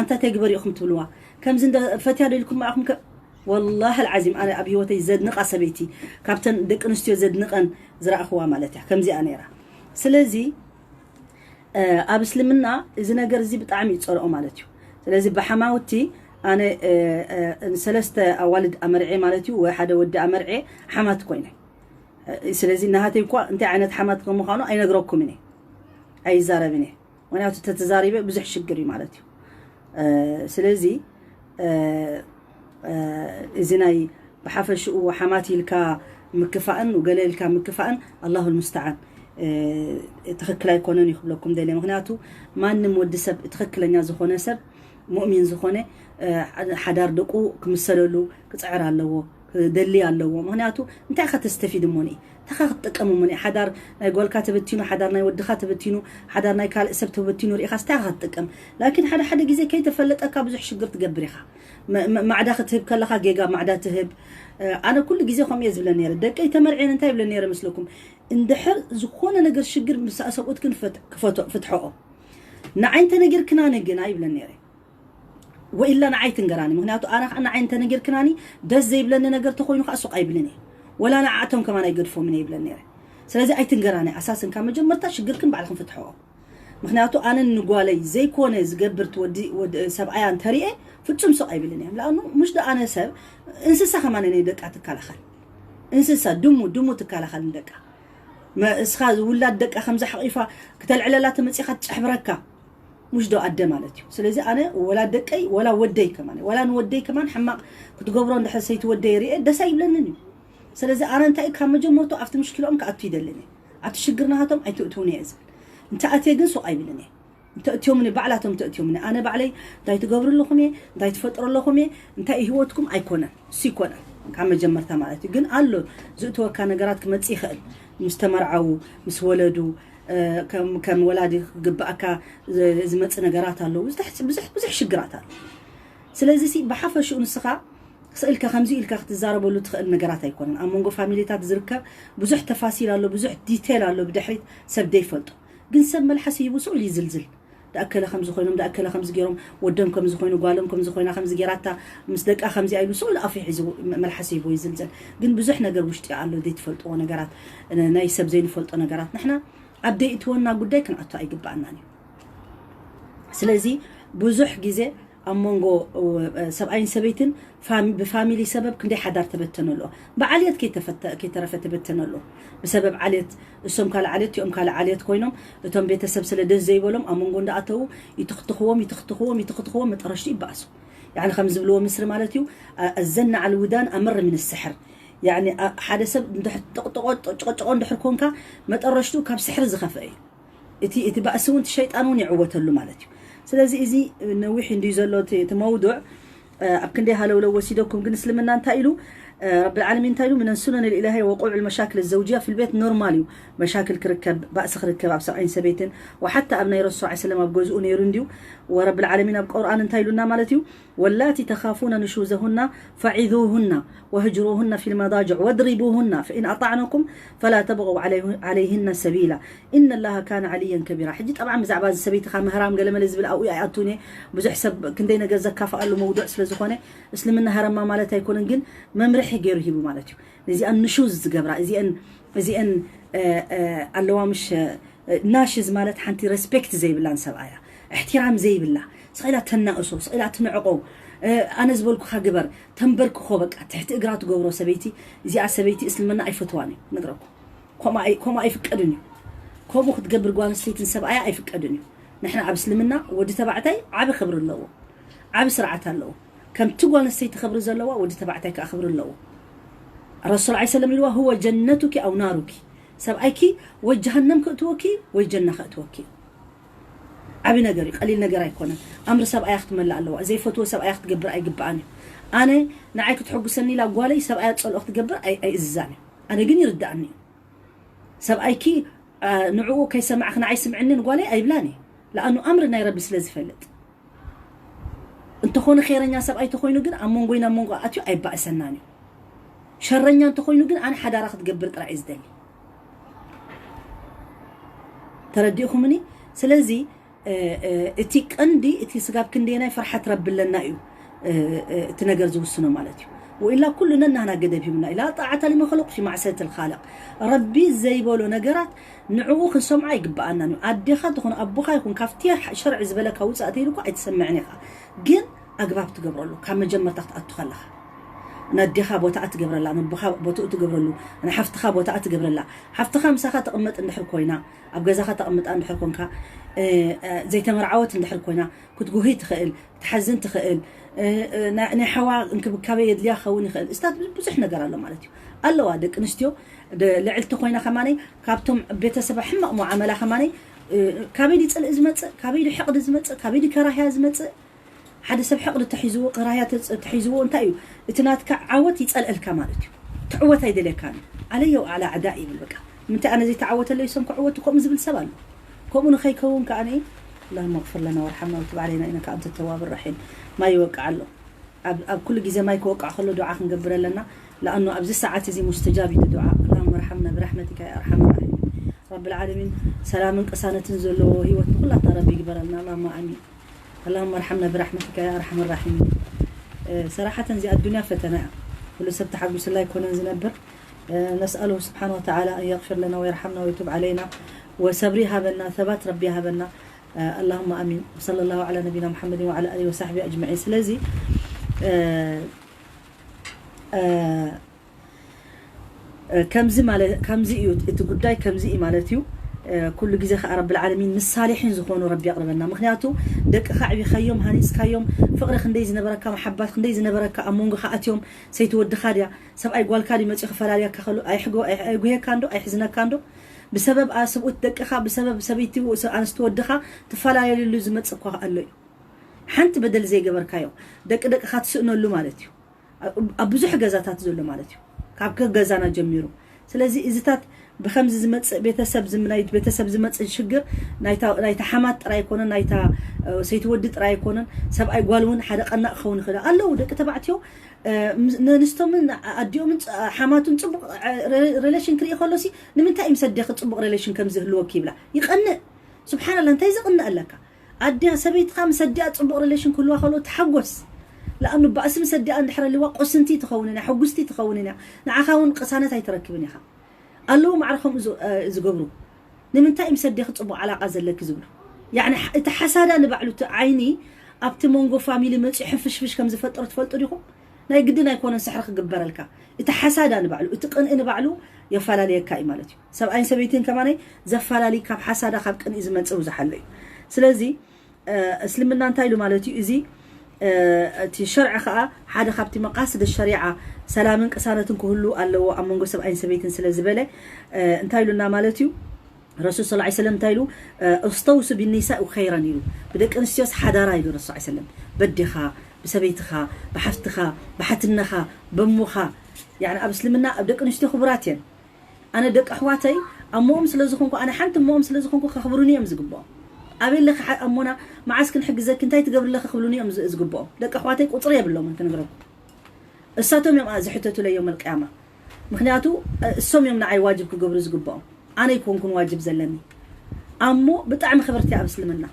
ኣንታ ተግበሪ ኢኹም ትብልዋ። ከምዚ እንደ ፈትያ ዶ ኢልኩም ኢኹም ከ-፣ ወላሂ ኣልዓዚም ኣነ ኣብ ህይወተይ ዘድንቓ ሰበይቲ፣ ካብተን ደቂ ኣንስትዮ ዘድንቐን ዝረኣኽዋ ማለት እያ። ከምዚኣ ነይራ። ስለዚ እ፣ ኣብ እስልምና እዚ ነገር እዚ ብጣዕሚ እዩ ዝጸልኦ ማለት እዩ። ስለዚ ብሓማውቲ፣ ኣነ ንሰለስተ ኣዋልድ ኣመርዔ ማለት እዩ፣ ወይ ሓደ ወዲ ኣመርዔ ሓማት ኮይነ። ስለዚ ናሃተይ እኳ እንታይ ዓይነት ሓማት ከም ምዃኑ ኣይነግረኩምን እየ፣ ኣይዛረብን እየ። ምክንያቱ ተተዛሪበ ብዙሕ ሽግር እዩ ማለት እዩ። ስለዚ እዚ ናይ ብሓፈሽኡ ሓማት ኢልካ ምክፋእን ገለ ኢልካ ምክፋእን ኣላሁ ልሙስተዓን ትኽክል ኣይኮነን እዩ ክብለኩም ደልየ። ምክንያቱ ማንም ወዲ ሰብ ትኽክለኛ ዝኾነ ሰብ ሙእሚን ዝኾነ ሓዳር ደቁ ክምሰለሉ ክፅዕር ኣለዎ፣ ክደሊ ኣለዎ። ምክንያቱ እንታይ ኢኻ ተስተፊድ እሞኒ እንታይ ኢኻ ክትጥቀም እሞኒ ሓዳር ናይ ጓልካ ተበቲኑ፣ ሓዳር ናይ ወድኻ ተበቲኑ፣ ሓዳር ናይ ካልእ ሰብ ተበቲኑ ርኢኻ እንታይ ኢኻ ክትጥቀም። ላኪን ሓደ ሓደ ግዜ ከይተፈለጠካ ብዙሕ ሽግር ትገብር ኢኻ። ማዕዳ ክትህብ ከለኻ ጌጋ ማዕዳ ትህብ። ኣነ ኩሉ ግዜ ከምኡ እየ ዝብለ ነረ። ደቀይ ተመርዕን እንታይ ይብለ ነረ ምስልኩም? እንድሕር ዝኾነ ነገር ሽግር ምስ ሰብኡት ግን ፍትሖ ንዓይ እንተነጊርክናኒ ግን ኣይብለ ነረ። ወኢላ ንዓይ ትንገራኒ። ምክንያቱ ኣነ ከዓ ንዓይ እንተነጊርክናኒ ደስ ዘይብለኒ ነገር ተኮይኑ ከዓ ሱቕ ኣይብልን እየ። ወላ ንዓኣቶም ከማን ኣይገድፎምን እየ ይብለ ነረ። ስለዚ ኣይትንገራኒ። ኣሳስን ካብ መጀመርታ ሽግርክን ባዕልክን ፍትሕኦ። ምክንያቱ ኣነ ንጓለይ ዘይኮነ ዝገብር ትወዲ ሰብኣያ እንተሪኤ ፍጹም ሱቕ ኣይብልን እየ። ለኣኑ ሙሽ ዶ ኣነ ሰብ እንስሳ ከማን እየ ደቃ ትከላኸል። እንስሳ ድሙ ድሙ ትከላኸል ንደቃ። እስኻ ውላድ ደቃ ከምዛ ሓቂፋ ክተልዕለላ ተመፂኻ ትጨሕብረካ። ሙሽ ዶ ኣደ ማለት እዩ። ስለዚ ኣነ ወላ ደቀይ ወላ ወደይ ከማን ወላ ንወደይ ከማን ሕማቕ ክትገብሮ እንድሕር ሰይቲ ወደይ ርኤ ደስ ኣይብለንን እዩ። ስለዚ ኣነ እንታይ ካብ መጀመርቱ ኣብቲ ምሽኪልኦም ክኣቱ ይደልን እየ። ኣብቲ ሽግር ናሃቶም ኣይትእትውን እየ ዝብል። እንተኣትየ ግን ሱቕ ኣይብልን እየ። እንተእትዮምኒ ባዕላቶም እንተእትዮምኒ ኣነ ባዕለይ እንታይ ትገብሩ ኣለኹም እየ እንታይ ትፈጥሩ ኣለኹም እየ እንታይ ህይወትኩም ኣይኮነን እሱ ይኮነን ካብ መጀመርታ ማለት እዩ። ግን ኣሎ ዝእትወካ ነገራት ክመጽእ ይኽእል። ምስ ተመርዓዉ ምስ ወለዱ ከም ወላዲ ክግብኣካ ዝመጽእ ነገራት ኣለዉ። ብዙሕ ሽግራት ኣሎ። ስለዚ ብሓፈሽኡ ንስኻ ስእልካ ከምዚ ኢልካ ክትዛረበሉ ትኽእል ነገራት ኣይኮነን። ኣብ መንጎ ፋሚሊታት ዝርከብ ብዙሕ ተፋሲል ኣሎ፣ ብዙሕ ዲቴል ኣሎ ብድሕሪት ሰብ ደይፈልጦ። ግን ሰብ መልሓስ ሂቡ ስቕ ኢሉ ይዝልዝል። ዳእከለ ከምዚ ኮይኖም ዳእከለ ከምዚ ገይሮም ወዶም ከምዚ ኮይኑ ጓሎም ከምዚ ኮይና ከምዚ ገይራታ ምስ ደቃ ከምዚ ኣይሉ ስቕ ኢሉ ኣፉ ሒዙ መልሓስ ሂቡ ይዝልዝል። ግን ብዙሕ ነገር ውሽጢ ኣሎ ዘይትፈልጥዎ ነገራት፣ ናይ ሰብ ዘይንፈልጦ ነገራት ንሕና ኣብ ደይእትወና ጉዳይ ክንኣቱ ኣይግባኣናን እዩ። ስለዚ ብዙሕ ግዜ ኣብ መንጎ ሰብኣይን ሰበይትን ብፋሚሊ ሰበብ ክንደይ ሓዳር ተበተነ ኣሎ። ብዓልየት ከይተረፈ ተበተነ ኣሎ። ብሰበብ ዓልየት እሶም ካልእ ዓልየት እቲኦም ካልእ ዓልየት ኮይኖም እቶም ቤተሰብ ስለ ደስ ዘይበሎም ኣብ መንጎ እንዳኣተዉ ይትኽትኽዎም ይትኽትኽዎም ይትኽትኽዎም መጠረሽቱ ይበኣሱ። ያኒ ከም ዝብልዎ ምስሪ ማለት እዩ። ኣዘና ዓልውዳን ኣምር ምን ስሕር። ያኒ ሓደ ሰብ ጥቕጥቆ ጭቕጭቆ እንድሕር ኮንካ መጠረሽቱ ካብ ስሕሪ ዝኸፍአ እዩ። እቲ እቲ ባእሲ እውን እቲ ሸይጣን እውን ይዕወተሉ ማለት እዩ። ስለዚ እዚ ነዊሕ እንድዩ ዘሎ እቲ መውዱዕ ኣብ ክንደይ ሃለውለው ወሲደኩም ግን እስልምና እንታይ ኢሉ ረብል ዓለሚን እንታይ ኢሉ ምነን ሱነን ልኢላሂ ወቁዕ ልመሻክል ዘውጅያ ፊልቤት ኖርማል እዩ። መሻክል ክርከብ ባእሲ ክርከብ ኣብ ሰብኣይን ሰበይትን ወሓታ ኣብ ናይ ረሱል ዓ ሰለም ኣብ ገዝኡ ነይሩ እንድዩ። ወረብል ዓለሚን ኣብ ቁርኣን እንታይ ኢሉና ማለት እዩ? ወላቲ ተኻፉነ ንሹዘሁና ፈዒዙሁና ወህጅሩሁና ፊ ልመዳጅዕ ወድሪቡሁና ፈኢን ኣጣዕነኩም ፈላ ተብغው ዓለይህና ሰቢላ ኢነ ላሃ ካነ ዓልየን ከቢራ። ሕጂ ጠብዓ ብዛዕባ እዚ ሰበይትኻ ምህራም ገለመለ ዝብል ኣብኡ ኣይኣቱን እየ። ብዙሕ ሰብ ክንደይ ነገር ዘካፍኣሉ መውዱዕ ስለ ዝኾነ እስልምና ሃረማ ማለት ኣይኮነን፣ ግን መምርሒ ገይሩ ሂቡ ማለት እዩ። ነዚኣን ንሹዝ ዝገብራ እዚአን እዚአን ኣለዋ ምሽ ናሽዝ ማለት ሓንቲ ረስፔክት ዘይብላን ሰብኣያ እሕትራም ዘይብላ ስቕ ኢላ ተናእሶ ስቕ ኢላ ትንዕቆ። ኣነ ዝበልኩኻ ግበር ተንበርክኾ በቃ ትሕቲ እግራ ትገብሮ ሰበይቲ። እዚኣ ሰበይቲ እስልምና ኣይፈትዋን እዩ ነግረኩም። ከምኡ ኣይፍቀድን እዩ። ከምኡ ክትገብር ጓል ኣንስተይትን ሰብኣያ ኣይፍቀድን እዩ። ንሕና ኣብ እስልምና ወዲ ተባዕታይ ዓቢ ክብሪ ኣለዎ፣ ዓቢ ስርዓት ኣለዎ። ከምቲ ጓል ኣንስተይቲ ክብሪ ዘለዋ ወዲ ተባዕታይ ከዓ ክብሪ ኣለዎ። ረሱል ዓ ሰለም ኢልዋ ህወ ጀነቱኪ ኣው ናሩኪ፣ ሰብኣይኪ ወይ ጀሃነም ከእትወኪ ወይ ጀና ከእትወኪ። ዓቢ ነገር እዩ፣ ቀሊል ነገር ኣይኮነን። ኣምሪ ሰብኣያ ክትመልእ ኣለዋ። ዘይፈትዎ ሰብኣያ ክትገብር ኣይግብኣን እዩ። ኣነ ንዓይ ክትሕጉሰኒ ኢላ ጓለይ ሰብኣያ ዝጸልኦ ክትገብር ኣይእዝዛን እዩ። ኣነ ግን ይርድኣኒ እዩ። ሰብኣይኪ ንዕኡ ከይሰማዕክ ንዓይ ስምዕኒ ንጓለይ ኣይብላን እዩ። ለኣኑ ኣምሪ ናይ ረቢ ስለ ዝፈልጥ። እንተኾነ ኸይረኛ ሰብኣይ ተኾይኑ ግን ኣብ መንጎይና መንጎ ኣትዩ ኣይባእሰናን እዩ። ሸረኛ እንተኾይኑ ግን ኣነ ሓዳራ ክትገብር ጥራይ እየ ዝደሊ። ተረዲእኹምኒ? ስለዚ እቲ ቀንዲ እቲ ስጋብ ክንደየናይ ፍርሓት ረቢ ኣለና እዩ እቲ ነገር ዝውስኖ ማለት እዩ። ወኢላ ኩሉ ነናህና ገደብ ሂብና ኢላ ጣዓታ ሊመኸለቁ ፊ ማዕሰት ልኻለቅ። ረቢ ዘይበሎ ነገራት ንዕኡ ክንሰምዖ ኣይግብኣናን እዩ። ኣዴኻ ትኹን ኣቦኻ ይኹን ካብቲ ሸርዒ ዝበለካ ውፃእ ተይሉ እኳ ኣይትሰምዕን ኢኻ። ግን ኣግባብ ትገብረሉ ካብ መጀመርታ ክትኣቱ ከለኻ፣ ነዴኻ ቦታኣ ትገብረላ፣ ነቦኻ ቦታኡ ትገብረሉ፣ ንሓፍትኻ ቦታኣ ትገብረላ። ሓፍትኻ ምሳኻ ተቕመጥ እንድሕር ኮይና፣ ኣብ ገዛኻ ተቕምጣ እንድሕር ኮንካ፣ እ፣ እ፣ ዘይተመርዓወት እንድሕር ኮይና፣ ክትጉሂ ትኽእል፣ ክትሓዝን ትኽእል። እ፣ እ፣ ናይ ናይ ሓዋ እንክብካቤ የድልያ ክኸውን ይኽእል። እስታት ብዙሕ ነገር ኣሎ ማለት እዩ። ኣለዋ ደቂ ኣንስትዮ፣ ደ-፣ ልዕልቲ ኮይና ከማነይ ካብቶም ቤተሰባ ሕማቕ ሙዓመላ ከማነይ፣ እ፣ ካበይ ድዩ ጽልኢ ዝመጽእ? ካበይ ድዩ ሕቕዲ ዝመጽእ? ካበይ ድዩ ከራህያ ዝመጽእ? ሓደ ሰብ ሕቕዲ ተሒዝዎ፣ ከራህያ ተጽ-፣ ተሒዝዎ እንታይ እዩ? እቲ ናትካ ዓወት ይጸልአልካ ማለት እዩ። ትዕወት ኣይደልየካን እዩ። ኣለየ ወዓላ ኣዕዳእ ይብል በቃ። ንምንታይ ኣነ ዘይተዓወተለይ እሶም ክዕወቱ ከምኡ ዝብል ሰብ ኣሎ። ከምኡ ንኸይከውን ከኣ ኣላሁመ እግፊር ለና ወርሓምና ወቱብ ዓለይና ኢነካ ኣንተ ተዋብ ራሒም። ማይ ይወቅዕ ኣሎ። ኣብ ኣብ ኩሉ ግዜ ማይ ክወቅዕ ከሎ ዱዓ ክንገብር ኣለና። ለኣኑ ኣብዚ ሰዓት እዚ ሙስተጃብ እዩ ዱዓ። ኣላሁመ ርሓምና ብራሕመቲካ ያ ኣርሓመ ራሒም። ረብል ዓለሚን ሰላምን ቅሳነትን ዘለዎ ህይወት ንኩላትና ረቢ ይግበረልና። ኣላሁመ ኣሚን። ኣላሁመ ርሓምና ብራሕመቲካ ያ ኣርሓመ ራሒሚን። እ፣ ሰራሓተን እዚኣ ኣዱንያ ፈተና እያ። ኩሉ ሰብ ተሓጒስላ ኣይኮነን ዝነብር። እ፣ ነስኣልሁ ስብሓነ ወተዓላ ኣን የግፊር ለና ወየርሓምና ወየቱብ ዓለይና። ወሰብሪ ሃበና፣ ሰባት ረቢ ሃበና። እ፣ ኣላሁመ ኣሚን። ወሰለ ላሁ ዓላ ነቢና ሙሓመድን ወዓላ ኣሊሂ ወሳሕቢ ኣጅመዒን። ስለዚ፣ እ፣ እ፣ እ፣ ከምዚ ማለ-፣ ከምዚ እዩ እቲ ጉዳይ፣ ከምዚ እዩ ማለት እዩ። እ፣ ኩሉ ግዜ ከኣ ረብል ዓለሚን ምስ ሳሊሒን ዝኾኑ ረቢ የቕርበና። ምኽንያቱ ደቅኻ ኣዕቢኻዮም፣ ሃኒጽካዮም፣ ፍቕሪ ክንደይ ዝነበረካ፣ መሓባት ክንደይ ዝነበረካ ኣብ መንጎኻ ኣትዮም፣ ሰይቲ ወድኻ ድያ፣ ሰብኣይ ጓልካ ድዩ መጺኡ ክፈላልየካ ከሎ ኣይሕጎ-፣ ኣይ-፣ ኣይጉሄካን ዶ፣ ኣይሕዝነካን ዶ? ብሰበብ ኣ-፣ ሰብኡት ደቅኻ፣ ብሰበብ ሰበይቲ፣ ስ-፣ ኣንስቲ ወድኻ ትፈላለየሉ ዝመጽእ እኳ ኣሎ እዩ። ሓንቲ በደል ዘይገበርካዮ፣ ደቂ ደቅኻ ትስእነሉ ማለት እዩ። ኣብ፣ ኣብ ብዙሕ ገዛታት ዘሎ ማለት እዩ። ካብ ከ-፣ ገዛና ጀሚሩ። ስለዚ እዚታት ብኸምዚ ዝመጽእ ቤተሰብ ዝም-፣ ናይ ቤተሰብ ዝመጽእ ሽግር ናይታ፣ ናይታ ሓማት ጥራይ ኣይኮነን፣ ናይታ፣ እ፣ ሰይቲ ወዲ ጥራይ ኣይኮነን፣ ሰብኣይ ጓል እውን ሓደ ቀናእ ክኸውን ይኽእል። ኣለዉ ደቂ ተባዕትዮ፣ እ፣ ምስ-፣ ነንስቶምን ኣዲኦምን ጽ-፣ ሓማቱን ጽቡቕ፣ እ፣ ረ-፣ ሬሌሽን ክርኢ ከሎሲ፣ "ንምንታይ እዩ ምስ ኣዴኺ ጽቡቕ ሬሌሽን ከም ዝህልወኪ?" ይብላ። ይቐንእ። ስብሓንላ፣ እንታይ ዘቕንእ ኣለካ? ኣዴ ሰበይትኻ ምስ ኣዲኣ ጽቡቕ ሬሌሽን ክህልዋ ከሎ ተሓጎስ። ለኣኑ ባእሲ ምስ ኣዲኣ እንድሕር ኣልዋ፣ ቆስንቲ ትኸውን እያ፣ ሕጉስቲ ትኸውን እያ። ንዓኻ እውን ቅሳነት ኣይትረክብን ኢኻ። ኣለዉ ማዕረ ከምኡ ዝ-፣ እ፣ ዝገብሩ። "ንምንታይ ምስ ኣዴኺ ጽቡቕ ዓላቃ ዘለኪ?" ዝብሉ። ያዕኒ፣ ሕ-፣ እቲ ሓሳዳ ንባዕሉ፣ እቲ ዓይኒ ኣብቲ መንጎ ፋሚሊ መጺኡ ሕንፍሽፍሽ ከም ዝፈጥር ትፈልጡ ዲኹም? ናይ ግድን ኣይኮነን ስሕሪ ክግበረልካ። እቲ ሓሳዳ ንባዕሉ፣ እቲ ቅንኢ ንባዕሉ የፈላለየካ እዩ ማለት እዩ። ሰብኣይን ሰበይትን ከማነይ ዘፈላለይ ካብ ሓሳዳ፣ ካብ ቅንኢ ዝመጽእ ብዙሕ ኣሎ እዩ። ስለዚ፣ እ፣ እስልምና እንታይ ኢሉ ማለት እዩ? እዚ፣ እ፣ እቲ ሸርዒ ከኣ ሓደ ካብቲ መቃስድ ሸሪዓ ሰላምን ቅሳነትን ክህሉ ኣለዎ ኣብ መንጎ ሰብኣይን ሰበይትን ስለ ዝበለ፣ እ፣ እንታይ ኢሉና ማለት እዩ? ረሱል ሰለላሁ ዐለይሂ ወሰለም እንታይ ኢሉ? እ፣ "እስተውሱ ቢኒሳኢ ኸይረን" ኢሉ። ብደቂ ኣንስትዮስ ሓዳራ ኢሉ ረሱል ሰለላሁ ዐለይሂ ወሰለም። በዴኻ፣ ብሰበይትኻ፣ ብሓፍትኻ፣ ብሓትነኻ፣ በሙኻ። ያዕኒ ኣብ እስልምና ኣብ ደቂ ኣንስትዮ ክቡራት እየን። ኣነ ደቂ ኣሕዋተይ ኣሞኦም ስለ ዝኾንኩ፣ ኣነ ሓንቲ እሞኦም ስለ ዝኾንኩ ከኽብሩኒ እዮም ዝግብኦም። "ኣበይ ኣለኺ ሓ-፣ ኣሞና፣ መዓስ ክንሕግዘኪ፣ እንታይ ትገብሪ ኣለኺ?" ክብሉኒ እዮም ዝ-፣ ዝግብኦም። ደቂ ኣሕዋተይ ቁጽሪ የብሎምን ክነግረኩም። እሳቶም እዮም ዝሕተቱለይ የውመል ቅያማ። ምኽንያቱ፣ እ፣ እሶም እዮም ንዓይ ዋጅብ ክገብሩ ዝግብኦም። ኣነ ኣይኮንኩን ዋጅብ ዘለኒ። ኣሞ ብጣዕሚ ክብርቲ ኣብ እስልምና።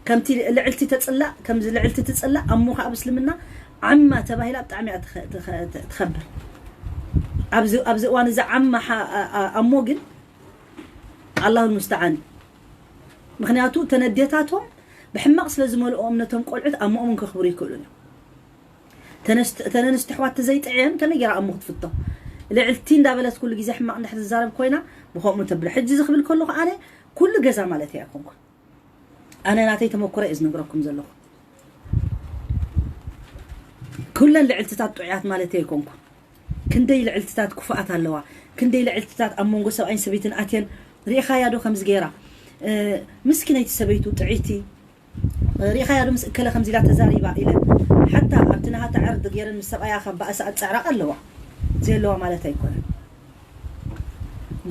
ከምቲ ልዕልቲ ተጽላእ፣ ከምዚ ልዕልቲ ትጽላእ፣ ኣሞ ከኣ ኣብ እስልምና ዓማ ተባሂላ ብጣዕሚ እያ ትኸ-፣ ትኸ-፣ ትኸብር። ኣብዚ፣ ኣብዚ እዋን እዚ ዓማ ሓ-፣ ኣ-፣ ኣ-፣ ኣሞ ግን ኣላሁ ልሙስተዓን። ምኽንያቱ እተን ኣዴታቶም ብሕማቕ ስለ ዝመልኦ እምነቶም ቆልዑት ኣሞኦምን ከኽብሩ ይክእሉን እዮም። ተነስት-፣ ተን ኣንስቲ ኣሕዋት ተዘይጥዕየን ከመይ ገይራ ኣሞ ክትፍቶ? ልዕልቲ እንዳበለት ኩሉ ግዜ ሕማቕ እንድሕር ትዛረብ ኮይና ብኸምኡ ተብለ። ሕጂ እዚ ክብል ከለኹ ኣነ ኩሉ ገዛ ማለት እየ ኣይኮንኩን። ኣነ ናተይ ተመኩሮ እየ ዝነግረኩም ዘለኹ። ኩለን ልዕልትታት ጥዑያት ማለት እየ ኣይኮንኩን። ክንደይ ልዕልትታት ክፉኣት ኣለዋ። ክንደይ ልዕልትታት ኣብ መንጎ ሰብኣይን ሰበይትን ኣትየን ርኢኻያ ዶ ከምዚ ገይራ? እ፣ ምስኪነይቲ ሰበይቱ ጥዕይቲ ርኢኻያ ዶ ምስ እከለ ከምዚ ኢላ ተዛሪባ ኢለን ሓታ ኣብቲ ናሃታ ዕርዲ ገይረን ምስ ሰብኣያ ካብ ባእሲ ኣጻዕራቕ ኣለዋ። ዘየለዋ ማለት ኣይኮነን።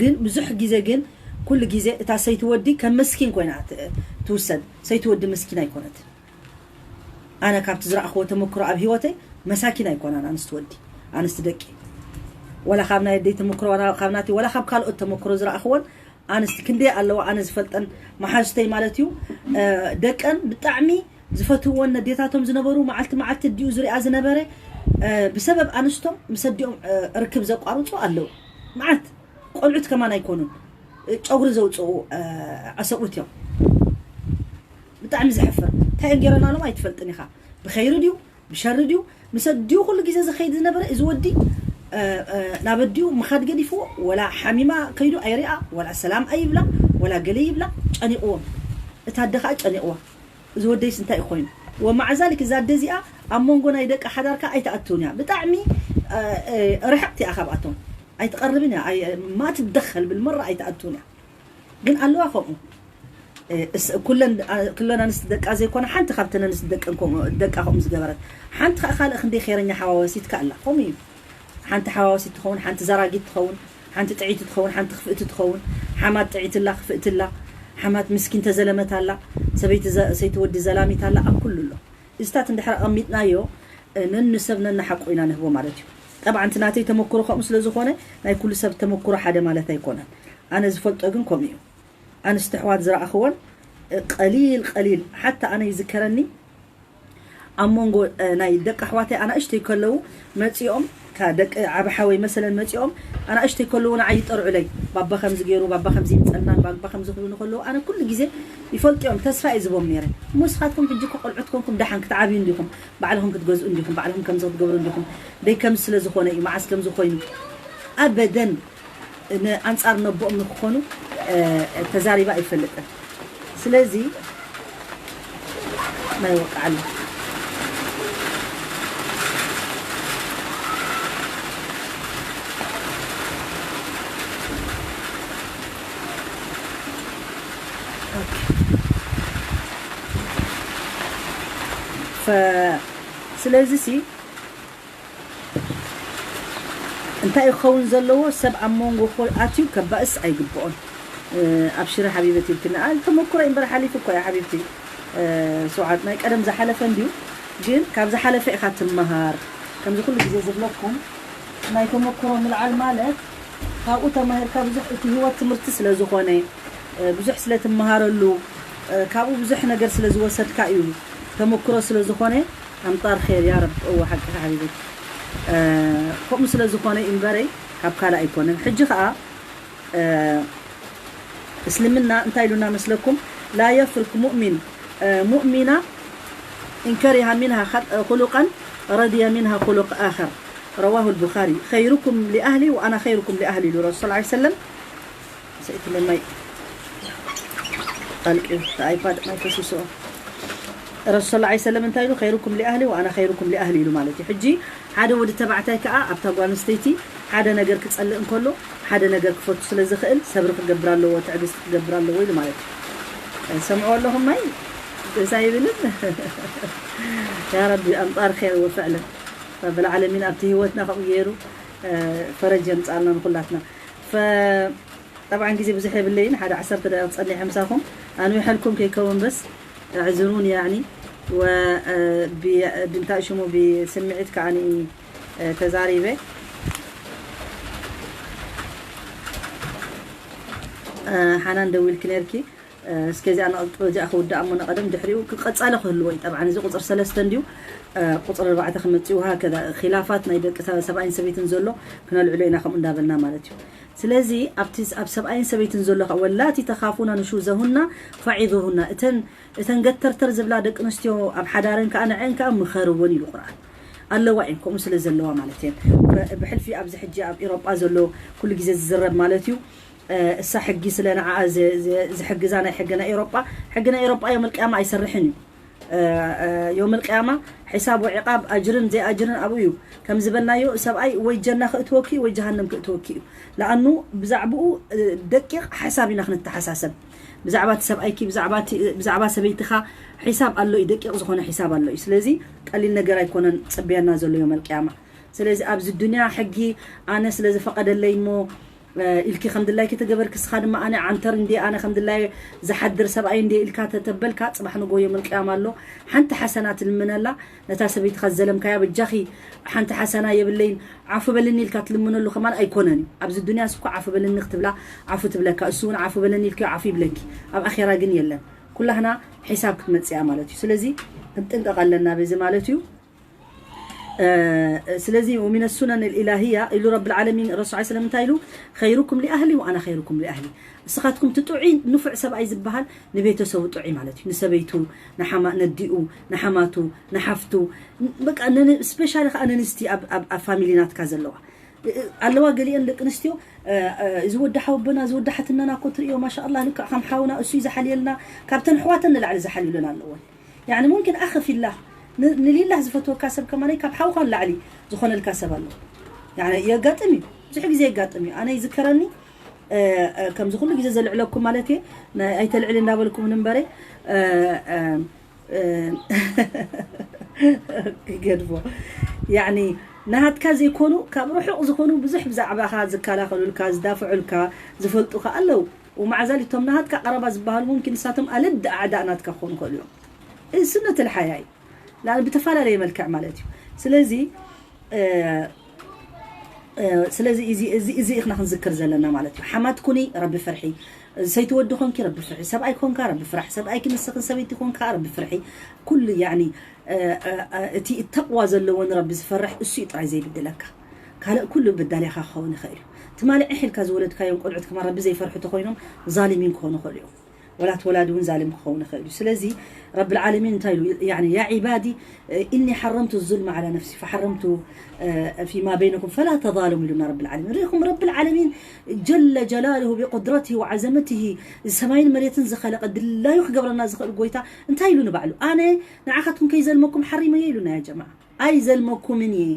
ግን ብዙሕ ግዜ ግን ኩሉ ግዜ እታ ሰይቲ ወዲ ከም መስኪን ኮይና ት-፣ ትውሰድ። ሰይቲ ወዲ መስኪን ኣይኮነትን። ኣነ ካብቲ ዝረኣኽዎ ተመክሮ ኣብ ህይወተይ መሳኪን ኣይኮናን ኣንስቲ ወዲ፣ ኣንስቲ ደቂ። ወላ ካብ ናይ ኣደይ ተመክሮ፣ ወላ ካብ ናተይ፣ ወላ ካብ ካልኦት ተመክሮ ዝረኣኽዎን ኣንስቲ ክንደይ ኣለዋ ኣነ ዝፈልጠን መሓዙተይ ማለት እዩ። እ፣ ደቀን ብጣዕሚ ዝፈትውወን ነዴታቶም ዝነበሩ መዓልቲ መዓልቲ ኣዲኡ ዝሪኣ ዝነበረ፣ እ፣ ብሰበብ ኣንስቶም ምስ ኣዲኦም፣ እ፣ ርክብ ዘቋርጹ ኣለዉ። መዓት ቆልዑት ከማን ኣይኮኑን፣ እ፣ ጨጉሪ ዘውፅኡ፣ እ፣ ኣሰብኡት እዮም። ብጣዕሚ ዘሕፍር። እንታይ እዮም ገይረናሎም ኣይትፈልጥን ኢኻ። ብኸይሪ ድዩ ብሸሪ ድዩ? ምስ ኣዲኡ ኩሉ ግዜ ዝኸይድ ዝነበረ እዚ ወዲ፣ እ፣ እ፣ ናብ ኣዲኡ ምኻድ ገዲፍዎ፣ ወላ ሓሚማ ከይዱ ኣይሪኣ፣ ወላ ሰላም ኣይብላ፣ ወላ ገለ ይብላ። ጨኒቕዎም። እታ ኣደ ኸኣ ጨኒቕዋ። እዚ ወደይስ እንታይ እዩ ኮይኑ? ወማዕ ዛሊክ እዛ ኣደ እዚኣ ኣብ መንጎ ናይ ደቂ ሓዳርካ ኣይትኣትውን እያ። ብጣዕሚ፣ እ፣ እ፣ ርሕቕቲ እያ ካብኣቶም። ኣይትቐርብን እያ። ኣይ-፣ ማ ትደኸል ብል መራ ኣይትኣትውን እያ። ግን ኣለዋ ከምኡ። እ፣ እስ-፣ ኩለን፣ ኣ-፣ ኩለን ኣንስቲ ደቃ ዘይኮነ ሓንቲ ካብተን ኣንስቲ ደቀን ከምኡ፣ ደቃ ከምኡ ዝገበረት። ሓንቲ ከኣ ካልእ ክንደይ ኸይረኛ ሓዋወሲት ከኣ ኣላ። ከምኡ እዩ። ሓንቲ ሓዋወሲት ትኸውን፣ ሓንቲ ዘራጊት ትኸውን፣ ሓንቲ ጥዒቲ ትኸውን፣ ሓንቲ ክፍእቲ ትኸውን። ሓማት ጥዒትላ፣ ክፍእትላ፣ ሓማት ምስኪን ተዘለመት ኣላ፣ ሰበይቲ ዘ-፣ ሰይቲ ወዲ ዘላሚት ኣላ፣ ኣብ ኩሉ ኣሎ። እዚታት እንድሕር ኣቐሚጥናዮ፣ እ፣ ነንሰብ ነንሓቁ ኢና ንህቦ ማለት እዩ። ጠብዓ፣ እቲ ናተይ ተመክሮ ከምኡ ስለ ዝኾነ፣ ናይ ኩሉ ሰብ ተመክሮ ሓደ ማለት ኣይኮነን። ኣነ ዝፈልጦ ግን ከምኡ እዩ። ኣንስቲ ኣሕዋት ዝረኣኽወን፣ እ፣ ቀሊል ቀሊል፣ ሓታ ኣነ ይዝከረኒ፣ ኣብ መንጎ፣ እ፣ ናይ ደቂ ኣሕዋተይ ኣናእሽተይ ከለዉ መጺኦም፣ ካብ ደቂ ዓቢ ሓወይ መሰለን መጺኦም፣ ኣናእሽተይ ከለዉ ንዓይ ይጠርዑለይ። ባባ ከምዚ ገይሩ፣ ባባ ከምዚ ይምጸልናን፣ ባባ ከምዚ ክብሉ ንከለዉ፣ ኣነ ኩሉ ግዜ ይፈልጥዮም፣ ተስፋ እየ ዝቦም ነይረ። እሞ ንስኻትኩም ሕጂ እኮ ቆልዑት ኮንኩም ደሓን ክትዓብዩ እንዲኹም፣ ባዕልኹም ክትገዝኡ እንዲኹም፣ ባዕልኹም ከምዚ ክትገብሩ እንዲኹም። ደይ ከምዚ ስለ ዝኾነ እዩ፣ መዓስ ከምዚ ኮይኑ። ኣበደን ንኣንጻር ነቦኦም ንክኾኑ፣ እ፣ ተዛሪባ ኣይፈልጥን። ስለዚ ናይ ወቃዓሉ። ኦኬ። ፈ-፣ ስለዚ ሲ እንታይ ክኸውን ዘለዎ፣ ሰብ ኣብ መንጎ ኮ-፣ ኣትዩ ከባእስ ኣይግብኦን። እ፣ ኣብሽሪ ሓቢበት ይብክና። ኣ፣ ተመኩሮ እምበር ሓሊፉ እኮ እያ ሓቢብቲ። እ፣ ስውዓት ናይ ቀደም ዝሓለፈ እንድዩ፣ ግን ካብ ዝሓለፈ ኢኻ ትመሃር። ከምዚ ኩሉ ግዜ ዝብለኩም ናይ ተመኩሮ ምልዓል ማለት ካብኡ ተማሂርካ ብዙሕ እቲ ህይወት ትምህርቲ ስለ ዝኾነ፣ እ፣ ብዙሕ ስለ ትመሃረሉ፣ እ፣ ካብኡ ብዙሕ ነገር ስለ ዝወሰድካ እዩ። ተመኩሮ ስለ ዝኾነ ኣምጣር ኸይር ያ ረብ። እወ ሓቅኻ ሓቢበይ። እ፣ ከምኡ ስለ ዝኾነ እዩ እምበረይ ካብ ካልእ ኣይኮነን። ሕጂ ኸኣ፣ እ፣ እስልምና እንታይ ኢሉና መስለኩም? ላ የፍርክ ሙእሚን፣ እ፣ ሙእሚና ኢን ከሪሃ ሚንሃ ኸል-፣ ኹሉቀን ረድየ ሚንሃ ኹሉቅ ኣኸር። ረዋሁ ልቡኻሪ። ኸይሩኩም ሊኣህሊ ወኣና ኸይሩኩም ሊኣህሊ ኢሉ ረሱል ሰለላሁ ዐለይሂ ወሰለም። ሰይቲ ለማይ ኣልቂ ኣይፓድ ማይ ፈሲሶ። ረሱል ሰለላሁ ዐለይሂ ወሰለም እንታይ ኢሉ? "ኸይሩኩም ሊኣህሊ ወኣና ኸይሩኩም ሊኣህሊ" ኢሉ ማለት እዩ። ሕጂ ሓደ ወዲ ተባዕታይ ከኣ ኣብታ ጓል ኣንስተይቲ ሓደ ነገር ክጸልእ እንከሎ ሓደ ነገር ክፈቱ ስለ ዝኽእል ሰብሪ ክገብር ኣለዎ፣ ትዕግስቲ ክገብር ኣለዎ ኢሉ ማለት እዩ። ሰምዑ ኣለኹም ማይ ደስ ኣይብልን? ያ ረቢ ኣምጣር ኸይር ወፍዕለን ረብል ዓለሚን ኣብቲ ህይወትና ከምኡ ገይሩ፣ እ፣ ፈረጅ የምጻልና ንኹላትና። ፈ-፣ ጠብዓን ግዜ ብዙሕ የብለይን፣ ሓደ ዓሰርተ ደቂቕ ጸኒሐ ምሳኹም ኣንዊሐልኩም ከይከውን በስ ኣዕዝሩኒ ያዕኒ። ወ-፣ እ፣ ብ-፣ ብምንታይ ሽሙ ብስምዒት ከኣኒ፣ እ፣ ተዛሪበ። እ፣ ሓናን ደዊልኪ ነርኪ። እ፣ እስከ እዚኣ ነቐ-፣ እዚኣ ክውዳእ እሞ ንቐደም ድሕሪኡ ክቐጻለ ክህልዎ እዩ። ጠብዓን እዚ ቁጽሪ ሰለስተ እንድዩ፣ እ፣ ቁጽሪ ኣርባዕተ ክመጽእ እዩ። ሃከዛ ኺላፋት ናይ ደቂ ሰ-፣ ሰብኣይን ሰበይትን ዘሎ ክነልዕሎ ኢና ከምኡ እንዳበልና ማለት እዩ። ስለዚ ኣብቲ ስ-፣ ኣብ ሰብኣይን ሰበይትን ዘሎ ከ-፣ ወላቲ ተኻፉና ንሹዘሁና ፈዒዙሁና፣ እተን፣ እተን ገተርተር ዝብላ ደቂ ኣንስትዮ ኣብ ሓዳረን ከኣ ንዐን ከኣ ምኸርወን ኢሉ ቁርኣን። ኣለዋ እየን፣ ከምኡ ስለ ዘለዋ ማለት እየን። ብ-፣ ብሕልፊ ኣብዚ ሕጂ ኣብ ኤሮጳ ዘሎ ኩሉ ግዜ ዝዝረብ ማለት እዩ። እ፣ እሳ ሕጊ ስለ ንዓኣ ዝ-፣ ዝ-፣ ዝሕግዛ ናይ ሕጊ ናይ ኤሮጳ፣ ሕጊ ናይ ኤሮጳ ዮም ኣልቅያማ ኣይሰርሕን እዩ። እ፣ እ፣ ዮም ኣልቅያማ ሕሳብ ወዕቃብ ኣጅርን ዘይኣጅርን ኣብኡ እዩ። ከም ዝበልናዮ ሰብኣይ ወይ ጀና ክእትወኪ ወይ ጀሃነም ክእትወኪ እዩ። ለኣኑ ብዛዕብኡ፣ እ፣ ደቂቕ ሓሳብ ኢና ክንተሓሳሰብ። ብዛዕባ እቲ ሰብኣይኪ፣ ብዛዕባ እቲ፣ ብዛዕባ ሰበይትኻ ሒሳብ ኣሎ እዩ፣ ደቂቕ ዝኾነ ሒሳብ ኣሎ እዩ። ስለዚ ቀሊል ነገር ኣይኮነን ጽብያና ዘሎ ዮም ኣልቅያማ። ስለዚ ኣብዚ ዱንያ ሕጊ ኣነ ስለ ዝፈቐደለይ እሞ፣ እ፣ ኢልኪ ከም ድላይኪ ተገበርኪ፣ እስኻ ድማ ኣነ ዓንተር እንድየ፣ ኣነ ከም ድላየ ዝሓድር ሰብኣይ እንድየ ኢልካ ተተበልካ፣ ጽባሕ ንግሆ ዮም ኣልቅያማ ኣሎ። ሓንቲ ሓሰና ትልምነላ፣ ነታ ሰበይትኻ ዝዘለምካያ፣ በጃኺ ሓንቲ ሓሰና የብለይን፣ ዓፉ በልኒ ኢልካ ትልምነሉ ከማን ኣይኮነን እዩ። ኣብዚ ዱንያስ እኮ ዓፉ በልኒ ክትብላ ዓፉ ትብለካ፣ እሱ እውን ዓፉ በለኒ ኢልኪ ዓፉ ይብለኪ። ኣብ ኣኼራ ግን የለን። ኩላህና ሒሳብ ክትመጽእ እያ ማለት እዩ። ስለዚ ክንጥንቀቕ ኣለና በዚ ማለት እዩ። ስለዚ ومن السنن الإلهية ኢሉ ረብል ዓለሚን ረሱል ሰለም እንታይ ኢሉ? خيركم لأهله وأنا خيركم لأهلي። ንስኻትኩም እቲ ጥዑይ ንፉዕ ሰብኣይ ዝበሃል ንቤተሰቡ ጥዑይ ማለት እዩ። ንሰበይቱ፣ ንሓማ ነዲኡ፣ ንሓማቱ፣ ንሓፍቱ፣ በቃ ስፔሻሊ ከዓ ነንስቲ ኣብ ፋሚሊ ናትካ ዘለዋ ኣለዋ። ገሊአን ደቂ ኣንስትዮ እዚ ወዲ ሓወቦና እዚ ወዲ ሓትነና እኮ ትርእዮ ማሻ ኣላ ልክዕ ከም ሓውና እሱ እዩ ዝሓልየልና። ካብተን ኣሕዋተን ንላዕሊ ዝሓልዩለን ኣለወን። ያኒ ሙምኪን ኣኸ ፊላህ ንሊላህ ዝፈትወካ ሰብ ከማነይ ካብ ሓውካ ንላዕሊ ዝኾነልካ ሰብ ኣሎ። ያኒ የጋጥም እዩ፣ ብዙሕ ግዜ የጋጥም እዩ። ኣነ ይዝከረኒ ከምዚ ኩሉ ግዜ ዘልዕለኩም ማለት እየ፣ ኣይተልዕሊ እንዳበልኩም ንንበረ ይገድፎ። ያኒ ናሃትካ ዘይኮኑ ካብ ርሑቕ ዝኾኑ ብዙሕ ብዛዕባኻ ዝከላኸሉልካ ዝዳፍዑልካ ዝፈልጡኻ ኣለዉ። ومع ذلك እቶም ናሃትካ ቀረባ ዝበሃሉ ሙምኪን ንሳቶም ኣለድ ኣዕዳእ ናትካ ክኾኑ ይኽእሉ እዮም። እዚ ሱነት ልሓያ እዩ። ላ ብተፈላለየ መልክዕ ማለት እዩ። ስለዚ ስለዚ እዚ ኢኽና ክንዝክር ዘለና ማለት እዩ። ሓማት ኩኒ ረቢ ፍርሒ፣ ሰይቲ ወዲ ኮንኪ ረቢ ፍርሒ፣ ሰብኣይ ኮንካ ረቢ ፍራሕ፣ ሰብኣይኪ ንስኽን ሰበይቲ ኮንካ ረቢ ፍርሒ። ኩሉ ያኒ እቲ ተቕዋ ዘለዎ ንረቢ ዝፈርሕ እሱ እዩ ጥራይ ዘይብድለካ። ካልእ ኩሉ ብዳሌኻ ክኸውን ይኽእል እዩ። ትማሊ ዕሕ ኢልካ ዝወለድካዮም ቆልዑት ከማ ረቢ ዘይፈርሑ ተኾይኖም ዛሊሚን ክኾኑ ይኽእሉ እዮም። ወላት ወላዲ እውን ዛሊም ክኸውን ይኽእል እዩ። ስለዚ ረብል ዓለሚን እንታይ ኢሉ? ያኒ ያ ዒባዲ እኒ ሓረምቱ ዙልመ ዓላ ነፍሲ ፈሓረምቱ ፊማ በይነኩም ፈላ ተዛለሙ ኢሉና ረብል ዓለሚን። ርኢኹም ረብል ዓለሚን ጀለ ጀላልሁ ብቁድረትሂ ወዓዘመትሂ ሰማይን መሬትን ዝኸለቐ ድላዩ ክገብረና ዝኽእል ጎይታ እንታይ ኢሉ ንባዕሉ? ኣነ ንዓኻትኩም ከይዘልመኩም ሓሪመዮ ኢሉና። ያ ጀማዓ ኣይዘልመኩምን እየ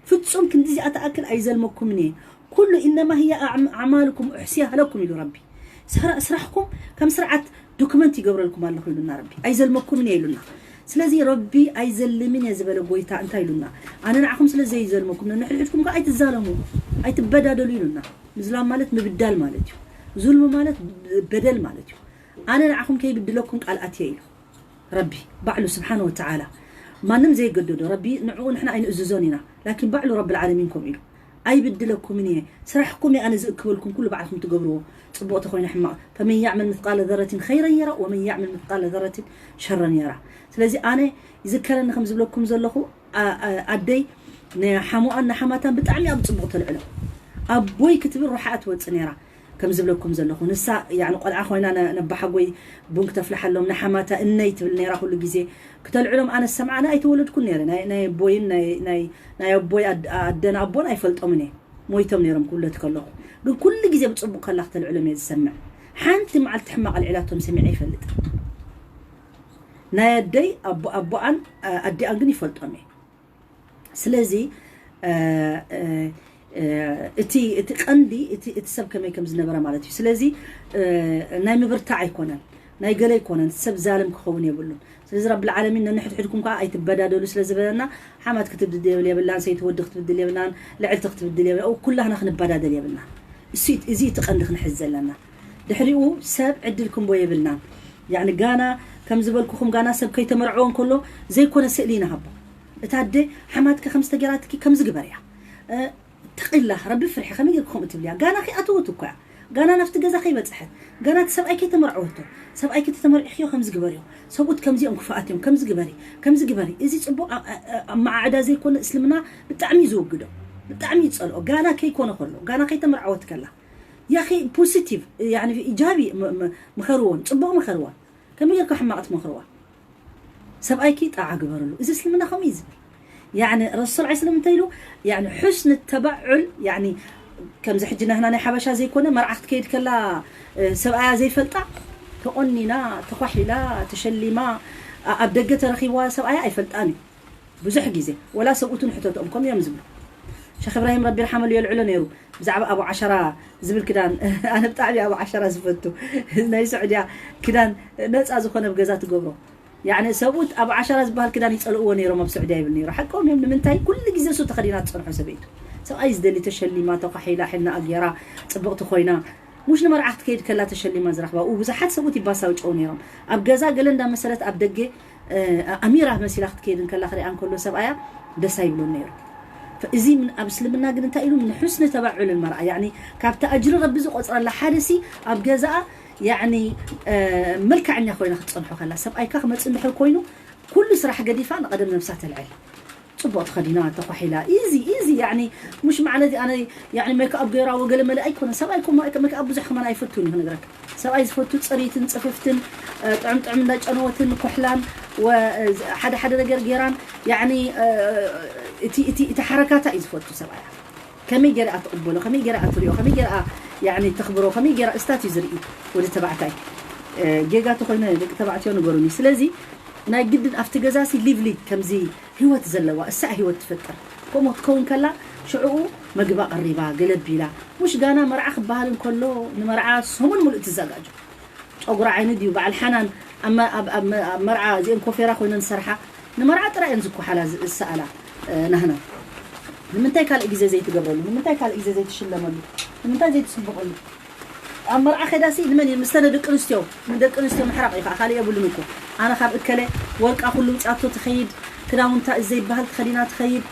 ፍጹም ክንዲዚኣ ትኣክል ኣይዘልመኩምን እየ። ኩሉ ኢነማ ህየ ኣዕማልኩም ኡሕሲሃ ለኩም ኢሉ ረቢ። ስራሕኩም ከም ስርዓት ዶክመንት ይገብረልኩም ኣለኹ ኢሉና ረቢ። ኣይዘልመኩምን እየ ኢሉና። ስለዚ ረቢ ኣይዘልምን እየ ዝበለ ጎይታ እንታይ ኢሉና? ኣነ ንዓኹም ስለ ዘይዘልመኩም ነንሕድሕድኩም ከ ኣይትዛለሙ ኣይትበዳደሉ ኢሉና። ምዝላም ማለት ምብዳል ማለት እዩ። ዙልሚ ማለት በደል ማለት እዩ። ኣነ ንዓኹም ከይብድለኩም ቃል ኣትየ ኢሉ ረቢ ባዕሉ ስብሓን ወተዓላ። ማንም ዘይገደዶ ረቢ ንዕኡ ንሕና ኣይንእዝዞን ኢና። ላኪን ባዕሉ ረብል ዓለሚን ከምኡ ኢሉ ኣይብድለኩምን እየ። ስራሕኩም እየ ኣነ ዝእክበልኩም ኩሉ ባዕልኩም ትገብርዎ። ፅቡቕ ተኾይነ ሕማቕ ፈመን ያዕመል ምትቃለ ዘረትን ኸይረን የራ ወመን ያዕመል ምትቃለ ዘረትን ሸረን የራ። ስለዚ ኣነ ይዝከረኒ ከም ዝብለኩም ዘለኹ ኣደይ ንሓሙኣን ንሓማታን ብጣዕሚ ኣብ ፅቡቕ ተልዕሎ። ኣቦይ ክትብል ሩሓ ትወፅእ ነይራ። ከም ዝብለኩም ዘለኹ ንሳ ያኒ ቆልዓ ኮይና ነባሓጎይ ቡን ክተፍልሓሎም ንሓማታ እነይ ትብል ነይራ ኩሉ ግዜ። ክተልዕሎም ኣነ ሰምዓና ኣይተወለድኩን ነይረ። ናይ ኣቦይን ናይ ኣቦይ ኣደን ኣቦን ኣይፈልጦምን እየ። ሞይቶም ነይሮም ክውለድ ከለኹ። ግን ኩሉ ግዜ ብፅቡቕ ከላ ክተልዕሎም እየ ዝሰምዕ። ሓንቲ መዓልቲ ሕማቕ ኣልዒላቶም ሰሚዐ ይፈልጥ። ናይ ኣደይ ኣቦኣን ኣዲኣን ግን ይፈልጦም እየ። ስለዚ እቲ እቲ ቀንዲ እቲ ሰብ ከመይ ከም ዝነበረ ማለት እዩ። ስለዚ ናይ ምብርታዕ ኣይኮነን፣ ናይ ገለ ኣይኮነን፣ ሰብ ዛልም ክኸውን የብሉን። ስለዚ ረብል ዓለሚን ነንሕድሕድኩም ከዓ ኣይትበዳደሉ ስለ ዝበለና ሓማት ክትብድል የብላን፣ ሰይቲ ወዲ ክትብድል የብላን፣ ልዕልቲ ክትብድል የብላን፣ ኩላህና ክንበዳደል የብልና። እዚ እቲ ቀንዲ ክንሕዝ ዘለና። ድሕሪኡ ሰብ ዕድል ክንቦ የብልናን። ያኒ ጋና ከም ዝበልኩኹም ጋና ሰብ ከይተመርዐወ እንከሎ ዘይኮነ ስእሊ ይንሃቦ። እታ ኣደ ሓማትኪ ከም ዝተገራትኪ ከምዚ ግበርያ። ተቂላ ረቢ ፍርሒ ከመይ ጌርኩ ከምኡ ትብልያ? ጋና ከይኣተወት እኮ እያ። ጋና ናብቲ ገዛ ከይበፅሐት ጋና እቲ ሰብኣይ ከይተመርዐወቶ ሰብኣይ ክተተመርዒኽዮ ከምዚ ግበርዮ። ሰብኡት ከምዚኦም ክፍኣት እዮም ከምዚ ግበሪ ከምዚ ግበሪ። እዚ ፅቡቅ ኣመዓዕዳ ዘይኮነ እስልምና ብጣዕሚ እዩ ዝውግዶ። ብጣዕሚ ይፀልኦ። ጋና ከይኮነ ከሎ ጋና ከይተመርዐወት ከላ ያኺ ፖዚቲቭ ኢጃቢ ምኸርዎን ፅቡቅ ምኸርዋ። ከመይ ጌርካ ሕማቕ ትመኽርዋ? ሰብኣይኪ ጣዓ ግበርሉ። እዚ እስልምና ከምኡ እዩ ዝብል። ያኒ ረሱል ዐለይሂ ሰላም እንታይ ኢሉ? ያኒ ሑስን ተባዑል ያኒ ከምዚ ሕጂ ናህና ናይ ሓበሻ ዘይኮነ መርዓ ክትከይድ ከላ ሰብኣያ ዘይፈልጣ ተቆኒና ተኳሒላ ተሸሊማ ኣብ ደገ ተረኺብዋ ሰብኣያ ኣይፈልጣን እዩ። ብዙሕ ግዜ ወላ ሰብኡትን ሕተትኦም ከምኡ እዮም ዝብሉ። ሸኽ እብራሂም ረቢ ይርሓመሉ የልዕሎ ነይሩ ብዛዕባ ኣቡ ዓሸራ ዝብል ክዳን። ኣነ ብጣዕሚ ኣቡ ዓሸራ ዝፈቱ ናይ ስዑድያ ክዳን ነፃ ዝኾነ ኣብ ገዛ ትገብሮ። ያኒ ሰብኡት ኣቡ ዓሸራ ዝበሃል ክዳን ይፀልእዎ ነይሮም ኣብ ስዑድያ ይብል ነይሩ። ሓቆም እዮም። ንምንታይ ኩሉ ግዜ እሱ ተኸዲና ትፀንሖ ሰበይቱ። ሰብኣይ ዝደሊ ተሸሊማ ተኳሒላ ሕና ኣጌራ ፅብቕቲ ኮይና ሙሽ ንመርዓ ክትከይድ ከላ ተሸሊማ ዝረኽባ ኡ ብዙሓት ሰብኡት ይባሳውጨው ነይሮም። ኣብ ገዛ ገለ እንዳመሰለት ኣብ ደገ ኣሚራ መሲላ ክትከይድ እንከላ ክሪኣ እንከሎ ሰብኣያ ደስ ኣይብሎን ነይሩ። እዚ ኣብ እስልምና ግን እንታይ ኢሉ ምን ሑስኒ ተባዑል መርኣ ያኒ ካብቲ ኣጅሪ ረቢ ዝቆፅረላ ሓደ ሲ ኣብ ገዛኣ ያኒ መልክዐኛ ኮይና ክትፀንሖ ከላ ሰብኣይካ ክመፅእ እንድሕር ኮይኑ ኩሉ ስራሕ ገዲፋ ንቐደም ነብሳ ተልዕል። ጽቡቕ ተኸዲና ተኳሒላ ኢዚ ኢዚ ያኒ ሙሽ ማዕነዚ ኣነ ያኒ ሜክኣፕ ገይራ ወገለ መለ ኣይኮነ ሰብኣይ ኮ ሜክኣፕ ብዙሕ ከማን ኣይፈቱን እዩ ክነግረካ ሰብኣይ ዝፈቱ ጽሪትን ጽፍፍትን ጥዕም ጥዕም እንዳጨነወትን ኩሕላን ሓደ ሓደ ነገር ገይራን ያኒ እቲ እቲ እቲ ሓረካታ እዩ ዝፈቱ ሰብኣያ ከመይ ገይራ ትቕበሎ ከመይ ገይራ ትሪኦ ከመይ ገይራ ያኒ ተኽብሮ ከመይ ገይራ እስታት እዩ ዝርኢ ወዲ ተባዕታይ ጌጋ ተኾይነ ደቂ ተባዕትዮ ንገሩኒ ስለዚ ናይ ግድን ኣብቲ ገዛሲ ሊቭሊ ከምዚ ህይወት ዘለዋ እሳ ህይወት ትፈጥር ከምኡ ክትከውን ከላ ሽዕኡ መግባ ቀሪባ ገለቢላ ሙሽ ጋና መርዓ ክበሃል እንከሎ ንመርዓ ሰሙን ሙሉእ ትዘጋጆ ጨጉራ ዓይኒ ድዩ በዓል ሓናን ኣብ መርዓ እዚአን ኮፌራ ኮይነን ዝሰርሓ ንመርዓ ጥራይ እየን ዝኮሓላ ዝሰኣላ ናህና ንምንታይ ካልእ ግዜ ዘይትገብረሉ ንምንታይ ካልእ ግዜ ዘይትሽለመሉ ንምንታይ ዘይትፅብቀሉ ኣብ መርዓ ከዳሲ ንመን እዩ ምስተነ ደቂ ኣንስትዮ ንደቂ ኣንስትዮ ምሕራቕ እዩ ከዓ ካልእ የብሉን እኮ ኣነ ካብ እከለ ወርቃ ኩሉ ውፅኣቶ ትኸይድ ክዳውንታ እዚ ዘይበሃል ተኸዲና ትኸይድ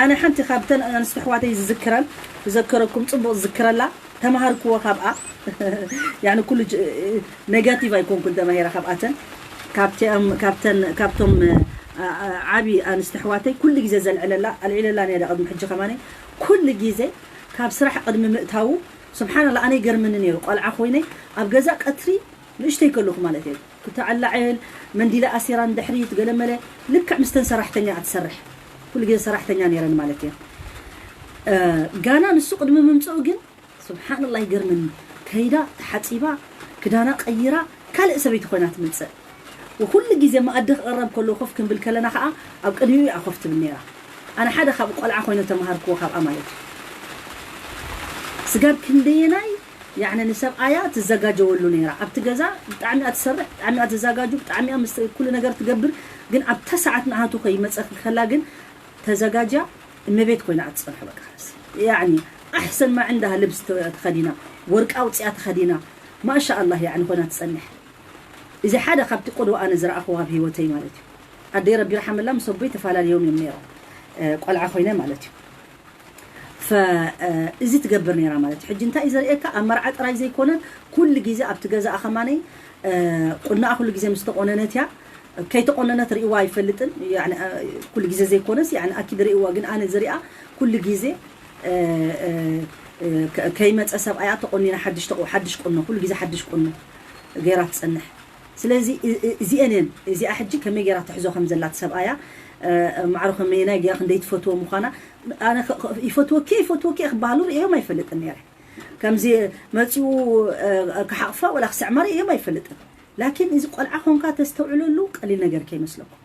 ኣነ ሓንቲ ካብተን ኣንስቲ ኣሕዋተይ ዝዝክረን ዝዘከረኩም ፅቡቕ ዝዝክረላ ተማሃርክዎ ካብኣ ያኒ ኩሉ ኔጋቲቭ ኣይኮንኩን ተማሂረ ካብኣተን ካብቶም ዓቢ ኣንስቲ ኣሕዋተይ ኩሉ ግዜ ዘልዕለላ ኣልዒለላ ነረ ቅድሚ ሕጂ ከማነ ኩሉ ግዜ ካብ ስራሕ ቅድሚ ምእታዉ ስብሓንላ ኣነ ይገርምኒ ነይሩ ቆልዓ ኮይነ ኣብ ገዛ ቀትሪ ንእሽተይ ከለኹ ማለት እዩ ክተዓላዕል መንዲለ ኣሲራ ንድሕሪት ገለመለ ልክዕ ምስተን ሰራሕተኛ እያ ትሰርሕ ኩሉ ግዜ ሰራሕተኛ ነይረን ማለት እዩ ጋና ንሱ ቅድሚ ምምፅኡ ግን ስብሓንላ ይገርምኒ ከይዳ ተሓፂባ ክዳና ቀይራ ካልእ ሰበይቲ ኮይና ትምፅእ ወኩሉ ግዜ መኣዲ ክቐረብ ከሎ ኮፍ ክንብል ከለና ከዓ ኣብ ቅድሚኡ እያ ኮፍ ትብል ነይራ ኣነ ሓደ ካብ ቆልዓ ኮይነ ተምሃርክዎ ካብኣ ማለት እዩ ስጋብ ክንደየናይ ያዕነ ንሰብኣያ ትዘጋጀወሉ ነይራ ኣብቲ ገዛ ብጣዕሚ እያ ትሰርሕ ብጣዕሚ እያ ትዘጋጁ ብጣዕሚ እያ ምስ ኩሉ ነገር ትገብር ግን ኣብታ ሰዓት ንኣቱ ከይመፀ ከላ ግን ተዘጋጃ እመቤት ኮይና እያ ትፀንሕ በቃ ያዕኒ ኣሕሰን ማ ዕንዳሃ ልብስ ተኸዲና ወርቂ ኣውፅያ ተኸዲና ማሻ ኣላህ ያዕኒ ኮይና ትፀንሕ እዚ ሓደ ካብቲ ቁድዋ ኣነ ዝረኣኽዎ ኣብ ህይወተይ ማለት እዩ ኣደይ ረቢ ይርሓመላ ምስ ኣቦይ ተፈላለዮም እዮም ነይሮም ቆልዓ ኮይነ ማለት እዩ እዚ ትገብር ነይራ ማለት እዩ ሕጂ እንታይ እዩ ዘርእየካ ኣብ መርዓ ጥራይ ዘይኮነ ኩሉ ግዜ ኣብቲ ገዛኣ ከማነይ ቁናኣ ኩሉ ግዜ ምስ ተቆነነት እያ ከይተቆነነት ርእዋ ኣይፈልጥን ኩሉ ግዜ ዘይኮነስ ኣኪድ ርእዋ ግን ኣነ ዝሪኣ ኩሉ ግዜ ከይመፀ ሰብኣያ ተቆኒና ሓድሽ ተቆ ሓድሽ ቁኖ ኩሉ ግዜ ሓድሽ ቁኖ ገይራ ትፀንሕ ስለዚ እዚአን እየን እዚኣ ሕጂ ከመይ ገይራ ትሕዞ ከም ዘላት ሰብኣያ ማዕሮ ከመይናይ ገይራ ክንደይ ትፈትዎ ምዃና ኣነ ይፈትወኪ ይፈትወኪ ክበሃሉ ርእዮም ኣይፈልጥን ነይረ ከምዚ መፂኡ ክሓቕፋ ወላ ክስዕማ ርእዮም ኣይፈልጥን ላኪን እዚ ቆልዓ ኮንካ ተስተውዕለሉ ቀሊል ነገር ከይመስለኩም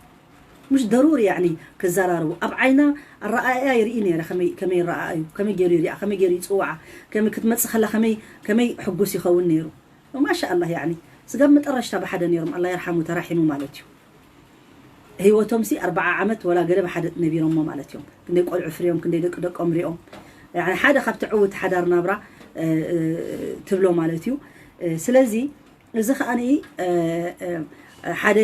مش ضروري يعني ክዘራረቡ ኣብ ዓይና ኣረኣእያ ይርኢ ነይረ ከመይ ከመይ ረኣዩ ከመይ ገይሩ ይሪኣ ከመይ ገይሩ ይፅውዓ ከመይ ክትመፅእ ከላ ከመይ ከመይ ሕጉስ ይኸውን ነይሩ ማሻ ኣላህ ያዕኒ ስጋብ መጠረሽታ ብሓደ ነይሮም ኣላ ይርሓሙ ተራሒሙ ማለት እዩ ህይወቶም ሲ ኣርባዓ ዓመት ወላ ገለ ብሓደ ነቢሮሞ ማለት እዮም ክንደይ ቆልዑ ፍርዮም ክንደይ ደቂ ደቆም ሪኦም ያዕኒ ሓደ ካብቲ ዕውት ሓዳር ናብራ ትብሎ ማለት እዩ ስለዚ እዚ ከዓ ሓደ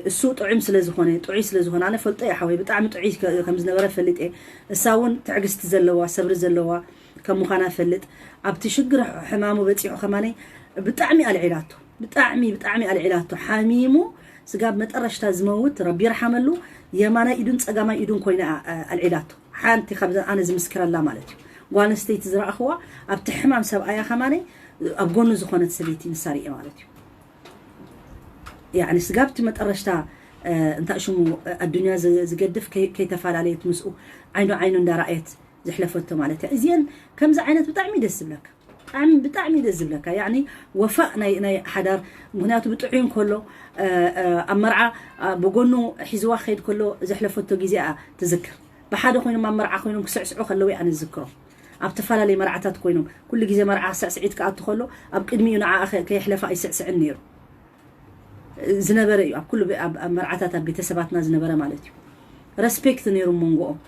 እሱ ጥዑም ስለ ዝኾነ ጥዑይ ስለ ዝኾነ ኣነ ፈልጦ እየ ሓወይ ብጣዕሚ ጥዑይ ከም ዝነበረ ፈልጥ እየ እሳ እውን ትዕግስቲ ዘለዋ ሰብሪ ዘለዋ ከም ምዃና ፈልጥ ኣብቲ ሽግር ሕማሙ በፂሑ ከማነይ ብጣዕሚ ኣልዒላቶ ብጣዕሚ ብጣዕሚ ኣልዒላቶ ሓሚሙ ስጋብ መጠረሽታ ዝመውት ረቢ ይርሓመሉ የማናይ ኢዱን ፀጋማይ ኢዱን ኮይና ኣልዒላቶ ሓንቲ ካብዘን ኣነ ዝምስክረላ ማለት እዩ ጓል ኣንስተይቲ ዝረኣኽዋ ኣብቲ ሕማም ሰብኣያ ከማነይ ኣብ ጎኑ ዝኾነት ሰበይቲ ንሳ ርእየ ማለት እዩ ያዕኒ ስጋብቲ መጠረሽታ እንታይ ሽሙ ኣዱንያ ዝገድፍ ከይተፈላለየት ምስኡ ዓይኑ ዓይኑ እንዳረኣየት ዘሕለፈቶ ማለት እያ እዚአን ከምዚ ዓይነት ብጣዕሚ ደስ ዝብለካ ብጣዕሚ ብጣዕሚ ደስ ዝብለካ ያዕኒ ወፋእ ናይ ናይ ሓዳር ምክንያቱ ብጥዑይ እንከሎ ኣብ መርዓ ብጎኑ ሒዝዋ ክኸይድ ከሎ ዘሕለፈቶ ግዜ እያ ትዝክር ብሓደ ኮይኖም ኣብ መርዓ ኮይኖም ክስዕስዑ ከለዉ እያ ንዝክሮም ኣብ ተፈላለየ መርዓታት ኮይኖም ኩሉ ግዜ መርዓ ስዕስዒት ክኣቱ ከሎ ኣብ ቅድሚኡ ንዓ ከየሕለፋ ኣይስዕስዕን ነይሩ ዝነበረ እዩ ኣብ ኩሉ ኣብ መርዓታት ኣብ ቤተሰባትና ዝነበረ ማለት እዩ ረስፔክት ነይሩ መንጎኦም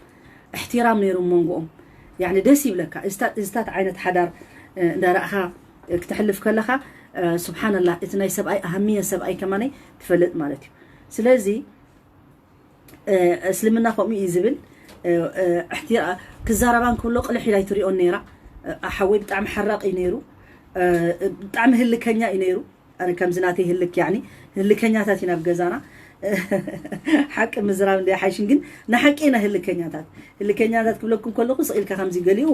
እሕትራም ነይሩ መንጎኦም ያኒ ደስ ይብለካ እዝታት ዓይነት ሓዳር እንዳረእኻ ክትሕልፍ ከለኻ ስብሓንላህ እቲ ናይ ሰብኣይ ኣህምየ ሰብኣይ ከማነይ ትፈልጥ ማለት እዩ ስለዚ እስልምና ከምኡ እዩ ዝብል ክዛረባ እንከሎ ቅልሕ ኢላ ኣይትሪኦን ነይራ ሓወይ ብጣዕሚ ሓራቕ እዩ ነይሩ ብጣዕሚ ህልከኛ እዩ ነይሩ ኣነ ከምዚ ናተይ ህልክ ያኒ ህልከኛታት ኢና ኣብ ገዛና ሓቂ ምዝራብ እንደ ሓይሽን ግን ንሓቂ ኢና ህልከኛታት ህልከኛታት ክብለኩም ከለኹ ስቕ ኢልካ ከምዚ ገሊኡ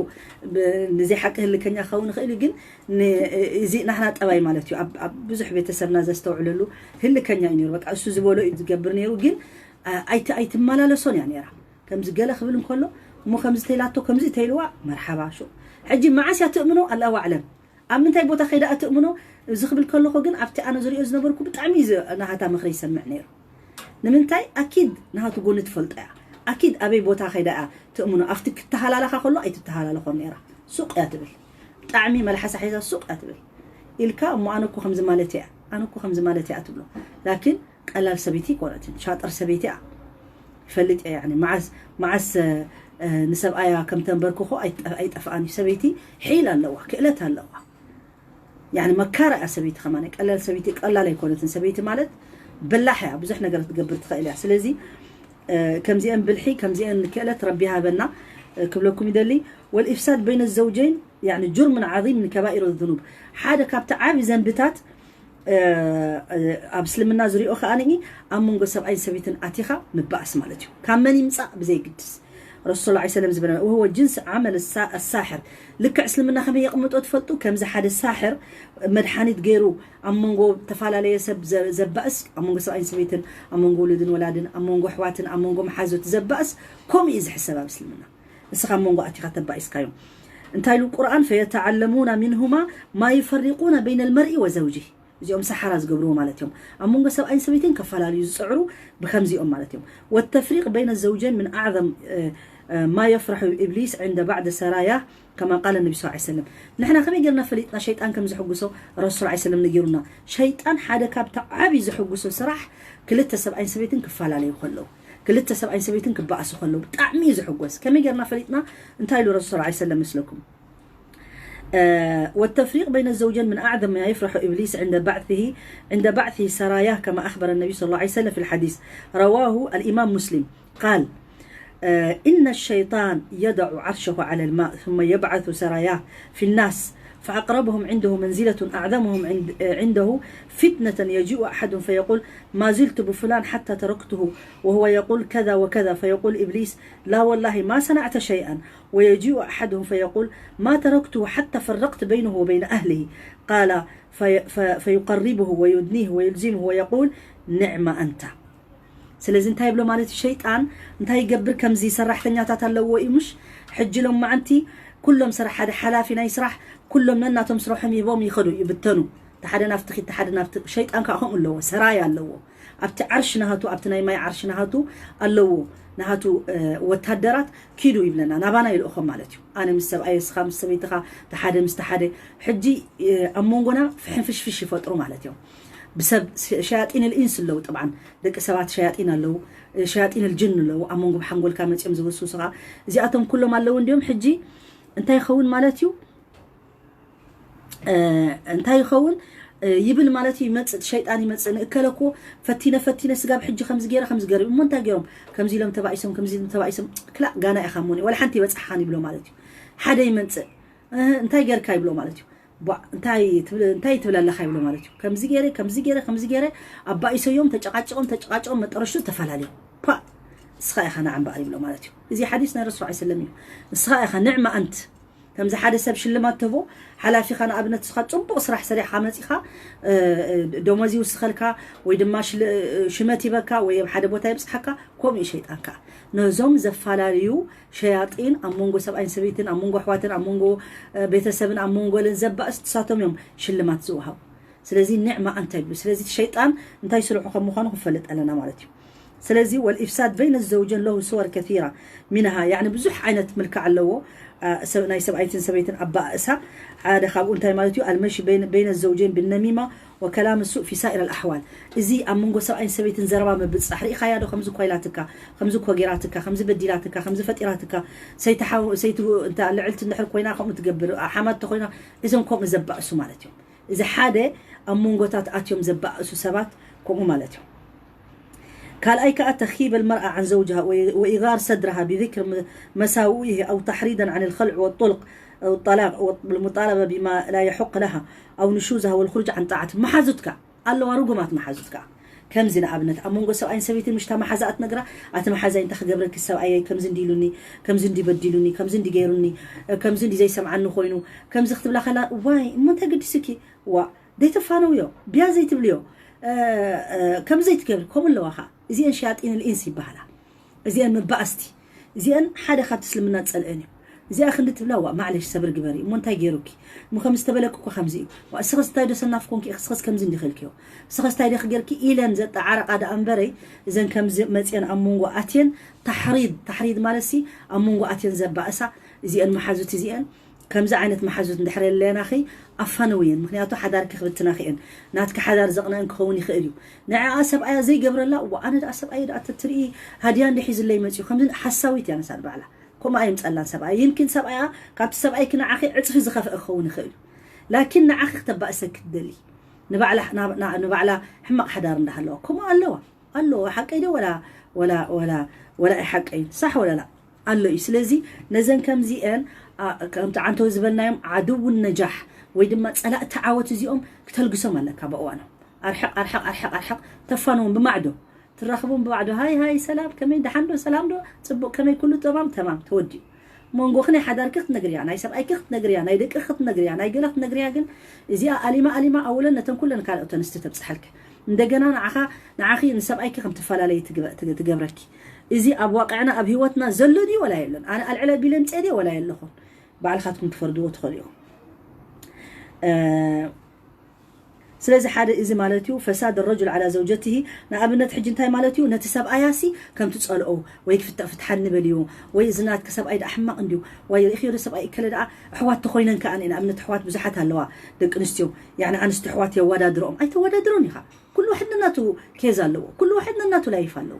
ብ- ንዘይ ሓቂ ህልከኛ ክኸውን ይኽእል እዩ። ግን ን- እዚ ናሕና ጠባይ ማለት እዩ። ኣብ ኣብ ብዙሕ ቤተሰብና ዘስተውዕለሉ ህልከኛ እዩ ነይሩ። በቃ እሱ ዝበሎ እዩ ዝገብር ነይሩ። ግን ኣ- ኣይት- ኣይትመላለሶን እያ ነይራ። ከምዚ ገለ ክብል እንከሎ እሞ ከምዚ ተይላቶ ከምዚ ተይልዋ መርሓባ ሹ። ሕጂ መዓስ እያ ትእምኖ ኣላሁ ኣዕለም። ኣብ ምንታይ ቦታ ከይዳ እትእምኖ እዚ ክብል ከለኹ ግን ኣብቲ ኣነ ዝሪኦ ዝነበርኩ ብጣዕሚ እዩ ዝ- ናሃታ ምኽሪ ይሰምዕ ነይሩ። ንምንታይ ኣኪድ ናሃቱ ጎኒ ትፈልጦ እያ። ኣኪድ ኣበይ ቦታ ከይዳ እያ ትእምኖ። ኣብቲ ክተሃላለኻ ከሎ ኣይትተሃላለኾን ነይራ። ሱቕ እያ ትብል። ብጣዕሚ መልሓሳ ሒዛ ሱቕ እያ ትብል። ኢልካ እሞ ኣነ እኮ ከምዚ ማለት እያ ኣነ እኮ ከምዚ ማለት እያ ትብሎ። ላኪን ቀላል ሰበይቲ ይኮነትን ሻጥር ሰበይቲ እያ። ይፈልጥ እያ ያኒ መዓስ መዓስ እ፣ ንሰብኣያ ከም ተንበርክኾ ኣይጠ- ኣይጠፍኣን እዩ። ሰበይቲ ሒል ኣለዋ ክእለት ኣለዋ። ያኒ መካራ እያ ሰበይቲ ከማን ቀላል ሰበይቲ ቀላል ኣይኮነትን። ሰበይቲ ማለት በላሕ እያ ብዙሕ ነገር ክትገብር ትኽእል እያ። ስለዚ እ፣ ከምዚአን ብልሒ ከምዚአን ክእለት ረቢ ሃበና እ፣ ክብለኩም ይደሊ። والإفساد بين الزوجين يعني جرم عظيم من كبائر الذنوب ሓደ ካብቲ ዓቢ ዘንብታት ኣብ እስልምና ዝሪኦ ከኣ ኣብ መንጎ ሰብኣይን ሰበይትን ኣቲኻ ምባእስ ማለት እዩ ካብ መን ይምፃእ ብዘይግድስ ረሱል ላ ሰለም ዝበለ وهو جنس عمل الساحر ልክዕ እስልምና ከመይ የቕምጦ ትፈልጡ ከምዚ ሓደ ሳሕር መድሓኒት ገይሩ ኣብ መንጎ ተፈላለየ ሰብ ዘባእስ ኣብ መንጎ ሰብኣይን ሰበይትን ኣብ መንጎ ውሉድን ወላድን ኣብ መንጎ ኣሕዋትን ኣብ መንጎ መሓዙት ዘባእስ ከምኡ እዩ ዝሕሰብ ኣብ እስልምና ንስኻ ኣብ መንጎ ኣቲኻ ተባኢስካዮም እንታይ ኢሉ ቁርኣን فيتعلمون منهما ما يفرقون بين المرء وزوجه እዚኦም ሰሓራ ዝገብርዎ ማለት እዮም ኣብ መንጎ ሰብኣይን ሰበይትን ከፈላለዩ ዝፅዕሩ ብከምዚኦም ማለት እዮም والتفريق بين الزوجين من أعظم ما يفرح إبليس عند بعض سراياه كما قال النبي صلى الله عليه وسلم ንሕና ከመይ ጌርና ፈሊጥና ሸይጣን ከም ዝሕጉሶ ረሱል ላ ሰለም ነጊሩና ሸይጣን ሓደ ካብቲ ዓብዪ ዝሕጉሶ ስራሕ ክልተ ሰብኣይን ሰበይትን ክፈላለዩ ከለዉ ክልተ ሰብኣይን ሰበይትን ክበኣሱ ከለዉ ብጣዕሚ እዩ ዝሕጎስ ከመይ ጌርና ፈሊጥና እንታይ ኢሉ ረሱል ላ ሰለም መስለኩም والتفريق بين الزوجين من أعظم ما يفرح إبليس عند بعثه عند بعثه سراياه كما أخبر النبي صلى الله عليه وسلم في الحديث رواه الإمام مسلم قال إن الشيطان يضع عرشه على الماء ثم يبعث سراياه في الناس فأقربهم عنده منزلة أعظمهم عند عنده فتنة يجيء أحدهم فيقول ما زلت بفلان حتى تركته وهو يقول كذا وكذا فيقول إبليس لا والله ما صنعت شيئا ويجيء أحدهم فيقول ما تركته حتى فرقت بينه وبين أهله قال في في فيقربه ويدنيه ويلزمه ويقول نعم أنت ስለዚ እንታይ ይብሎ ማለት እዩ ሸይጣን እንታይ ይገብር ከምዚ ሰራሕተኛታት ኣለዎ እዩ ምሽ ሕጂ ሎም መዓንቲ ኩሎም ስራሕ ሓደ ሓላፊ ናይ ስራሕ ኩሎም ነናቶም ስርሖም ይቦም ይኸዱ ይብተኑ ተሓደ ናብቲ ኪድ ተሓደ ናብቲ ሸይጣን ከዓ ከምኡ ኣለዎ ሰራይ ኣለዎ ኣብቲ ዓርሽ ናሃቱ ኣብቲ ናይ ማይ ዓርሽ ናሃቱ ኣለዎ ናሃቱ ወታደራት ኪዱ ይብለና ናባና ይልእኾም ማለት እዩ ኣነ ምስ ሰብኣየ ስኻ ምስ ሰበይትኻ ተሓደ ምስ ተሓደ ሕጂ ኣብ መንጎና ፍሕንፍሽፍሽ ይፈጥሩ ማለት እዮም ብሰብ ሸያጢን ልኢንስ ኣለዉ ጥብዓን ደቂ ሰባት ሸያጢን ኣለዉ ሸያጢን ልጅን ኣለዉ ኣብ መንጎ ብሓንጎልካ መፅኦም ዝውስውስኻ እዚኣቶም ኩሎም ኣለዉ እንዲዮም ሕጂ እንታይ ይኸውን ማለት እዩ እንታይ ይኸውን ይብል ማለት እዩ ይመፅእ ሸይጣን ይመፅእ ንእከለኮ ፈቲነ ፈቲነ ስጋብ ሕጂ ከምዚ ገይረ ከምዚ ገይረ እሞ እንታይ ገይሮም ከምዚ ኢሎም ተባኢሶም ከምዚ ኢሎም ተባኢሶም ክላእ ጋና ኢኻ ሞኒ ወላ ሓንቲ ይበፅሓኻን ይብሎ ማለት እዩ ሓደ ይመፅእ እንታይ ገይርካ ይብሎ ማለት እዩ እንታይ ትብል ኣለኻ ይብሎ ማለት እዩ ከምዚ ገይረ ከምዚ ገይረ ከምዚ ገይረ ኣባኢሰዮም ተጨቃጭቆም ተጨቃጭቆም መጠረሹ ተፈላለዩ ፓ ንስኻ ኢኻ ንዓ እምበኣር ይብሎ ማለት እዩ እዚ ሓዲስ ናይ ረሱል ሰለም እዩ ንስኻ ኢኻ ንዕማ ኣንት ከምዚ ሓደ ሰብ ሽልማት ትህቦ ሓላፊኻ ንኣብነት ስኻ ፅቡቕ ስራሕ ሰሪሕኻ መፂኻ ደሞዝ ይውስኸልካ ወይ ድማ ሽመት ይበካ ወይ ኣብ ሓደ ቦታ ይብፅሓካ ከምኡ ሸይጣን ከዓ ነዞም ዘፈላለዩ ሸያጢን ኣብ መንጎ ሰብኣይን ሰበይትን ኣብ መንጎ ኣሕዋትን ኣብ መንጎ ቤተሰብን ኣብ መንጎ ለን ዘባእስ ንሳቶም እዮም ሽልማት ዝወሃቡ ስለዚ ኒዕማ ኣንታ ይብሉ ስለዚ ሸይጣን እንታይ ስርሑ ከም ምዃኑ ክንፈልጥ ኣለና ማለት እዩ ስለዚ والإفساد بين الزوجين له صور كثيرة منها يعني ብዙሕ ዓይነት ምልክዕ ኣለዎ ናይ ሰብኣይትን ሰበይትን ኣባእሳ ሓደ ካብኡ እንታይ ማለት እዩ المشي بين الزوجين بالنميمة وكلام السوء في سائر الأحوال እዚ ኣብ መንጎ ሰብኣይን ሰበይትን ዘረባ ምብጻሕ ርኢኻያ ዶ ከምዚ ኮይላትካ ከምዚ ኮ ጌራትካ ከምዚ በዲላትካ ከምዚ ፈጢራትካ ሰይቲ ሓው ሰይቲ እንተ ልዕልቲ እንድሕር ኮይና ከምኡ ትገብር ሓማት ተኮይና እዞም ከምኡ ዘባእሱ ማለት እዮም እዚ ሓደ ኣብ መንጎታት ኣትዮም ዘባእሱ ሰባት ከምኡ ማለት እዩ ካልኣይ ከዓ تخييب المرأة عن زوجها وإغار صدرها بذكر مساوئه أو تحريضا عن الخلع والطلق أو الطلاق والمطالبة بما لا يحق لها أو نشوزها والخروج عن طاعته محازتك ኣለዋ ርጉማት መሓዙትካ ከምዚ ንኣብነት ኣብ መንጎ ሰብኣይን ሰበይትን ምሽታ መሓዛኣ ትነግራ፣ ኣቲ መሓዛይ እንታይ ክገብረኪ፣ ሰብኣየይ ከምዚ እንዲሉኒ፣ ከምዚ እንዲበዲሉኒ፣ ከምዚ እንዲገይሩኒ፣ ከምዚ እንዲ ዘይሰምዓኒ ኮይኑ፣ ከምዚ ክትብላ ከላ፣ ዋይ እሞ እንታይ ገዲሱኪ? ዋ ዘይተፋነውዮ፣ ብያ ዘይትብልዮ፣ ከምዚ ዘይትገብሪ፣ ከምኡ ኣለዋ ከዓ። እዚአን ሸያጢን ልኢንስ ይበሃላ። እዚአን መባእስቲ፣ እዚአን ሓደ ካብቲ እስልምና ዝፀልአን እዩ። እዚኣ ክንዲ ትብላ፣ ዋ ማዕለሽ ሰብሪ ግበሪ፣ እሞ እንታይ ገይሩኪ? እሞ ከም ዝተበለኩ እኮ ከምዚ እዩ። ዋ እስኸስ እንታይ ዶ ሰናፍ ኮንኪ ኢኺ? እስኸስ ከምዚ እንዲኽልክዮ፣ እስኸስ እንታይ ዲኺ ገይርኪ? ኢለን ዘጠዓረቃ ደኣ እምበረይ፣ እዘን ከምዚ መፅየን ኣብ መንጎ ኣትየን ታሕሪድ፣ ታሕሪድ ማለት ሲ ኣብ መንጎ ኣትየን ዘባእሳ፣ እዚአን መሓዙት እዚአን ከምዚ ዓይነት መሓዙት እንድሕር የለናኺ ኣፋነውየን። ምክንያቱ ሓዳርኪ ክብትና ክእን ናትኪ ሓዳር ዘቕንአን ክኸውን ይኽእል እዩ። ንዕኣ ሰብኣያ ዘይገብረላ፣ እዋ ኣነ ደኣ ሰብኣየ ደኣ ተትርኢ ሃድያ እንዲ ሒዝለይ መፅዩ ከምዚ ሓሳዊት እያ ንሳ ንባዕላ። ከምኡ ኣይምፀላን ሰብኣያ። ይምኪን ሰብኣያ ካብቲ ሰብኣይኪ ንዓኺ ዕፅፊ ዝኸፍአ ክኸውን ይኽእል እዩ። ላኪን ንዓኺ ክተባእሰኪ ትደሊ ንባዕላ ሕማቕ ሓዳር እንዳሃለዋ ከምኡ ኣለዋ። ኣሎ ሓቀይ ዶ ወላ ወላ ወላ ወላ ሓቀይ ሳሕ ወላ ላ ኣሎ እዩ። ስለዚ ነዘን ከምዚአን ከምቲ ዓንተው ዝበልናዮም ዓድውን ነጃሕ ወይ ድማ ፀላእቲ ዓወት እዚኦም ክተልግሶም ኣለካ ብእዋኖም። ኣርሕቕ ኣርሕቕ ኣርሕቕ ኣርሕቕ ተፋንዎም ብማዕዶ ትራኽቦም ብማዕዶ ሃይ ሃይ ሰላም ከመይ ደሓን ዶ ሰላም ዶ ፅቡቕ ከመይ ኩሉ ጠማም ተማም ተወዲኡ። መንጎኺ ናይ ሓዳርኪ ክትነግርያ ናይ ሰብኣይኪ ክትነግርያ ናይ ደቂ ክትነግርያ ናይ ገለ ክትነግርያ ግን እዚኣ ኣሊማ ኣሊማ ኣውለን ነተን ኩለን ካልኦት ኣንስቲ ተብፅሐልኪ። እንደገና ንዓኻ ንዓኺ ንሰብኣይኪ ከም ትፈላለይ ትግበ- ትግ- ትገብረኪ። እዚ ኣብ ዋቅዕና ኣብ ህይወትና ዘሎ ድዩ ወላ የለን? ኣነ ኣልዕለ ቢለ ምፅኤ ድየ ወላ የለኹን? ባዕልኻትኩም ትፈርድዎ ትኽእሉ ኢኹም። እ፣ ስለዚ ሓደ እዚ ማለት እዩ ፈሳድ ረጁል ዓላ ዘውጀትሂ። ንኣብነት ሕጂ እንታይ ማለት እዩ? ነቲ ሰብኣያሲ ከም ትፀልኦ ወይ ክፍታ ፍትሓኒ በልዮ ወይ እዚ ናትኪ ሰብኣይ ደኣ ሕማቕ እንድዩ ወይ ርእኽዮ ዶ ሰብኣይ እከለ ደኣ ኣሕዋት ተኾይነን ከኣ ንኣብነት ኣሕዋት ብዙሓት ኣለዋ ደቂ ኣንስትዮ ያኒ ኣንስቲ ኣሕዋት የወዳድሮኦም ኣይተወዳድሮን ኢኻ። ኩሉ ዋሕድ ነናቱ ኬዝ ኣለዎ። ኩሉ ዋሕድ ነናቱ ላይፍ ኣለዎ።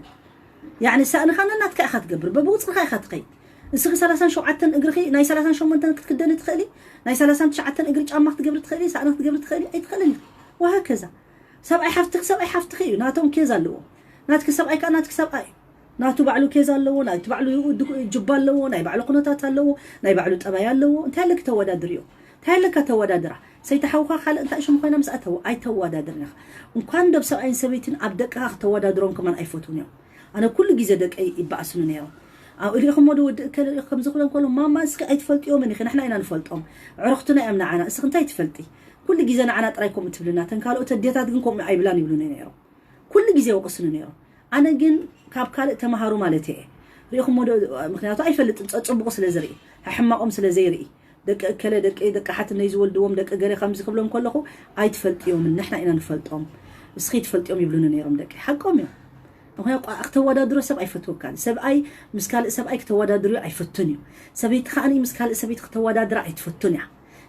ያኒ ሳእንኻ ነናትካ ኢኻ ትገብር፣ በብቁፅርኻ ኢኻ ትኸይድ። ንስኺ ሰላሳን ሸውዓተን እግርኺ ናይ ሰላሳን ሸሞንተን ክትክደኒ ትኽእሊ፣ ናይ ሰላሳን ትሽዓተን እግሪ ጫማ ክትገብሪ ትኽእሊ፣ ሳእኒ ክትገብሪ ትኽእሊ ኣይትኽእልን ኢኺ። ወሃከዛ ሰብኣይ ሓፍትኺ ሰብኣይ ሓፍትኺ እዩ፣ ናቶም ኬዝ ኣለዎ። ናትኪ ሰብኣይ ከዓ ናትኪ ሰብኣይ እዩ። ናቱ ባዕሉ ኬዝ ኣለዎ፣ ናቱ ባዕሉ ጅባ ኣለዎ፣ ናይ ባዕሉ ኩነታት ኣለዎ፣ ናይ ባዕሉ ጠባይ ኣለዎ። እንታይ ኣለኪ ተወዳድርዮ? እንታይ ኣለካ ተወዳድራ? ሰይቲ ሓውካ ካልእ እንታይ ሽም ኮይና ምስኣ ተወ- ኣይተወዳድርን ኢኻ። እንኳን ዶብ ሰብኣይን ሰበይትን ኣብ ደቅኻ ክተወዳድሮም ከማን ኣይፈትውን እዮም። ኣነ ኩሉ ግዜ ደቀይ ይበኣስኑ ነይሮም። ኣብ ሪኢኹሞ ዶ ወዲ እከለ ሪኢኹ ከምዚ ክብለን ከሎ ማማ እስኪ ኣይትፈልጥዮምን ኢኺ ንሕና ኢና ንፈልጦም። ዕርኽትና እዮም ንዓና እስኺ እንታይ ትፈልጢ? ኩሉ ግዜ ንዓና ጥራይ ከምኡ ትብልና ተን ካልኦት ኣዴታት ግን ከምኡ ኣይብላን ይብሉኒ ነይሮም። ኩሉ ግዜ ይወቕስኒ ነይሮም። ኣነ ግን ካብ ካልእ ተምሃሩ ማለት እየ። ሪኢኹሞ ዶ ምክንያቱ ኣይፈልጥን ጸጽቡቑ ስለ ዝርኢ ሕማቖም ስለ ዘይርኢ ደቂ እከለ ደቂ ደቂ ሓትነይ ዝወልድዎም ደቂ ገለ ከምዚ ክብሎም ከለኹ ኣይትፈልጥዮምን ንሕና ኢና ንፈልጦም እስኺ ትፈልጥዮም ይብሉኒ ነይሮም ደቂ ሓቆም እዮም። ምክንያቱ ቋዕ ክተወዳድሮ ሰብ ኣይፈትወካን ሰብኣይ ምስ ካልእ ሰብኣይ ክተወዳድርዮ ኣይፈቱን እዩ። ሰበይቲ ከዓኒ ምስ ካልእ ሰበይቲ ክተወዳድራ ኣይትፈቱን እያ።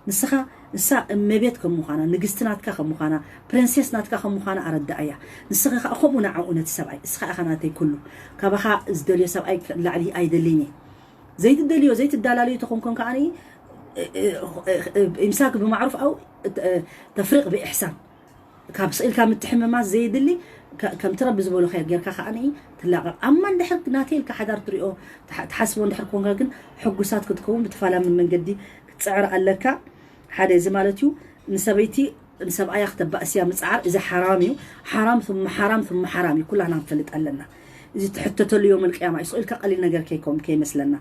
ንስኻ ንሳ እመቤት ከም ምዃና ንግስቲ ናትካ ከም ምዃና ፕሪንሴስ ናትካ ከም ምዃና ኣረዳኣያ። ንስኻ ከዓ ከምኡ ንዓኡ ነቲ ሰብኣይ እስኻ ኢኻ ናተይ ኩሉ ካባኻ ዝደልዮ ሰብኣይ ላዕሊ ኣይደልይን እየ። ዘይትደልዮ ዘይትዳላለዮ ተኾንኮን ከዓኒ ኢምሳክ ብማዕሩፍ ኣው ተፍሪቕ ብኢሕሳን ካብ ስኢልካ ምትሕምማስ ዘይድሊ ከምቲ ረቢ ዝበሎ ጌርካ ከዓ ትላቐቕ ኣማ እንድሕር ናተይ ኢልካ ሓዳር ትሪኦ ትሓስቦ እንድሕር ኮንካ ግን ሕጉሳት ክትከውን ብተፋላሚ መንገዲ ክትፅዕር ኣለካ። ሓደ እዚ ማለት እዩ ንሰበይቲ ንሰብኣያ ክተባእስያ ምፅዓር እዚ ሓራም እዩ። ሓራም ثم ሓራም ثم ሓራም እዩ ኩላና ንፈልጥ ኣለና። እዚ ትሕተተሉ ዮም ልቅያማ እዩ ስኢልካ ቀሊል ነገር ከይኮም ከይመስለና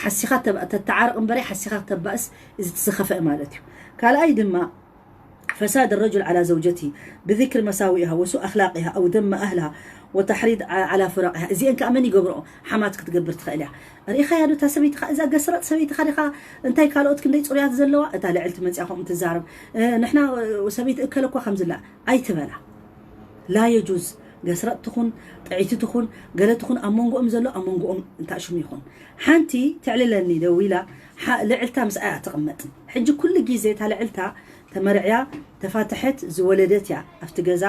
ሓሲኻ ተተዓረቕ እምበረይ ሓሲኻ ተባእስ እዚ ዝኸፈእ ማለት እዩ። ካልኣይ ድማ فساد الرجل على زوجته بذكر مساوئها وسوء أخلاقها أو ذم أهلها وتحريض على فراقها እዚአን ከዓ መን ይገብርኦ ሓማት ክትገብር ትኽእል እያ። ርኢኻያ ዶ እታ ሰበይትኻ እዛ ገስረጥ ሰበይትኻ ዲኻ እንታይ ካልኦት ክንደይ ፅሩያት ዘለዋ እታ ልዕልቲ መፅያ ከምኡ ትዛረብ ንሕና ሰበይቲ እከለ እኳ ከምዝላ ኣይትበላ ላ የጁዝ ገስረጥ ትኹን ጥዒቲ ትኹን ገለ ትኹን ኣብ መንጎኦም ዘሎ ኣብ መንጎኦም እንታይ ሽሙ ይኹን ሓንቲ ትዕልለኒ ደዊላ ልዕልታ ምስኣ እያ ትቕመጥ ሕጂ ኩሉ ግዜ እታ ልዕልታ ተመርዕያ ተፋተሐት ዝወለደት እያ ኣብቲ ገዛ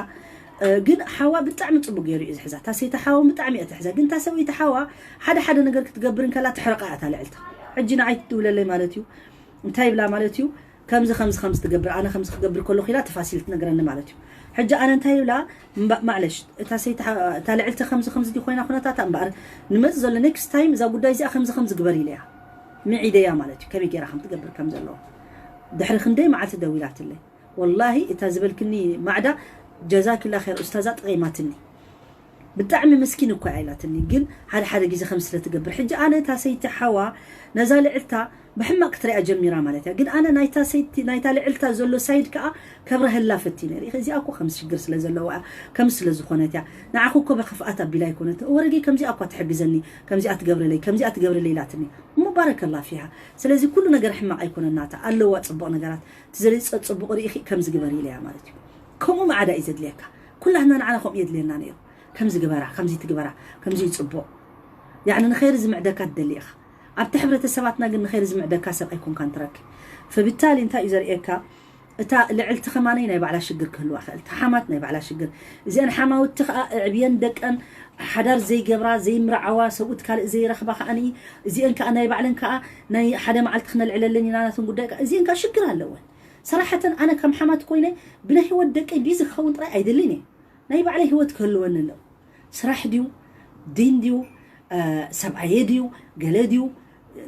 ግን ሓዋ ብጣዕሚ ፅቡቅ ገይሩ እዩ ዝሕዛ እታ ሰይቲ ሓዋ ብጣዕሚ እያ ትሕዛ ግን እታ ሰበይቲ ሓዋ ሓደ ሓደ ነገር ክትገብር እንከላ ትሕርቃ እያ እታ ልዕልታ ሕጂ ንዓይ ትድውለለይ ማለት እዩ እንታይ ይብላ ማለት እዩ ከምዚ ከምዚ ከምዚ ትገብር ኣነ ከምዚ ክገብር ከለኹ ኢላ ተፋሲል ትነግረኒ ማለት እዩ ሕጂ ኣነ እንታይ ይብላ ማዕለሽ እታ ሰይቲ እታ ልዕልቲ ከምዚ ከምዚ ኮይና ኩነታታ እምበኣር ንመፅ ዘሎ ኔክስት ታይም እዛ ጉዳይ እዚኣ ከምዚ ከምዚ ግበር ኢለያ ምዒደያ ማለት እዩ ከመይ ገይራ ከም ትገብር ከም ዘለዎ ድሕሪ ክንደይ መዓልቲ ደዊላትለይ ወላሂ እታ ዝበልክኒ ማዕዳ ጀዛኪላ ኸይር ኡስታዛ፣ ጠቒማትኒ። ብጣዕሚ ምስኪን እኳ እያ ኢላትኒ፣ ግን ሓደ ሓደ ግዜ ከም ስለ ትገብር። ሕጂ ኣነ እታ ሰይቲ ሓዋ ነዛ ልዕልታ ብሕማቕ ክትሪኣ ጀሚራ ማለት እያ። ግን ኣነ ናይታ ሰይቲ፣ ናይታ ልዕልታ ዘሎ ሳይድ ከኣ ከብረሀላ ፈቲነ። ሪኢኺ፣ እዚኣ እኮ ከም ሽግር ስለ ዘለዋ እያ፣ ከም ስለ ዝኾነት እያ። ንዓኹ እኮ ብኽፍኣት ኣቢላ ኣይኮነትን። ወረጌ ከምዚኣ እኳ ትሕግዘኒ፣ ከምዚኣ ትገብረለይ፣ ከምዚኣ ትገብረለይ ኢላትኒ። እሞ ባረከላ ፊሃ። ስለዚ ኩሉ ነገር ሕማቕ ኣይኮነን ናታ፣ ኣለዋ ጽቡቕ ነገራት። እቲ ዘሪጸ ጽቡቕ ርኢኺ ከምዚ ግበሪ ኢለያ ማለት እዩ። ከምኡ ማዕዳ እዩ ዘድልየካ። ኩላህና ንዓና ከምኡ የድልየና ነይሩ። ከምዚ ግበራ፣ ከምዚ ትግበራ፣ ከምዚ እዩ ጽቡቕ። ያዕኒ ንኸይሪ ዝምዕደካ ትደሊ ኢኻ። ኣብቲ ሕብረተሰባትና ግን ንኸይሪ ዝምዕደካ ሰብ ኣይኮንካን ትረክብ። ፈብታሊ እንታይ እዩ ዘርእየካ? እታ ልዕልቲ ከማነይ ናይ ባዕላ ሽግር ክህልዋ ይኽእል። እታ ሓማት ናይ ባዕላ ሽግር። እዚአን ሓማውቲ ከኣ እዕብየን ደቀን ሓዳር ዘይገብራ፣ ዘይምርዓዋ፣ ሰብኡት ካልእ ዘይረኽባ ከኣኒ፣ እዚአን ከኣ ናይ ባዕለን ከኣ ናይ ሓደ መዓልቲ ክነልዕለለን ኢና ናተን ጉዳይ ከኣ፣ እዚአን ከኣ ሽግር ኣለወን። ሰራሕተን ኣነ ከም ሓማት ኮይነ ብናይ ህይወት ደቀይ ቢዚ ክኸውን ጥራይ ኣይደልን እየ። ናይ ባዕለይ ህይወት ክህልወኒ ኣለዎ። ስራሕ ድዩ፣ ዲን ድዩ፣ እ፣ ሰብኣየ ድዩ፣ ገለ ድዩ፣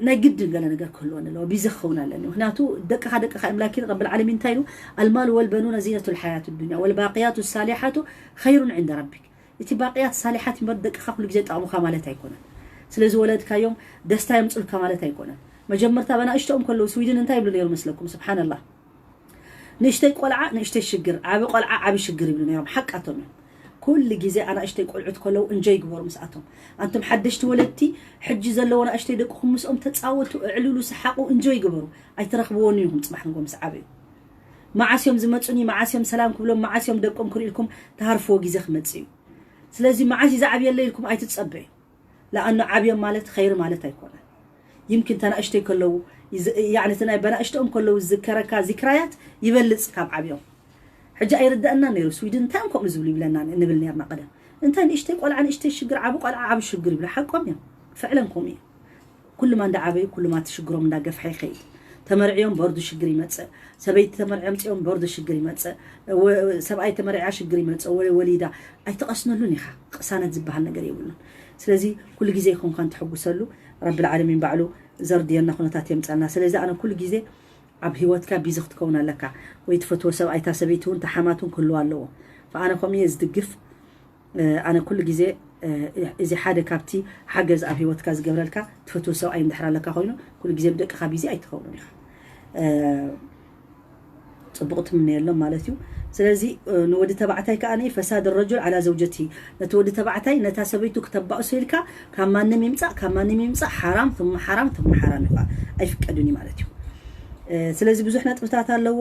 ናይ ግድን ገለ ነገር ክህልወኒ ኣለዎ። ቢዚ ክኸውን ኣለኒ። ምክንያቱ ደቅኻ ደቅኻ እዮም። ላኪን ረብል ዓለሚን እንታይ ኢሉ? ኣልማሉ ወልበኑነ ዚነቱ ልሓያቱ ዱንያ ወልባቅያቱ ሳሊሓቱ ኸይሩን ዕንደ ረቢክ። እቲ ባቅያት ሳሊሓት እምበር ደቅኻ ኩሉ ግዜ ጠቕሙኻ ማለት ኣይኮነን። ስለዚ ወለድካዮም ደስታ የምጽኡልካ ማለት ኣይኮነን። መጀመርታ በናእሽተኦም ከለዉ ስዊድን እንታይ ይብሉ ነይሩ መስለኩም? ስብሓንላህ። ንእሽተይ ቆልዓ ንእሽተይ ሽግር፣ ዓቢ ቆልዓ ዓቢ ሽግር ይብሉ ነይሮም። ሓቃቶም እዮም። ኩሉ ግዜ ኣናእሽተይ ቆልዑት ከለዉ እንጆይ ግበሩ ምስኣቶም። ኣንቱም ሓደሽቲ ወለድቲ፣ ሕጂ ዘለዎ ናእሽተይ ደቅኹም ምስኦም ተጻወቱ፣ እዕልሉ፣ ሰሓቑ፣ እንጆይ ግበሩ። ኣይትረኽብዎን ኢኹም ጽባሕ ንግሆ ምስ ዓበዩ። መዓስ እዮም ዝመጹኒ፣ መዓስ እዮም ሰላም ክብሎም፣ መዓስ እዮም ደቆም ክርእልኩም ትሃርፍዎ ግዜ ክመጽእ እዩ። ስለዚ መዓስ እዩ ዝዓብየለይ ኢልኩም ኣይትጸበዩ። ለኣኑ ዓብዮም ማለት ኸይሪ ማለት ኣይኮነን። ይምኪን ተናእሽተይ ከለዉ ይዝ-፣ ያዕኒ እቲ ናይ በናእሽተኦም ከለዉ ዝዝከረካ ዚክራያት ይበልጽ ካብ ዓብዮም። ሕጂ ኣይርደአና ነይሩ፣ ስዊድን እንታይ እዮም ከምኡ ዝብሉ ይብለና ንብል ነርና ቀደም። እንታይ ንእሽተይ ቆልዓ ንእሽተይ ሽግር፣ ዓቢ ቆልዓ ዓቢ ሽግር ይብሉ። ሓቆም እዮም። ፍዕለን ከምኡ እዩ። ኩሉማ እንዳዓበዩ ኩሉማ እቲ ሽግሮም እንዳገፍሐ ይኸይድ። ተመርዕዮም በርዱ ሽግር ይመጽእ። ሰበይቲ ተመርዕዮም ጽዮም በርዱ ሽግር ይመጽእ። ወ-፣ ሰብኣይ ተመርዕያ ሽግር ይመጽእ። ወ-፣ ወሊዳ ኣይትቐስነሉን ኢኻ። ቅሳነት ዝበሃል ነገር የብሉን። ስለዚ ኩሉ ግዜ ይኹንካ እንተሐጉሰሉ ረብል ዓለሚን ባዕሉ ዘርድየና ኩነታት የምጸልና። ስለዚ ኣነ ኩሉ ግዜ ኣብ ህይወትካ ቢዚ ክትከውን ኣለካ። ወይ ትፈትዎ ሰብኣይ እታ ሰበይቲ እውን ተሓማት እውን ክህልዋ ኣለዎ። ፈኣነ ከምኡ እየ ዝድግፍ። እ፣ ኣነ ኩሉ ግዜ፣ እ፣ እዚ ሓደ ካብቲ ሓገዝ ኣብ ህይወትካ ዝገብረልካ ትፈትዎ ሰብኣይ እንድሕር ኣለካ ኮይኑ ኩሉ ግዜ ብደቅኻ ቢዚ ኣይትኸውንን ኢኻ። እ፣ ጽቡቕ ትምነየሎም ማለት እዩ። ስለዚ፣ እ፣ ንወዲ ተባዕታይ ከኣ ፈሳድ ረጁል ዓላ ዘውጀቲ፣ ነቲ ወዲ ተባዕታይ ነታ ሰበይቱ ክተባእሶ ኢልካ ካብ ማንም ይምጻእ፣ ካብ ማንም ይምጻእ ሓራም፣ ثم ሓራም፣ ثم ሓራም እዩ ከኣ። ኣይፍቀድን እዩ ማለት እዩ። እ፣ ስለዚ ብዙሕ ነጥብታት ኣለዎ።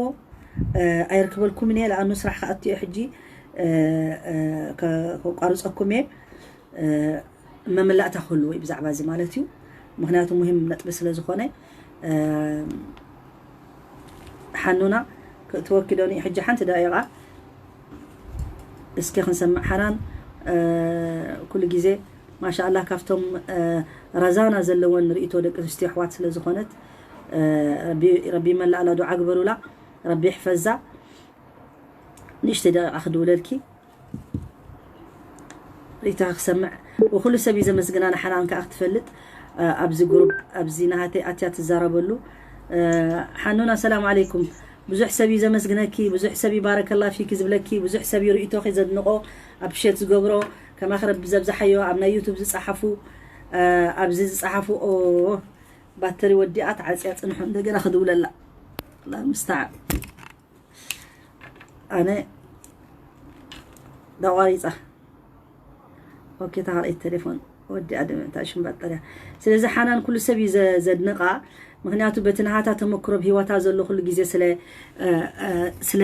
እ፣ ኣይርክበልኩምን እየ፣ ለኣኑ ስራሕ ክኣቱ እየ ሕጂ። እ፣ እ፣ ከ-፣ ከቋርጸኩም እየ። እ፣ መመላእታ ክህልዎ እዩ ብዛዕባ እዚ ማለት እዩ። ምክንያቱ ሙሂም ነጥቢ ስለ ዝኾነ፣ እ፣ ሓኑና ክእትወኪ ዶ ንዩ ሕጂ ሓንቲ ደቂቓ እስኪ ክንሰምዕ ሓናን፣ እ፣ ኩሉ ግዜ ማሻኣላህ ካብቶም፣ እ፣ ረዛና ዘለወን ርእይቶ ደቂ ኣንስትዮ ኣሕዋት ስለ ዝኾነት፣ እ፣ ረቢ፣ ረቢ መላእላ ዱዓ ግበሩላ፣ ረቢ ይሕፈዛ። ንእሽተይ ደቂቓ ክድውለልኪ። ሪታ ክሰምዕ ወኩሉ ሰብ እዩ ዘመስግና፣ ንሓናን ከኣ ክትፈልጥ፣ እ፣ ኣብዚ ግሩፕ፣ ኣብዚ ናሃተይ ኣትያ ትዛረበሉ። እ፣ ሓኑና ሰላም ዓለይኩም። ብዙሕ ሰብ እዩ ዘመስግነኪ፣ ብዙሕ ሰብ እዩ ባረከላ ፊኪ ዝብለኪ፣ ብዙሕ ሰብ እዩ ርእይቶኺ ዘድንቆ፣ ኣፕሪሼት ዝገብሮ፣ ከማኺ ረቢ ዘብዝሓዮ፣ ኣብ ናይ ዩቱብ ዝጸሓፉ፣ እ፣ ኣብዚ ዝጸሓፉ፣ ኦ፣ ባተሪ ወዲኣ ተዓጽያ ጽንሑ፣ እንደገና ክድውለላ። ኣላህ ሙስተዓን። ኣነ ዳቋሪጻ። ኦኬ፣ እታ ካልኣይቲ ቴሌፎን ወዲኣ ድምዕታ ሽምባጥ ጠርያ። ስለዚ ሓናን ኩሉ ሰብ እዩ ዘ-፣ ዘድንቃ። ምክንያቱ በቲ ናሃታ ተመክሮ ብህይወታ ዘሎ ኩሉ ግዜ ስለ፣ እ፣ እ፣ ስለ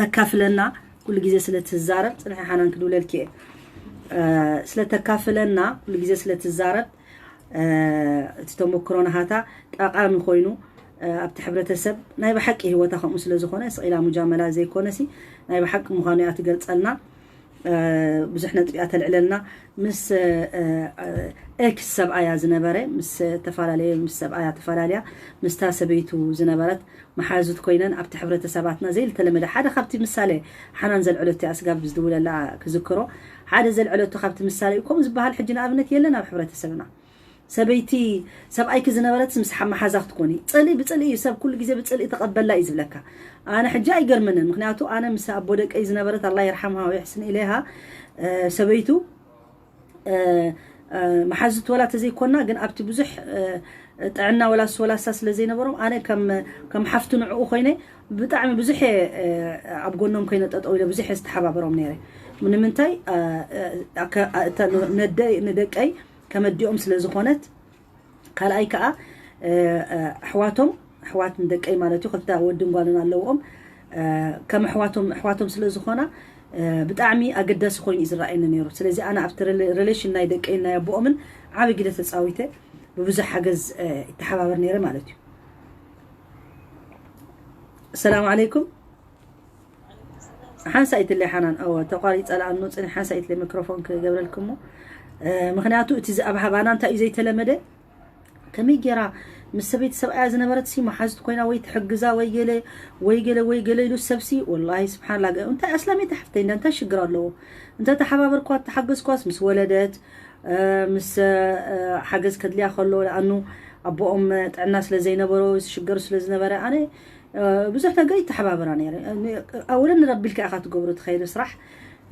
ተካፍለና፣ ኩሉ ግዜ ስለ ትዛረብ፣ ጽንሒ ሓናን ክድውለልኪ እየ። እ፣ ስለ ተካፍለና፣ ኩሉ ግዜ ስለ ትዛረብ፣ እ፣ እቲ ተመክሮ ናሃታ ጠቓሚ ኮይኑ፣ እ፣ ኣብቲ ሕብረተሰብ ናይ ብሓቂ ህይወታ ከምኡ ስለ ዝኾነ፣ ስቕ ኢላ ሙጃመላ ዘይኮነሲ፣ ናይ ብሓቂ ምዃኑ እያ ትገልጸልና። እ፣ ብዙሕ ነጥቢ እያ ተልዕለልና። ምስ፣ እ፣ እ፣ ኤክስ ሰብኣያ ዝነበረ፣ ምስ ተፈላለየ፣ ምስ ሰብኣያ ተፈላለያ፣ ምስታ ሰበይቱ ዝነበረት መሓዙት ኮይነን ኣብቲ ሕብረተሰባትና ዘይተለመደ ሓደ ካብቲ ምሳሌ ሓናን ዘልዕለቶ እያ፣ ስጋብ ዝድውለላ ክዝክሮ። ሓደ ዘልዕለቶ ካብቲ ምሳሌ እዩ። ከምኡ ዝበሃል ሕጂ ንኣብነት የለን ኣብ ሕብረተሰብና። ሰበይቲ ሰብኣይኪ ዝነበረት ምስ ሓ- መሓዛ ክትኮኒ። ጽልኢ ብጽልኢ እዩ፣ ሰብ ኩሉ ግዜ ብጽልኢ ተቐበላ እዩ ዝብለካ። ኣነ ሕጂ ኣይገርመንን፣ ምኽንያቱ ኣነ ምስ ኣቦ ደቀይ ዝነበረት ኣላ ይርሓምሃ ወይሕስን ኢለይሃ፣ እ፣ ሰበይቱ፣ እ፣ እ፣ መሓዙት ወላ ተዘይኮና፣ ግን ኣብቲ ብዙሕ፣ እ፣ ጥዕና ወላ ሱ ወላ ሳ ስለ ዘይነበሮም፣ ኣነ ከም፣ ከም ሓፍቱ ንዕኡ ኮይነ ብጣዕሚ ብዙሕ እየ፣ እ፣ ኣብ ጎኖም ኮይነ ጠጠው ኢለ ብዙሕ እየ ዝተሓባበሮም ነይረ። ንምንታይ፣ እ፣ እ፣ ኣከ-፣ እ፣ እተ-፣ ነደ-፣ ንደቀይ ከመዲኦም ስለ ዝኾነት፣ ካልኣይ ከኣ፣ እ፣ እ፣ ኣሕዋቶም፣ ኣሕዋት ንደቀይ ማለት እዩ፣ ክልተ ወድን ጓልን ኣለውኦም። እ፣ ከም ኣሕዋቶም፣ ኣሕዋቶም ስለ ዝኾና፣ እ፣ ብጣዕሚ ኣገዳሲ ኮይኑ እዩ ዝረኣየኒ ነይሩ። ስለዚ ኣነ ኣብቲ ሪሌ-፣ ሪሌሽን ናይ ደቀይን ናይ ኣቦኦምን ዓቢ ግደ ተጻዊተ፣ ብብዙሕ ሓገዝ፣ እ፣ ይተሓባበር ነይረ ማለት እዩ። ሰላም ዓለይኩም። ሓንሳእ ኢትለይ ሓናን፣ እወ፣ ተቋሪጸ ለኣኑ ጽኒሕ ሓንሳእ ኢትለይ ሚክሮፎን ክገብረልክሞ። እ፣ ምኽንያቱ እቲ ዚ-፣ ኣብ ሃባና እንታይ እዩ ዘይተለመደ? ከመይ ጌራ ምስ ሰበይቲ ሰብኣያ ዝነበረት ሲ መሓዙት ኮይና ወይ ትሕግዛ ወይ ገለ፣ ወይ ገለ፣ ወይ ገለ ኢሉ ሰብሲ፣ ወላሂ ስብሓንላ፣ ገ-፣ እንታይ ኣስላመይቲ ሓፍተይ እንዳ እንታይ ሽግር ኣለዎ? እንተ ተሓባበርኳ፣ ተሓገዝኳስ ምስ ወለደት፣ እ፣ ምስ፣ እ፣ ሓገዝ ከድልያ ከሎ፣ ለኣኑ ኣቦኦም ጥዕና ስለ ዘይነበሮ፣ ዝሽገሩ ስለ ዝነበረ፣ ኣነ፣ እ፣ ብዙሕ ነገር ይተሓባበራ ነይረ። እ፣ ኣወለን ንረቢ ኢልካ ኢኻ ትገብሮ ትኸይድ ስራሕ፣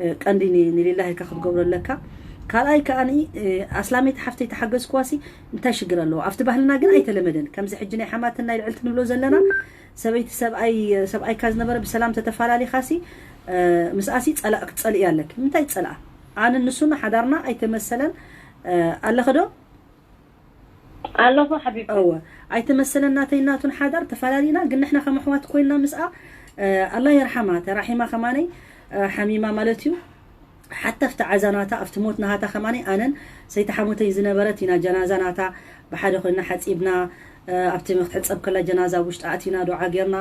እ፣ ቀንዲ ኒ-፣ ንሊላሂ ኢልካ ክትገብሮ ኣለካ። ካልኣይ ከኣ ኒ-፣ እ፣ ኣስላመይቲ ሓፍተይ ተሓገዝኳሲ እንታይ ሽግር ኣለዎ? ኣብቲ ባህልና ግን ኣይተለመደን። ከምዚ ሕጂ ናይ ሓማትን ናይ ልዕልቲ ንብሎ ዘለና፣ ሰበይቲ ሰብኣይ፣ ሰብኣይካ ዝነበረ ብሰላም ተተፋላሊኻሲ፣ እ፣ ምስኣሲ ጸላእ ክትጸልኢ ኣለኪ። ምንታይ ጸላኣ? ኣነ ንሱን ሓዳርና ኣይተመሰለን፣ እ፣ ኣለኸ ዶ? ኣለኹ ሓቢብቲ። እወ፣ ኣይተመሰለን ናተይ ናቱን ሓዳር ተፋላሊና፣ ግን ንሕና ከም ኣሕዋት ኮይንና ምስኣ፣ እ፣ ኣላ የርሓማ፣ ተራሒማ ከማነይ፣ እ፣ ሓሚማ ማለት እዩ። ሓታ ኣብቲ ዓዛ ናታ፣ ኣብቲ ሞት ናሃታ ከማነይ ኣነን ሰይቲ ሓሞተይ ዝነበረት ኢና ጀናዛ ናታ ብሓደ ኮይንና ሓጺብና፣ እ፣ ኣብቲ ክትሕጸብ ከላ ጀናዛ ውሽጢ ኣቲና ዱዓ ጌርና፣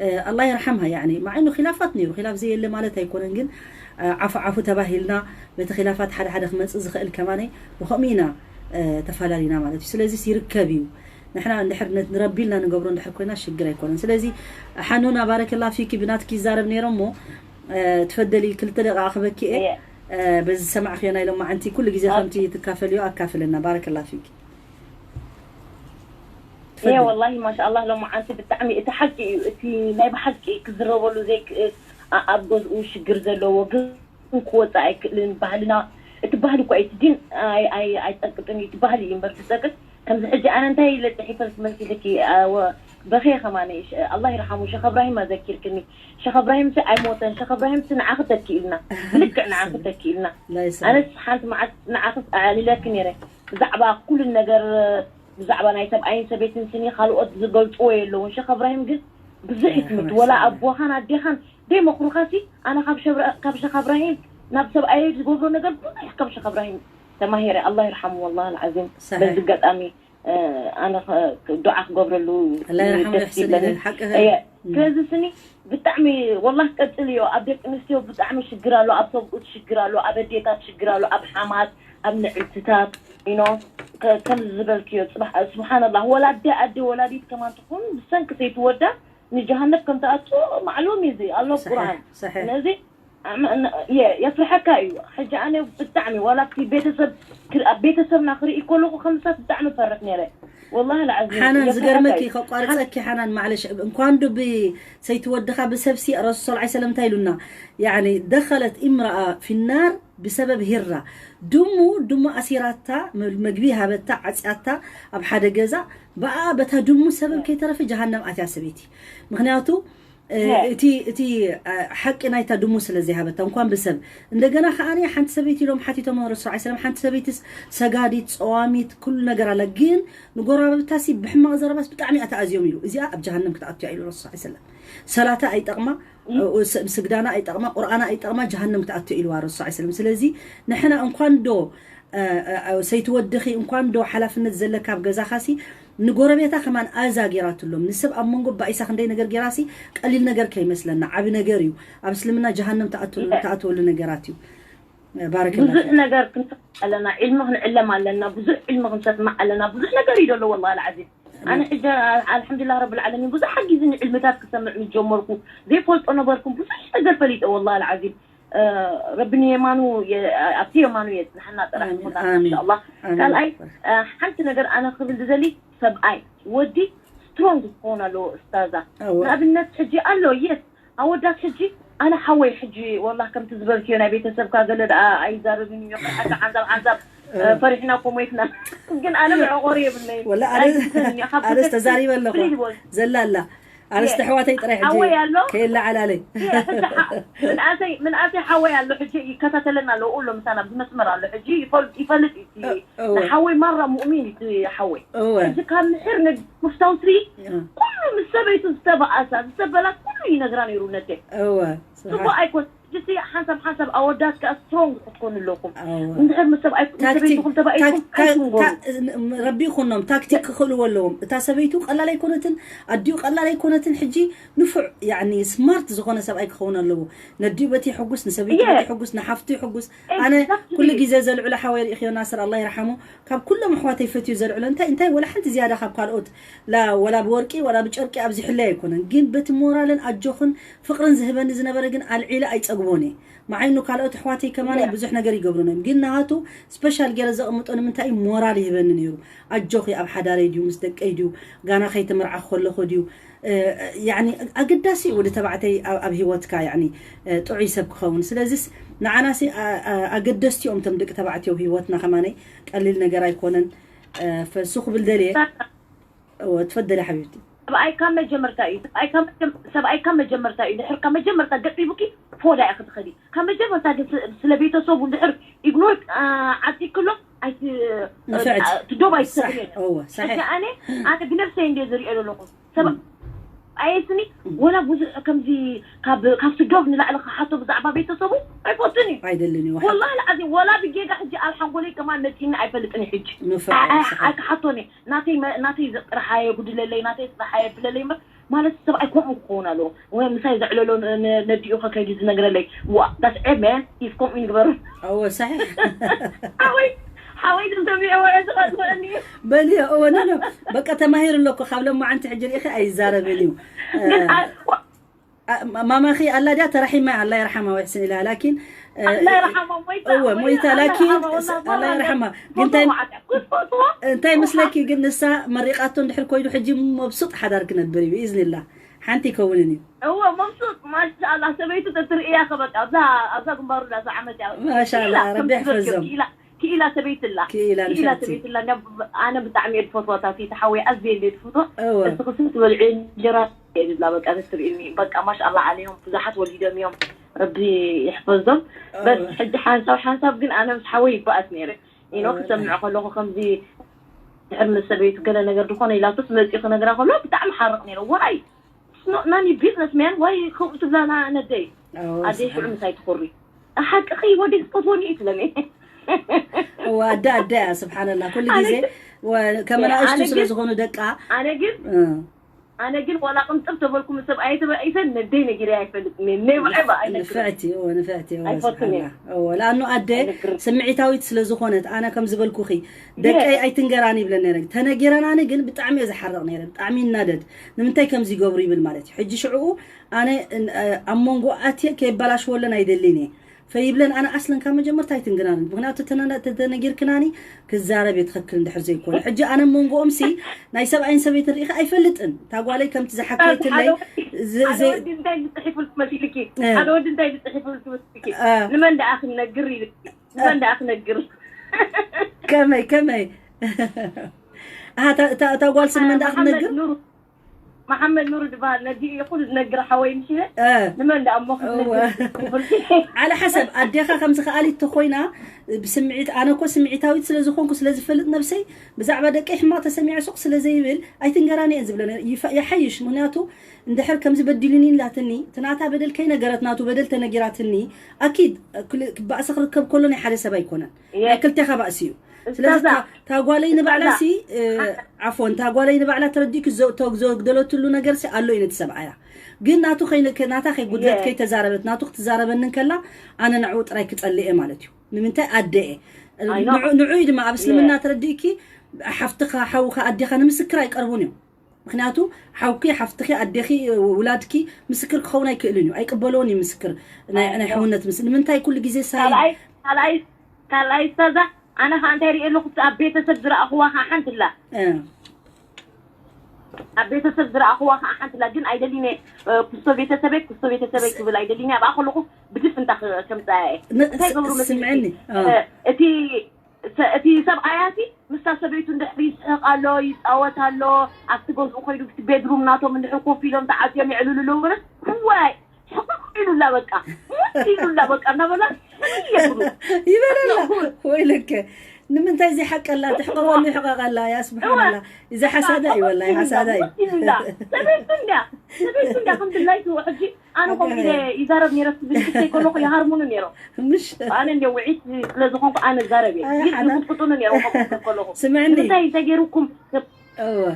እ፣ ኣላ የርሓምሃ። ያዕኒ፣ ማዕኑ ኺላፋት ነይሩ፣ ኺላፍ ዘየለ ማለት ኣይኮነን፣ ግን፣ እ፣ ዓፉ ዓፉ ተባሂልና፣ በቲ ኺላፋት ሓደ ሓደ ክመጽእ ዝኽእል ከማነይ ብኸምኡ ኢና፣ እ፣ ተፋላሊና ማለት እዩ። ስለዚስ ይርከብ እዩ። ንሕና እንድሕር ነ-፣ ንረቢ ኢልና ንገብሮ እንድሕር ኮይና ሽግር ኣይኮነን። ስለዚ ሓኑና ባረከላ ፊኪ ብናትኪ ይዛረብ ነይረ እሞ፣ እ፣ ትፈደሊ ክልተ ደቂቃ ክበኪ እየ። እየ። እ፣ በዚ ዝሰማዕክዮ ናይ ሎማዓንቲ ኩሉ ግዜ ኦኬ። ከምቲ ትካፈልዮ ኣካፍለና። ባረከላ ፊኪ። እየ ትፈደሊ። ወላሂ ማሻኣላህ ሎማዓንቲ ብጣዕሚ እቲ ሓቂ እዩ። እቲ ናይ ብሓቂ ክዝረበሉ ዘይክእል ኣ-፣ ኣብ ገዝኡ ሽግር ዘለዎ ግን ክወፅእ ኣይክእልን። ባህልና፣ እቲ ባህሊ እኳ እዩ፣ እቲ ዲን ኣይ-፣ ኣይ-፣ ኣይፀቅጥን እዩ፣ እቲ ባህሊ እዩ እምበር ዝፀቅጥ። ከምዚ ሕጂ ኣነ እንታይ ኢለ ፅሒፈ መሲልኪ፣ ኣወ፣ በኽየ ከማነ፣ ሽ-፣ ኣላህ ይርሓሙ፣ ሸኽ እብራሂም ኣዘኪርክኒ። ሸኽ እብራሂም ሲ ኣይሞተን፣ ሸኽ እብራሂም ሲ ንዓኺ ተኪእልና፣ ብልክዕ ንዓኺ ተኪእልና። ኣነስ ሓንቲ መዓልቲ ንዓኺ ኣዕሊለኪ ነይረ፣ ብዛዕባ ኩሉ ነገር፣ ብዛዕባ ናይ ሰብኣይን ሰበይትን ስኒ ካልኦት ዝገልፅዎ የለውን። ሸኽ እብራሂም ግን ብዙሕ እዩ ትምህርቲ፣ ወላ ኣቦኻን ኣዴኻን ደይ መኽሩኻሲ፣ ኣነ ካብ ሸብረ-፣ ካብ ሸኻ እብራሂም ናብ ሰብኣየይ ዝገብሮ ነገር ብዙሕ ካብ ሸኻ እብራሂም ተማሂረ። ኣላህ ይርሓሙ ወላሂ ኣልዓዚም። ሰሒሕ። በዚ ኣጋጣሚ፣ እ፣ ኣነ ኸ-፣ ክ-፣ ዱዓ ክገብረሉ ኣላህ ይርሓሙ ደስ ይሕስን ይብለኒ። ኢለን። ሓቂ እየ። እም። ስለዚ ስኒ ብጣዕሚ ወላሂ ቀጽልዮ። ኣብ ደቂ ኣንስትዮ ብጣዕሚ ሽግር ኣሎ፣ ኣብ ሰብኡት ሽግር ኣሎ፣ ኣብ ኣዴታት ሽግር ኣሎ፣ ኣብ ሓማት፣ ኣብ ንዕልትታት፣ you know፣ ከ-፣ ከም ዝበልክዮ፣ ጽባሕ፣ ስብሓንላህ፣ ወላ ኣደ፣ ኣደ ወላዲት ከማን ትኹን ብሰንኪ ሰይቲ ወዳ ንጀሃነብ ከም ትኣቱ ማዕሉም እዩ፣ እዚ ኣሎ ኣብ ሰሒሕ፣ ቁርኣን። ሰሒሕ። ስለዚ ኣመ-፣ ን-፣ የ-፣ የፍርሐካ እዩ። ሕጂ ኣነ ብጣዕሚ ዋላ ኣብቲ ቤተሰብ ክር-፣ ኣብ ቤተሰብና ክርኢ ከለኹ ከምሳት ብጣዕሚ ፈርሕ ነይረ። ወላሂ ልዓዚም ሓናን፣ የፍርሐካ ዝገርመኪ እዩ። ከቋርጸኪ ሓናን፣ ማዕለሽ፣ እንኳን ዶ ብሰይቲ ወድኻ ብሰብሲ ረሱል ሰለላሁ ዐለይሂ ወሰለም እንታይ ኢሉና? ያዕኒ፣ ደኸለት ኢምረኣ ፊናር ብሰበብ ሂራ። ድሙ፣ ድሙ ኣሲራታ፣ መ-፣ መግቢ ሃበታ፣ ዓጽያታ ኣብ ሓደ ገዛ፣ ብኣ በታ ድሙ ሰበብ ከይተረፈ ጀሃነም ኣትያ ሰበይቲ። ምኽንያቱ፣ እ፣ ነ። እቲ፣ እቲ፣ እ፣ ሓቂ ናይታ ድሙ ስለ ዘይሃበታ፣ እንኳን ብሰብ። እንደገና ከኣ ሓንቲ ሰበይቲ ኢሎም ሓቲቶም ረሱል ሰለላሁ ዐለይሂ ወሰለም፣ ሓንቲ ሰበይትስ ሰጋዲት፣ ጸዋሚት፣ ኩሉ ነገር ኣላ፣ ግን ንጎረባብታሲ ብሕማቕ ዘረባስ ብጣዕሚ እያ ተኣዝዮም ኢሉ። እዚኣ ኣብ ጀሃነም ክትኣቱ እያ ኢሉ ረሱል ሰለላሁ ዐለይሂ ወሰለም። ሰላታ ኣይጠቕማ፣ እ፣ ስ-፣ ስግዳና ኣይጠቕማ፣ ቁርኣና ኣይጠቕማ፣ ጀሃነም ክትኣቱ ኢልዋ ረሱል ሰለላሁ ዐለይሂ ወሰለም። ስለዚ ንሕና እንኳን ዶ፣ እ፣ እ፣ እ፣ ሰይቲ ወድኺ እንኳን ዶ ሓላፍነት ዘለካ ኣብ ገዛኻሲ ንጎረቤታ ከማን ኣዛ ጌራትሎም። ንሰብ ኣብ መንጎ ባኢሳ ክንደይ ነገር ጌራሲ ቀሊል ነገር ከይመስለና፣ ዓቢ ነገር እዩ። ኣብ እስልምና ጀሃነም ትኣትወሉ፣ ትኣትወሉ ነገራት እዩ። ባረከላህ ብዙሕ ፊክ። ነገር ክንሰምዕ ኣለና፣ ዕልሚ ክንዕለም ኣለና፣ ብዙሕ ዕልሚ ክንሰምዕ ኣለና። ብዙሕ ነገር እዩ ዘሎ ወላሂ ኣልዓዚም። ኣነ ሕጂ ኣልሓምዱሊላህ ረብል ዓለሚን ብዙሕ ሓጊዝኒ ዕልምታት ክሰምዕ ምስ ጀመርኩ ዘይፈልጦ ነበርኩም ብዙሕ ነገር ፈሊጠ ወላሂ ኣልዓዚም። ረቢ ንየማኑ ኣብቲ የማኑ የፅንሐና ጥራሕ። ኢንሻኣላ። ካልኣይ ሓንቲ ነገር ኣነ ክብል ዝደሊ፣ ሰብኣይ ወዲ ስትሮንግ ክኸውን ኣለዎ። እስታዛ ንኣብነት ሕጂ ኣሎ የስ ኣወዳት ሕጂ ኣነ ሓወይ ሕጂ ወላ ከምቲ ዝበልክዮ ናይ ቤተሰብካ ገለ ደኣ ኣይዛረብን እዩ። ሓንሳብ ሓንሳብ ሓንሳብ ፈሪሕና እኮ ሞይትና። ግን ኣነ መዕቆሪ የብለይን። ወላ ኣነ ኣነስ ተዛሪበ ኣለኹ። ዘላ ኣላ ኣነስ ተሕዋተይ ጥራይ ሕጂ ሓወይ ኣሎ። ከየለዓላለይ። ምንኣሰይ ሓወይ ኣሎ ሕጂ ይከታተለና ኣሎ። ሎ ምሳና ብመስመር ኣሎ ሕጂ ይፈልጥ እዩ። ሓወይ ማራ ሙእሚን እዩ ሓወይ። ሕጂ ካብ ምሕር ንፍታው ትርኢ ኩሉ ምስ ሰበይቱ ዝተባኣሳ ዝተበላ ኩሉ ይነግራ ነይሩ ነቴ። እወ ጽቡቅ ኣይኮን። ጅሲ ሓንሳብ ሓንሳብ ኣወዳት ከኣ ስትሮንግ ክትኮኑ ኣለኩም። እንድሕር ምስ ሰብኣይኩም ሰበይትኩም ተባኢኩም ኣይትንጎሩ። ረቢ ይኹኖም ታክቲክ ክኽእልዎ ኣለዎም። እታ ሰበይቱ ቀላል ኣይኮነትን፣ ኣዲኡ ቀላል ኣይኮነትን። ሕጂ ንፉዕ ያኒ ስማርት ዝኾነ ሰብኣይ ክኸውን ኣለዎ። ነዲኡ በቲ ሕጉስ፣ ንሰበይቱ በቲ ሕጉስ፣ ንሓፍቱ ይሕጉስ። ኣነ ኩሉ ግዜ ዘልዕሎ ሓወይ ርኢኽዮ ናስር ኣላ ይርሓሙ። ካብ ኩሎም ኣሕዋተይ ፈትዩ ዘልዕሎ እንታይ እንታይ ወላ ሓንቲ ዝያዳ ካብ ካልኦት ላ ወላ ብወርቂ ወላ ብጨርቂ ኣብዚ ሕለይ ኣይኮነን፣ ግን በቲ ሞራልን ኣጆኽን ፍቕርን ዝህበኒ ዝነበረ ግን ኣልዒለ ኣይጸግቦን እየ። መዓይኑ ካልኦት ኣሕዋተይ ከማን ብዙሕ ነገር ይገብሩን እዮም፣ ግን ንሃቱ ስፔሻል ገይረ ዘቕምጦ ንምንታይ እዩ ሞራል ይህበኒ ነይሩ። ኣጆኺ ኣብ ሓዳረይ ድዩ ምስ ደቀይ ድዩ ጋና ከይተመርዓኹ ከለኹ ድዩ ያኒ ኣገዳሲ ወዲ ተባዕተይ ኣብ ህይወትካ ያኒ ጥዑይ ሰብ ክኸውን። ስለዚስ ንዓናሲ ኣገደስቲ እዮም እቶም ደቂ ተባዕትዮ ህይወትና ከማነይ ቀሊል ነገር ኣይኮነን። ፈሱ ክብል ደልየ። ትፈደለ ሓቢብቲ። ሰብኣይካ መጀመርታ እዩ ሰብኣይካ መጀመርታ እዩ ድሕርካ መጀመርታ ገጢቡኪ ፎዳ ኢኺ ትኸዲ። ካብ መጀመርታ ግን ስለ ቤተሰቡ ድሕር ኢግኖር ዓጢክሎ ትዶብ ኣይትሰብን። ኣነ ኣነ ብነፍሰይ እንደ ዝሪኦ ዘለኹ ሰብ ኣየስኒ ወላ ብዙሕ ከምዚ ካብ ካብ ስዶብ ንላዕሊ ክሓቶ ብዛዕባ ቤተሰቡ ኣይፈቱን እዩ። ኣይደልን እዩ። ወላ ዓዚ ወላ ብጌጋ ሕጂ ኣብ ሓንጎለይ ከማን መፂኒ ኣይፈልጥን እዩ። ሕጂ ኣይክሓቶን እየ። ናተይ ጥራሕ ኣየጉድለለይ፣ ናተይ ጥራሕ ኣየብለለይ እምበር ማለት ሰብ ኣይኮምኡ ክኸውን ኣለዎ። ወይ ምሳይ ዘዕለሎ ነዲኡ ከከይዱ ዝነግረለይ ዋ that's it man if ከምኡ ይግበር። ኣዎ ሳሒሕ። ሓወይ ሓወይ ዝሰሚዐ ወረ ዝቐጥወኒ። በልዮ እወ ነሎ በቃ ተማሂሩ ኣለኮ ካብ ለማዓንቲ ሕጂ ርኢኺ ኣይዛረብን እዩ። ማማኺ ኣላ ድያ ተራሒማ ኣላ ይርሓማ ወይ ሕስን ኢላ ላኪን እወ ሞይታ ላኪን ኣላ ይርሓማ። እንታይ ምስለኪ ግን ንሳ መሪቓቶ እንድሕር ኮይኑ ሕጂ መብሱጥ ሓዳር ክነብር እዩ ብኢዝኒላ። ሓንቲ ይከውንን እዩ። እወ መብሱጥ ማሻኣላ ሰበይቱ ተትርእያ ከበቃ ኣብዛ ኣብዛ ግንባሩ ዳዛ ዓመት እያ። ማሻኣላ ረቢ ይሕፈዞም። ክኢላ ሰበይትላ ክኢላ ክኢላ ሰበይቲ። ሰበይትላ እንዲያ ኣነ ብጣዕሚ እየ ዝፈትዋ ታቲ ተሓወይ ኣዝየ እንደ ዝፈትዋ። እወ እስኺ ስም ትበልዒ እንጀራ እየ ዝብላ በቃ ተትርእኒ በቃ ማሻኣላ ዓለዮም ብዙሓት ወሊዶም እዮም። ረቢ ይሕፈዞም። በስ ሕጂ ሓንሳብ ሓንሳብ ግን ኣነ ምስ ሓወይ ይበኣስ ነይረ። ኢኖ ክሰምዕ ከለኹ ከምዚ ድሕር ምስ ሰበይቱ ገለ ነገር ዝኾነ ኢላቶስ መፂኡ ክነግራ ከሎ ብጣዕሚ ሓርቕ ነይረ ዋይ ናኒ ቢዝነስ ማን ዋይ ከምኡ ትብላና ነደይ ኣደይ ሽዑ ምሳይ ትኾሪ ሓቅኺ ወደይ ዝፈትወኒ እዩ ትብለኒ። እዋ ኣደ ኣደ እያ ስብሓንላ ኩሉ ግዜ ከመናእሽቱ ስለ ዝኾኑ ደቃ ኣነ ግን ኣነ ግን ዋላ ቅንጥብ ተበልኩ ምስ ሰብኣየ ተባኢሰ ነደይ ነጊረ ኣይፈልጥ ኔቨር ኤቨር ኣይነግር ንፍዕቲ እወ ንፍዕቲ እወ ኣይፈትን እየ ስብሓንላ እወ ለኣኑ ኣደ ኣይነግርን ስምዒታዊት ስለ ዝኾነት ኣነ ከም ዝበልኩኺ ደቀይ ኣይትንገራኒ ይብለን ነረ ተነጊረናኒ ግን ብጣዕሚ እየ ዝሓርቕ ነረ ብጣዕሚ ይናደድ ንምንታይ ከምዚ ይገብሩ ይብል ማለት እዩ ሕጂ ሽዕኡ ኣነ ኣብ መንጎ ኣትየ ከይበላሽወለን ኣይደልን እየ ፈይብለን ኣነ ኣስለን ካብ መጀመርታ ኣይትንግናንን ምክንያቱ ተተነጊርክናኒ ክዛረብ እየ ትኽክል እንድሕር ዘይኮነ ሕጂ ኣነ መንጎኦም ሲ ናይ ሰብኣይን ሰበይትን ርኢኸ ኣይፈልጥን እታ ጓለይ ከምቲ ዝሓከየትለይ ሓደ ወዲ እንታይ ዝፅሒፉልክ መሲልኪ ሓደ ወዲ እንታይ ዝፅሒፉልክ መሲልኪ ንመን ደኣ ክንነግር ኢልኪ ንመን ደኣ ክነግር ከመይ ከመይ እታ ጓል ሲ ንመን ደኣ ክነግር መሓመድ ኑር ዝበሃል ነዲኡ ይኹን ዝነግር ሓወይ ምሽ ንመን ደኣ እሞ ዓለ ሓሰብ ኣዴኻ ከም ዝኸኣሊት ተኾይና ብስምዒት ኣነ እኮ ስምዒታዊት ስለ ዝኾንኩ ስለ ዝፈልጥ ነብሰይ ብዛዕባ ደቀይ ሕማቕ ተሰሚዐ ሱቕ ስለ ዘይብል ኣይትንገራኒ እየን ዝብለ ይሓይሽ ምክንያቱ እንድሕር ከምዚ በዲሉኒ ኢላትኒ እቲ ናታ በደል ከይነገረት ናቱ በደል ተነጊራትኒ ኣኪድ ክባእሲ ክርከብ ከሎ ናይ ሓደ ሰብ ኣይኮነን ናይ ክልቴኻ ባእሲ እዩ ስለዚ ታጓለይ ንባዕላ ሲ ዓፎን ታጓለይ ንባዕላ ተረዲእኪ ዘግደለትሉ ነገር ሲ ኣሎ እዩ ነቲ ሰብኣያ ግን ናቱ ናታ ከይጉድለት ከይተዛረበት ናቱ ክትዛረበኒ እንከላ ኣነ ንዕኡ ጥራይ ክጸልእ ማለት እዩ ንምንታይ ኣደ እየ ንዑ እዩ ድማ ኣብ እስልምና ተረዲእኪ ሓፍትኻ ሓውኻ ኣዴኻ ንምስክር ኣይቀርቡን እዮም ምክንያቱ ሓውኪ፣ ሓፍትኺ፣ ኣዴኺ፣ ውላድኪ ምስክር ክኸውን ኣይክእልን እዩ። ኣይቅበልዎን እዩ ምስክር ናይ ናይ ሕውነት ምስ ንምንታይ ኩሉ ግዜ ሳይ ካልኣይ ካልኣይ ካልኣይ ስታዛ ኣነ ከዓ እንታይ ሪኤ ኣለኹ? ኣብ ቤተሰብ ዝረኣኽዋ ከዓ ሓንቲ ኣላ። ኣብ ቤተሰብ ዝረኣኽዋ ከዓ ሓንቲ ኣላ። ግን ኣይደሊነ ኩስቶ ቤተሰበይ ኩስቶ ቤተሰበይ ክብል ኣይደሊነ። ኣብኣ ከለኹ ብድፍ እንታ ከምፃያ እየ እንታይ ገብሩ መሲልኪ? ስምዕኒ እቲ እቲ ሰብኣያቲ ምስታ ሰበይቱ እንድሕር ይስሕቕ ኣሎ፣ ይፃወት ኣሎ፣ ኣብቲ ገዝኡ ከይዱ ኣብቲ ቤድሩም ናቶም እንድሕር ኮፍ ኢሎም ተዓፅዮም የዕልሉ ኣለዉ ማለት ዋይ ሕቕቕ ኢሉላ በቃ ሙት ኢሉላ በቃ እናበላ ይብሉ። ይበለላ። ወይ ልክ ንምንታይ እዚ ሓቀላ ትሕቀቐሉ ይሕቀቐላ? ያ ስብሓንላ። እዚ ሓሳዳ እዩ ወላ ሓሳዳ እዩ። ሰበይቱ እንድያ ሰበይቱ እንድያ ከም ድላይቱ ሕጂ ኣነ ከምኡ ኢለ ይዛረብ ነይረ ስብል ክሰይ ከለኹ ይሃርሙኒ ነይሮም። ምሽ ኣነ እንደ ውዒት ስለ ዝኾንኩ ኣነ ዛረብ እየ። ኣይ፣ ግን ሓና- ይቁጥቁጡኒ ነይሮም። ከምኡ ክብል ከለኹ ስምዕኒ። ንምንታይ ተገይሩኩም? እወ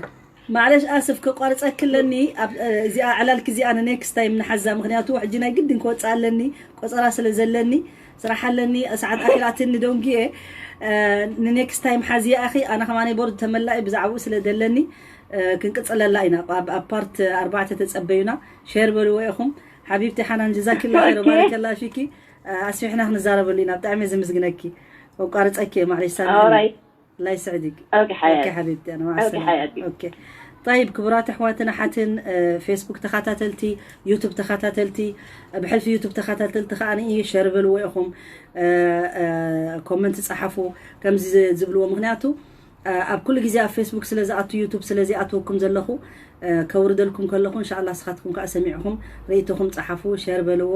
ማዕለሽ ኣስፍ ከቋርፀኪ ኣለኒ። ኣብ እዚኣ ዕላልኪ እዚኣ ንኔክስት ታይም ንሓዛ። ምክንያቱ ሕጂ ናይ ግድን ክወፅእ ኣለኒ፣ ቆፀራ ስለ ዘለኒ፣ ስራሕ ኣለኒ። ሰዓት ኣኺላትኒ ደንጉየ። ንኔክስት ታይም ሓዝያ ኣኺ ኣነ ከማነይ ቦርድ ተመላኢ ብዛዕባኡ ስለ ደለኒ። ክንቅፅለላ ኢና። ኣብ ኣብ ፓርት ኣርባዕተ ተፀበዩና። ሼር በልዎ ኢኹም። ሓቢብቲ ሓናን ጀዛኪላ ኸይር ኦኬ። ባረከላ ፊኪ። ኣስፊሕና ክንዛረበሉ ኢና። ብጣዕሚ እየ ዝምስግነኪ። ወቋርፀኪ እየ ማዕለሽ ሳሚ። ኦራይት الله يسعدك. ኦኬ ሓያት اوكي حبيبتي، انا مع ኦኬ السلامه. ሓያት اوكي طيب ክቡራት ኣሕዋትን ኣሓትን፣ እ፣ ፌስቡክ ተኸታተልቲ፣ ዩቱብ ተኸታተልቲ፣ ብሕልፊ ዩቱብ ተኸታተልቲ ከኣ ንኢ ሸር በልዎ ኢኹም፣ እ፣ እ፣ ኮመንት ጸሓፉ ከምዚ ዝ- ዝብልዎ። ምክንያቱ እ፣ ኣብ ኩሉ ግዜ ኣብ ፌስቡክ ስለ ዝኣቱ፣ ዩቱብ ስለ ዝኣትወኩም ዘለኹ፣ እ፣ ከውርደልኩም ከለኹ እንሻላ ንስኻትኩም ከኣ ሰሚዕኹም ርእይቶኹም ጸሓፉ፣ ሸር በልዎ፣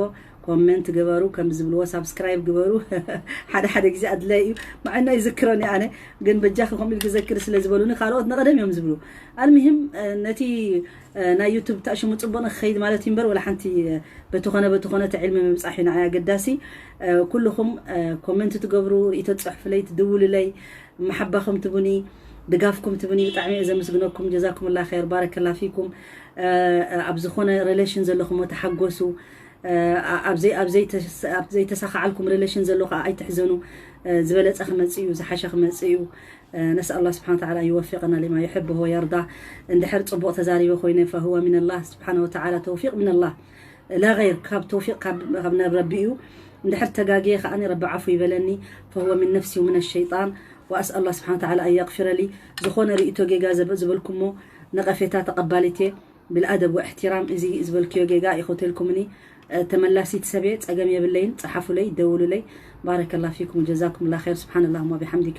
ኮመንት ግበሩ፣ ከም ዝብልዎ ሳብስክራይብ ግበሩ። ሓደ ሓደ ግዜ ኣድላይ እዩ። መዓና ይዝክሮን እየ ኣነ፣ ግን በጃኺ ከምኡ ኢልኪ ዘክሪ ስለ ዝበሉኒ ካልኦት ንቐደም እዮም ዝብሉ። ኣልምሂም፣ እ፣ ነቲ፣ እ፣ ናይ ዩቱብ ተኣሽሙ ጽቡቕ ንክኸይድ ማለት እዩ እምበር ወላ ሓንቲ፣ እ፣ በቲ ኾነ በቲ ኾነ እቲ ዕልሚ ምብጻሕ እዩ ንዓይ ኣገዳሲ። እ፣ ኩልኹም፣ እ፣ ኮመንት ትገብሩ፣ ርእይቶ ትጽሕፉለይ፣ ትድውሉለይ፣ መሓባኹም ትቡኒ፣ ድጋፍኩም ትቡኒ ብጣዕሚ እየ ዘመስግነኩም። ጀዛኩምላ ኸይር፣ ባረከላ ፊኩም። እ፣ ኣብ ዝኾነ ሪሌሽን ዘለኹም ተሓጎሱ። እ፣ ኣብ ዘይ- ኣብ ዘይተስ- ኣብ ዘይተሳኻዓልኩም ሪሌሽን ዘሎ ከዓ ኣይትሕዘኑ። እ፣ ዝበለፀ ክመፅእ እዩ፣ ዝሓሸ ክመፅእ እዩ። እ፣ ነስኣል ኣላህ ስብሓን ወተዓላ ይወፊቅና ሊማ ይሕብሁ ወየርዳ። እንድሕር ፅቡቕ ተዛሪበ ኮይነ ፈህወ ሚነላህ ስብሓን ወተዓላ ተውፊቅ ሚነላህ ላ ገይር ካብ ተውፊቅ ካብ ካብ ናብ ረቢ እዩ። እንድሕር ተጋግየ ከዓኒ ረቢ ዓፉ ይበለኒ ፈህወ ሚን ነፍሲ ወሚን ሸይጣን ወኣስኣል ኣላህ ስብሓን ወተዓላ ኣን የቕፊረ ሊ። ዝኾነ ርእይቶ ጌጋ ዘበ- ዝበልኩሞ ነቐፌታ ተቐባሊት እየ። ብልኣደብ ወእሕትራም እዚ ዝበልክዮ ጌጋ ይኸተልኩምኒ። እ፣ ተመላሲት ሰብየ ጸገም የብለይን። ጸሓፉለይ፣ ደውሉለይ። ባረከላ ፊኩም ጀዛኩም ላ ኸይር። ስብሓንላህ ወቢሓምዲካ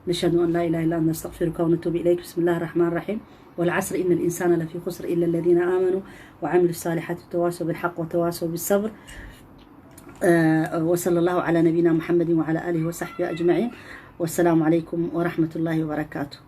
ነሽሀዱ ኣን ላ ኢላሃ ኢላ ኣንተ ነስተግፊሩካ ወነቱቡ ኢለይክ። ብስምላህ ራሕማን ራሒም። والعصر إن الإنسان لفي خسر إلا الذين آمنوا وعملوا الصالحات وتواصوا بالحق وتواصوا بالصبر. آه، وصلى الله على نبينا محمد وعلى آله وصحبه أجمعين. والسلام عليكم ورحمة الله وبركاته.